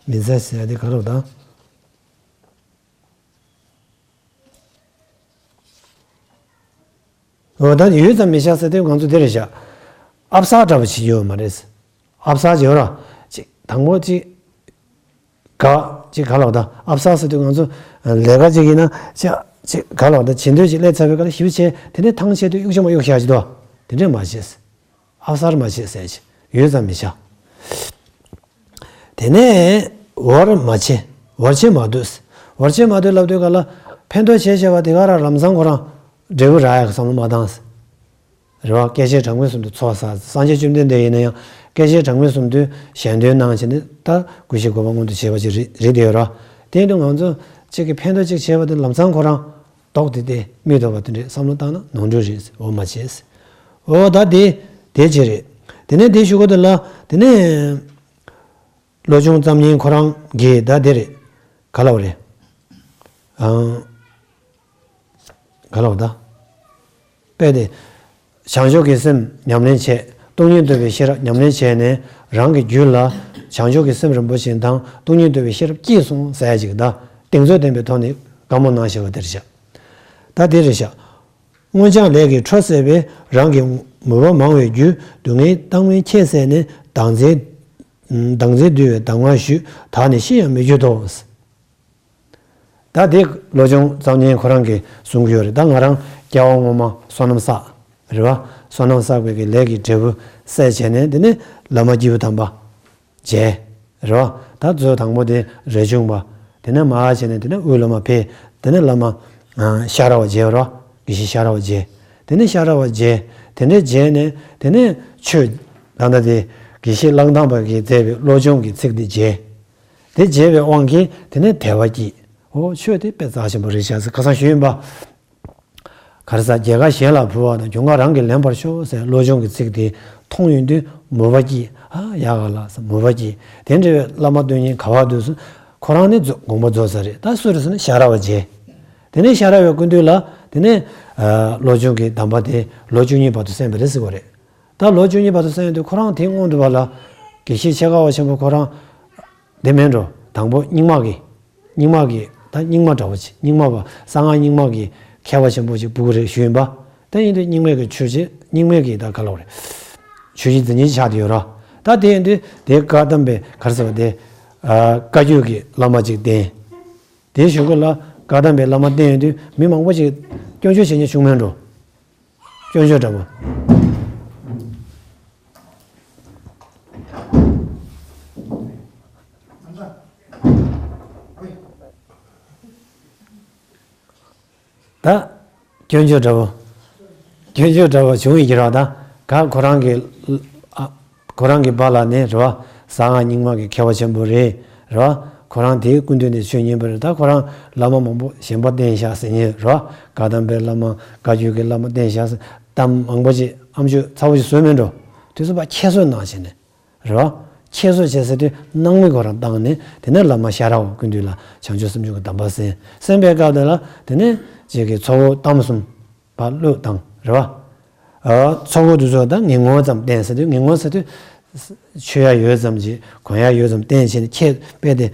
མི་བྱ་ཟེར་ཡ་དེ་ག་རེ་བ་དང་། འོ་ད་ཡུད་ཙམ་མི་བྱ་ཟེར་དུས་ང་ཚོ་འདི་རེད་བཞག་ཨབ་སར་འདྲ་པོ་བྱེད་ཀྱི་ཡོད་མ་རེད། ཨབ་སར་བྱེད་ར། ཅིག་དང་པོ་ཅིག་དགའ་ཅིག་ག་ལ་བ་ད་ཨབ་སར་ཟེར་དུས་ང་ཚོ་ལས་ཀ་ཅིག་ཡིན་ན་ཅིག་ཅིག་ག་ལ་བ་ད་བྱེད་འདོད་ཅིག་སླེབས་ཚར་བའི་སྐབས་ལ་ཞིབ་བྱས། དེ་ནས་ཐང་ཆད་དུས་གཡུག་ཅིག་མ་གཡུག་བཞག་ཅིག་འདུག་དེ་འདྲས་མ་བྱེད། ཨབ་སར་མ་བྱེད་ཟེར་ཅིག་ཡུད་ཙམ་མི་བྱ། དེ་ནས་བར་མ་ཆད། བར་ཆད་མ་སྡོད། བར་ཆད་མ་སྡོད་ལབ་དུས་ག་ལ་ཕན་ཐོགས་བྱས་བྱས་པ་དེ་ག་རང་ལམ་སང་ཁོ་རང་འབྲས་བུ་རག་ཡག་གི་བསམ་བློ་མ་བཏང་། རེད་བ། སྐད་ཅིག་གྲངས་མེད་གསུམ་དུ་ཚོགས་བསགས། སངས་རྒྱས་བཅོམ་ལྡན་འདས་ཡིན་ན་ཡང་སྐད་ཅིག་གྲངས་མེད་གསུམ་དུ་གཞན་དོན་གནང་བྱས་ནས་ད་གུས་ཞབས་དགོས་པ་མངོན་དུ་བྱས་པ་ཅིག་རེད་རེད་དེ་ཡོད་ར། དེ་ཡིན་དུས་ང་ཚོ་གཅིག་གི་ཕན་ཐོགས་གཅིག་བྱས་པ་དེ་ལམ་སང་ཁོ་རང་ལྡོག་སྟེ་དེ་མི་ལྡོག་པ་དེ་འདྲའི་བསམ་བློ་བཏང་ན་ནོར་འཁྲུལ་རེད། འོ་མ་བྱེད། འོ་ད་དེ་དེ་བྱེད་རེད། དེ་ནས་དེ་ཞུ་གོ་དེ་ལ་དེ་ནས་བློ་སྦྱོང་ཙམ་ཉན་ཁོ་རང་གིས་ད་དེ་རེད། ག་ལ་བ་རེད། ཨང་། ག་ལ་བ་ད། དཔེ་དེ། བྱང་ཆུབ་ཀྱི་སེམས་ཉམས་ལེན་བྱས། སྟོང་ཉིད་རྟོགས་པའི་ཤེས་རབ་ཉམས་ལེན་བྱས་ནས་རང་གི་རྒྱུད་ལ་བྱང་ཆུབ་ཀྱི་སེམས་རིན་པོ་ཆེ་དང་སྟོང་ཉིད་རྟོགས་པའི་ཤེས་རབ་སྐྱེས་སོང་ཟེར་ཡ་ཅིག་ད་གདེང་ཚོད་ལྡན་པའི་ཐོག་ནས་བཀའ་མོལ་གནང་བཞག་པ་དེ་རེད་ཤག་ད་དེ་རེད་ཤག་སྔོན་སྦྱངས་ལས་ཀྱི་འཕྲོ་བསལ་བས། རང་གི་མོས་པ་མང་བའི་རྒྱུ། སྡུག་བསྔལ་བཏང་བས་ཁྱད་བསད་ནས། བདག་འཛིན། བདག་འཛིན་འདུལ་བའི་གདམས་ངག་ཞུས། དག་ནི་ཤི་ཡང་མི་འགྱུར་ཏོ། ད་དེ་བློ་སྦྱོང་ཙམ་ཉན་ཁོ་རང་གིས་གསུང་གི་ཡོད་རེད། ད་ང་རང་སྐྱེ་བ་སྔོན་མ་བསོད་ནམས་བསགས། རེད་བ། བསོད་ནམས་བསགས་པའི་གི་ལས་ཀྱི་འབྲས་བུ་བསལ་བྱས་ནས་དེ་ནས་བླ་མ་སྐྱེས་བུ་དམ་པ། མཇལ། རེད་བ། ད་མཛོད་དང་པོ་དེ་རས་ཆུང་པ། དེ་ནས་མར་བྱས་ནས་དེ་ནས་དབུས་བླ་མ་ཕེབས། དེ་ནས་བླ་མ། ཨ། ཤ་ར་བ་མཇལ་རོ། དགེ་བཤེས་ཤ་ར་བ་མཇལ། དེ་ནས་ཤ་ར་བ་མཇལ། དེ་ནས་མཇལ་ནས་དེ་ནས་ཆོས། ད་ལྟ་དེ་དགེ་བཤེས་གླང་ཐང་པ་གིས་མཛད་པའི་བློ་སྦྱོང་གི་ཚིག་དེ་མཇལ། དེ་མཇལ་བའི་དབང་གིས་དེ་ནས་དད་པ་སྐྱེས། འོ་ཆོས་དེ་དཔེ་རྩ་ཆེན་པོ་རེད་ཤག་ཟེར་ཁ་སང་ཞུས་ཡིན་པ། ག་རེ་ཟ། རྒྱལ་ཁ་གཞན་ལ་ཕུལ་བ་དང་གྱོང་ཁ་རང་གིས་ལེན་པར་ཤོག་ཟེར་བློ་སྦྱོང་གི་ཚིག་དེ་མཐོང་ཡོང་དུས་མོས་པ་སྐྱེས། ཨ་ཡག་ག་ལ་ཟེར་མོས་པ་སྐྱེས། དེ་འདྲ་བའི་བླ་མ་སྟོན་མཁན་ག་པར་འདུག་ཟེར། ཁོ་རང་ནི་རྫོགས། དགོངས་པ་རྫོགས་ས་རེད། ད་སུ་རེད་ཟེར་ན་ཤ་ར་བ་མཇལ། དེ་ནས་ཤ་ར་བའི་སྐུ་མདུན་ལ་དེ་ནས་ཨ་བློ་སྦྱོང་གི་གདམས་པ་དེ་ལོ་བཅུ་གཉིས་བར་དུ་གསན་པ་རེད་ཟེར་བ་རེད། ད་ལོ་བཅུ་གཉིས་བར་དུ་གསན་ཡོང་དུས་ཁོ་རང་དེ་སྔོན་དུ་བ་ལ་དགེ་བཤེས་ཆེ་ཁ་བ་ཆེན་པོ་ཁོ་རང་དེ་མིན་འགྲོ། དང་པོ་རྙིང་མ་གི། རྙིང་མ་གི། ད་རྙིང་མ་འདྲ་བོ་ཅིག་རྙིང་མ་བ། གསང་སྔགས་རྙིང་མ་གི་མཁས་པ་ཆེན་པོ་ཅིག་སྤུ་གུ་རེད་ཞུས་ཡིན་པ། ད་ཡིན་དུས་རྙིང་མའི་གི་ཆོས་བྱེད། རྙིང་མའི་གི་ད་ག་ལབ་རེད། ཆོས་བྱེད་འཛིན་གཉེར་ཆགས་བསྡད་ཡོད་ར། ད་དེ་ཡིན་དུས་དེ་བཀའ་གདམས་པའི་ག་རེ་ཟེར་བ་དེ། ཨ། བཀའ་བརྒྱུད་ཀྱི་བླ་མ་ཅིག་བསྟེན། དེའི་གཞུག་གུ་ལ་བཀའ་གདམས་པའི་བླ་མ་བསྟེན་ཡོང་དུས་མི་མང་པོ་ཅིག་སྐྱོན་བརྗོད་བྱེད་མཁན་བྱུང་མེད་འགྲོ། སྐྱོན་བརྗོད་འདྲ་པོ། ད། སྐྱོན་བརྗོད་འདྲ་པོ། སྐྱོན་བརྗོད་འདྲ་པོ་བྱུང་ཡིན་གྱི་རེད་ད། ག་ཁོ་རང་གི། ཨ། ཁོ་རང་གི་པཱ་ལགས་ནི་རེད་བ། གསང་སྔགས་རྙིང་མ་གི་མཁས་པ་ཆེན་པོ་རེད། རེད་བ། ཁོ་རང་དེའི་སྐུ་མདུན་ནས་ཆོས་ཉན་པ་རེད། ད་ཁོ་རང་བླ་མ་མང་པོ་གཞན་པ་བསྟེན་བཞག་ཟེར་མཁན་རེད་བ། བཀའ་གདམས་པའི་བླ་མ། བཀའ་བརྒྱུད་ཀྱི་བླ་མ་བསྟེན་བཞག་ཟེར། གཏམ་མང་པོ་ཅིག་ཨ་མཆོད་ཚ་པོ་ཅིག་བཟོས་མེད་འགྲོ། དུས་ཚོད་པ་ཁྱད་གསོད་གནང་བྱས་ནས། རེད་བ། ཁྱད་གསོད་བྱེད་ཟེར་དུས་སྣང་མེད་ཁོ་རང་བཏང་ནས། དེ་ནས་བླ་མ་ཤ་ར་བ་ཀུན་འདུས་ལ་བྱང་ཆུབ་སེམས་མཆོག་གི་གདམས་པ་གསན། གསན་པའི་སྐབས་དེ་ལ་དེ་ནས་ཅིག་གི་ཚོགས་གཏམ་གསུམ་པ་གླུ་དང་རེད་བ། ཨ་ཚོགས་གཏམ་དེ་ཚོ་ད་ངན་ངོན་ཙམ་བསྟན་ཟེར་དུས། ངན་ངོན་ཟེར་དུས་མཆོད་ཡ་ཡོད་ཙམ་གྱིས་གོན་ཡ་ཡོད་ཙམ་བསྟན་བྱས་ནས་ཁྱད་སྤེལ་ཏེ།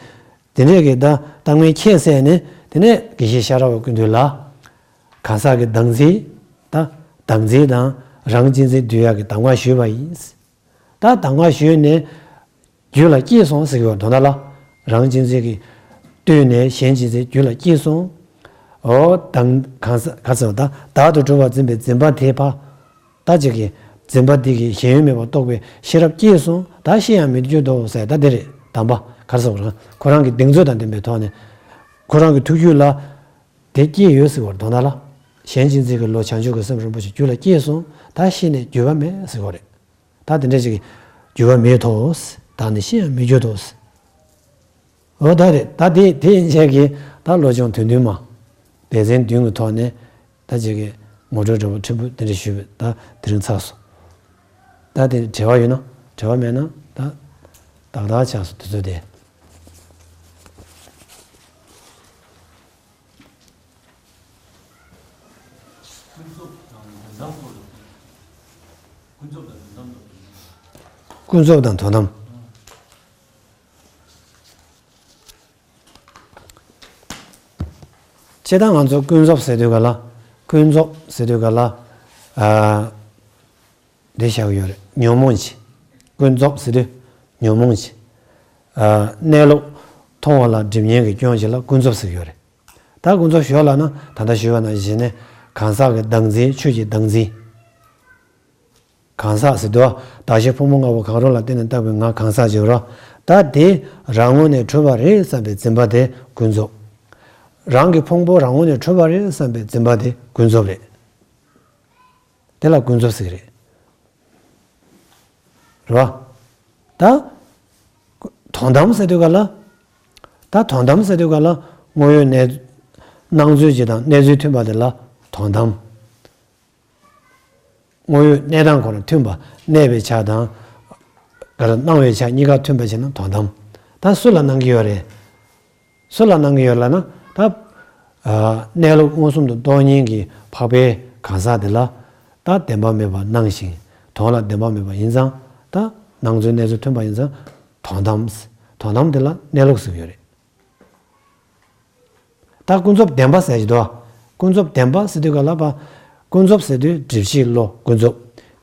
དེ་འདྲས་ཀྱི་ད་གཏམ་ངན་ཁྱད་བསད་ནས། དེ་ནས་དགེ་བཤེས་ཤ་ར་བ་ཀུན་འདུས་ལ་གང་ཟག་གི་བདག་འཛིན། ད་བདག་འཛིན་དང་རང་གཅེས་འཛིན་འདུལ་ཡག་གི་གདམས་ངག་ཞུས་པ་ཡིན། ད་གདམས་ངག་ཞུས་ནས་རྒྱུད་ལ་སྐྱེས་སོང་ཟེར་གྱི་བར་དོ་ན་ལ། རང་གཅེས་འཛིན་གྱིས་བཏུལ་ནས་གཞན་གཅེས་འཛིན་རྒྱུད་ལ་སྐྱེས་སོང་། འོ་དང་གང་ཟག་ག་ཚོད་ད་བདག་ཏུ་གྲུབ་པར་འཛིན་པའི་འཛིན་པ་དེ་ཕ། ད་ཅིག་གི་འཛིན་པ་འདི་གི་ཞེན་ཡུལ་མེད་པར་རྟོགས་པའི་ཤེས་རབ་སྐྱེས་སོང་། ད་ཤི་ཡང་མི་འགྱུར་ཏོ་ཟེར། ད་འདི་རེད་གདམས་པ། ག་རེ་ཟེར་དགོས་རེད། ཁོ་རང་གི་གདེང་ཚོད་དང་ལྡན་པའི་ཐོག་ནས། ཁོ་རང་གི་ཐུགས་རྒྱུད་ལ་དེ་སྐྱེས་ཡོད་ཟེར་བར་དོ་ན་ལ། གཞན་གཅེས་འཛིན་གྱི་བློ་བྱང་ཆུབ་ཀྱི་སེམས་རིན་པོ་ཆེ་རྒྱུད་ལ་སྐྱེས་སོང་། ད་ཤི་ནས་འགྱུར་བ་མེད་ཟེར་བ་རེད། ད་དེ་འདྲ་ཅིག་འགྱུར་བ་མེད་དོ། བདག་ནི་ཤི་ཡང་མི་འགྱུར་ཏོ། འོ་ད་རེད། ད་དེ་དེ་ཡན་ཆད་ཀྱི་ད་བློ་སྦྱོང་དོན་བདུན་མ། སྡེ་ཚན་བདུན་གྱི་ཐོག་ནས་ད་ཅིག་གི་ངོ་སྤྲོད་འདྲ་པོ་ཕྲན་བུ་དེ་འདྲ་ཞུས་པས། ད་དེ་རིང་ཚར་སོང་། ད་དེ་བྲེལ་བ་ཡོད་ན། བྲེལ་བ་མེད་ན་ད་ཏག་ཏག་ཆགས་སོང་དུས་ཚོད་དེ། ཀུན་རྫོབ་དང་དོན་དམ། སྤྱིར་བཏང་ང་ཚོ་ཀུན་རྫོབ་ཟེར་དུས་ག་ལ། ཀུན་རྫོབ་ཟེར་དུས་ག་ལ། ཨ། འདི་བཞག་ཡོད་རེད། ཉོན་མོངས་ཀྱི། ཀུན་རྫོབ་ཟེར་དུས་ཉོན་མོངས་ཀྱི། ཨ། གནས་ལུགས་མཐོང་བ་ལ་སྒྲིབ་ཉེན་གྱི་སྐྱོན་ཅིག་ལ་ཀུན་རྫོབ་ཟེར་ཡོད་རེད། ད་ཀུན་རྫོབ་ཞོར་ལ་ན་ད་ལྟ་ཞུས་པ་ནང་བཞིན་ནས་གང་ཟག་གི་བདག་འཛིན། ཆོས་ཀྱི་བདག་འཛིན། གང་ཟག་ཟེར་དུས་གདགས་གཞི་ཕུང་པོ་ལྔ་པོ་གང་རུང་ལ་བརྟེན་ནས་བཏགས་པའི་ང་གང་ཟག་ཅེས་པ། ད་དེ་རང་ངོས་ནས་གྲུབ་པ་རེད་བསམ་པའི་འཛིན་པ་དེ་ཀུན་རྫོབ། རང་གི་ཕུང་པོ་རང་ངོས་ནས་གྲུབ་པ་རེད་བསམ་པའི་འཛིན་པ་དེ་ཀུན་རྫོབ་རེད། དེ་ལ་ཀུན་རྫོབ་ཟེར་གྱི་རེད། རེད་བ། ད་དོན་དམ་ཟེར་དུས་ག་ལ། ད་དོན་དམ་ཟེར་དུས་ག་ལ་དངོས་ཡོད་གནས། སྣང་ཚུལ་གཅིག་དང་གནས་ཚུལ་མཐུན་པ་དེ་ལ་དོན་དམ། དངོས་ཡོད་གནས་སྟངས་ཁོ་ན་མཐུན་པ། གནས་པའི་ཆ་དང་ག་ལ་སྣང་བའི་ཆ་གཉིས་ཀ་མཐུན་པ་བྱས་ན་དོན་དམ། ད་སུ་ལ་སྣང་གི་ཡོད་རེད། སུ་ལ་སྣང་གི་ཡོད་ལབ་ན། ད་ཨ་གནས་ལུགས་མངོན་སུམ་དུ་རྟོགས་ཉིད་ཀྱི་འཕགས་པའི་གང་ཟག་དེ་ལ་ད་བདེན་པ་མེད་པར་སྣང་ཞིང་། དོན་ལ་བདེན་པ་མེད་པ་ཡིན་ཙང་། ད་སྣང་ཚུལ་གནས་ཚུལ་མཐུན་པ་ཡིན་ཙང་དོན་དམ། དོན་དམ་དེ་ལ་གནས་ལུགས་ཟེར་གྱི་ཡོད་རེད། ད་ཀུན་རྫོབ་བདེན་པ་ཟེར་གྱི་འདུག་ཀུན་རྫོབ་བདེན་པ་ཟེར་དུས་ག་ལ་བ། ཀུན་རྫོབ་ཟེར་དུས་སྒྲིབ་བྱེད་བློ་ཀུན་རྫོབ།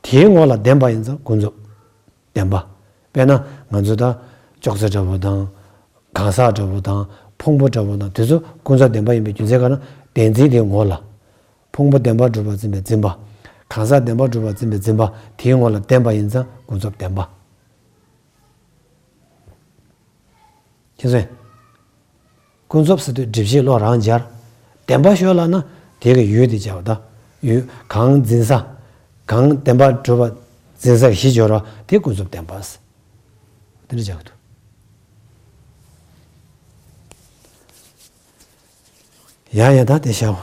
དེའི་ངོ་ལ་བདེན་པ་ཡིན་ཙང་ཀུན་རྫོབ་བདེན་པ། དཔེར་ན་ང་ཚོ་ད་ཅོག་ཙེ་འདྲ་པོ་དང་། གང་ཟག་འདྲ་པོ་དང་། ཕུང་པོ་འདྲ་པོ་དང་། དེ་ཚོ་ཀུན་རྫོབ་བདེན་པ་ཡིན་པའི་རྒྱུ་མཚན་ག་ན། བདེན་འཛིན་དེའི་ངོ་ལ། ཕུང་པོ་བདེན་པར་གྲུབ་པར་འཛིན་པའི་འཛིན་པ། གང་ཟག་བདེན་པར་གྲུབ་པར་འཛིན་པའི་འཛིན་པ་དེའི་ངོ་ལ་བདེན་པ་ཡིན་ཙང་ཀུན་རྫོབ་བདེན་པ། ཁྱེད་ཚོས། ཀུན་རྫོབ་ཟེར་དུས་སྒྲིབ་བྱེད་བློ་རང་སྦྱར། བདེན་པ་ཤོད་ལབ་ན་དེ་གི་ཡུལ་དེ་སྦྱར་བ་དང་། ཡུལ་གང་འཛིན་ས། གང་བདེན་པར་གྲུབ་པ་འཛིན་ས་གི་གཞི་སྦྱོར་བ་དེ་ཀུན་རྫོབ་བདེན་པ་ཟེར། དེ་འདྲ་སྦྱར་གི་འདུག་ཡ་ཡ་ད་དེ་བྱའོ།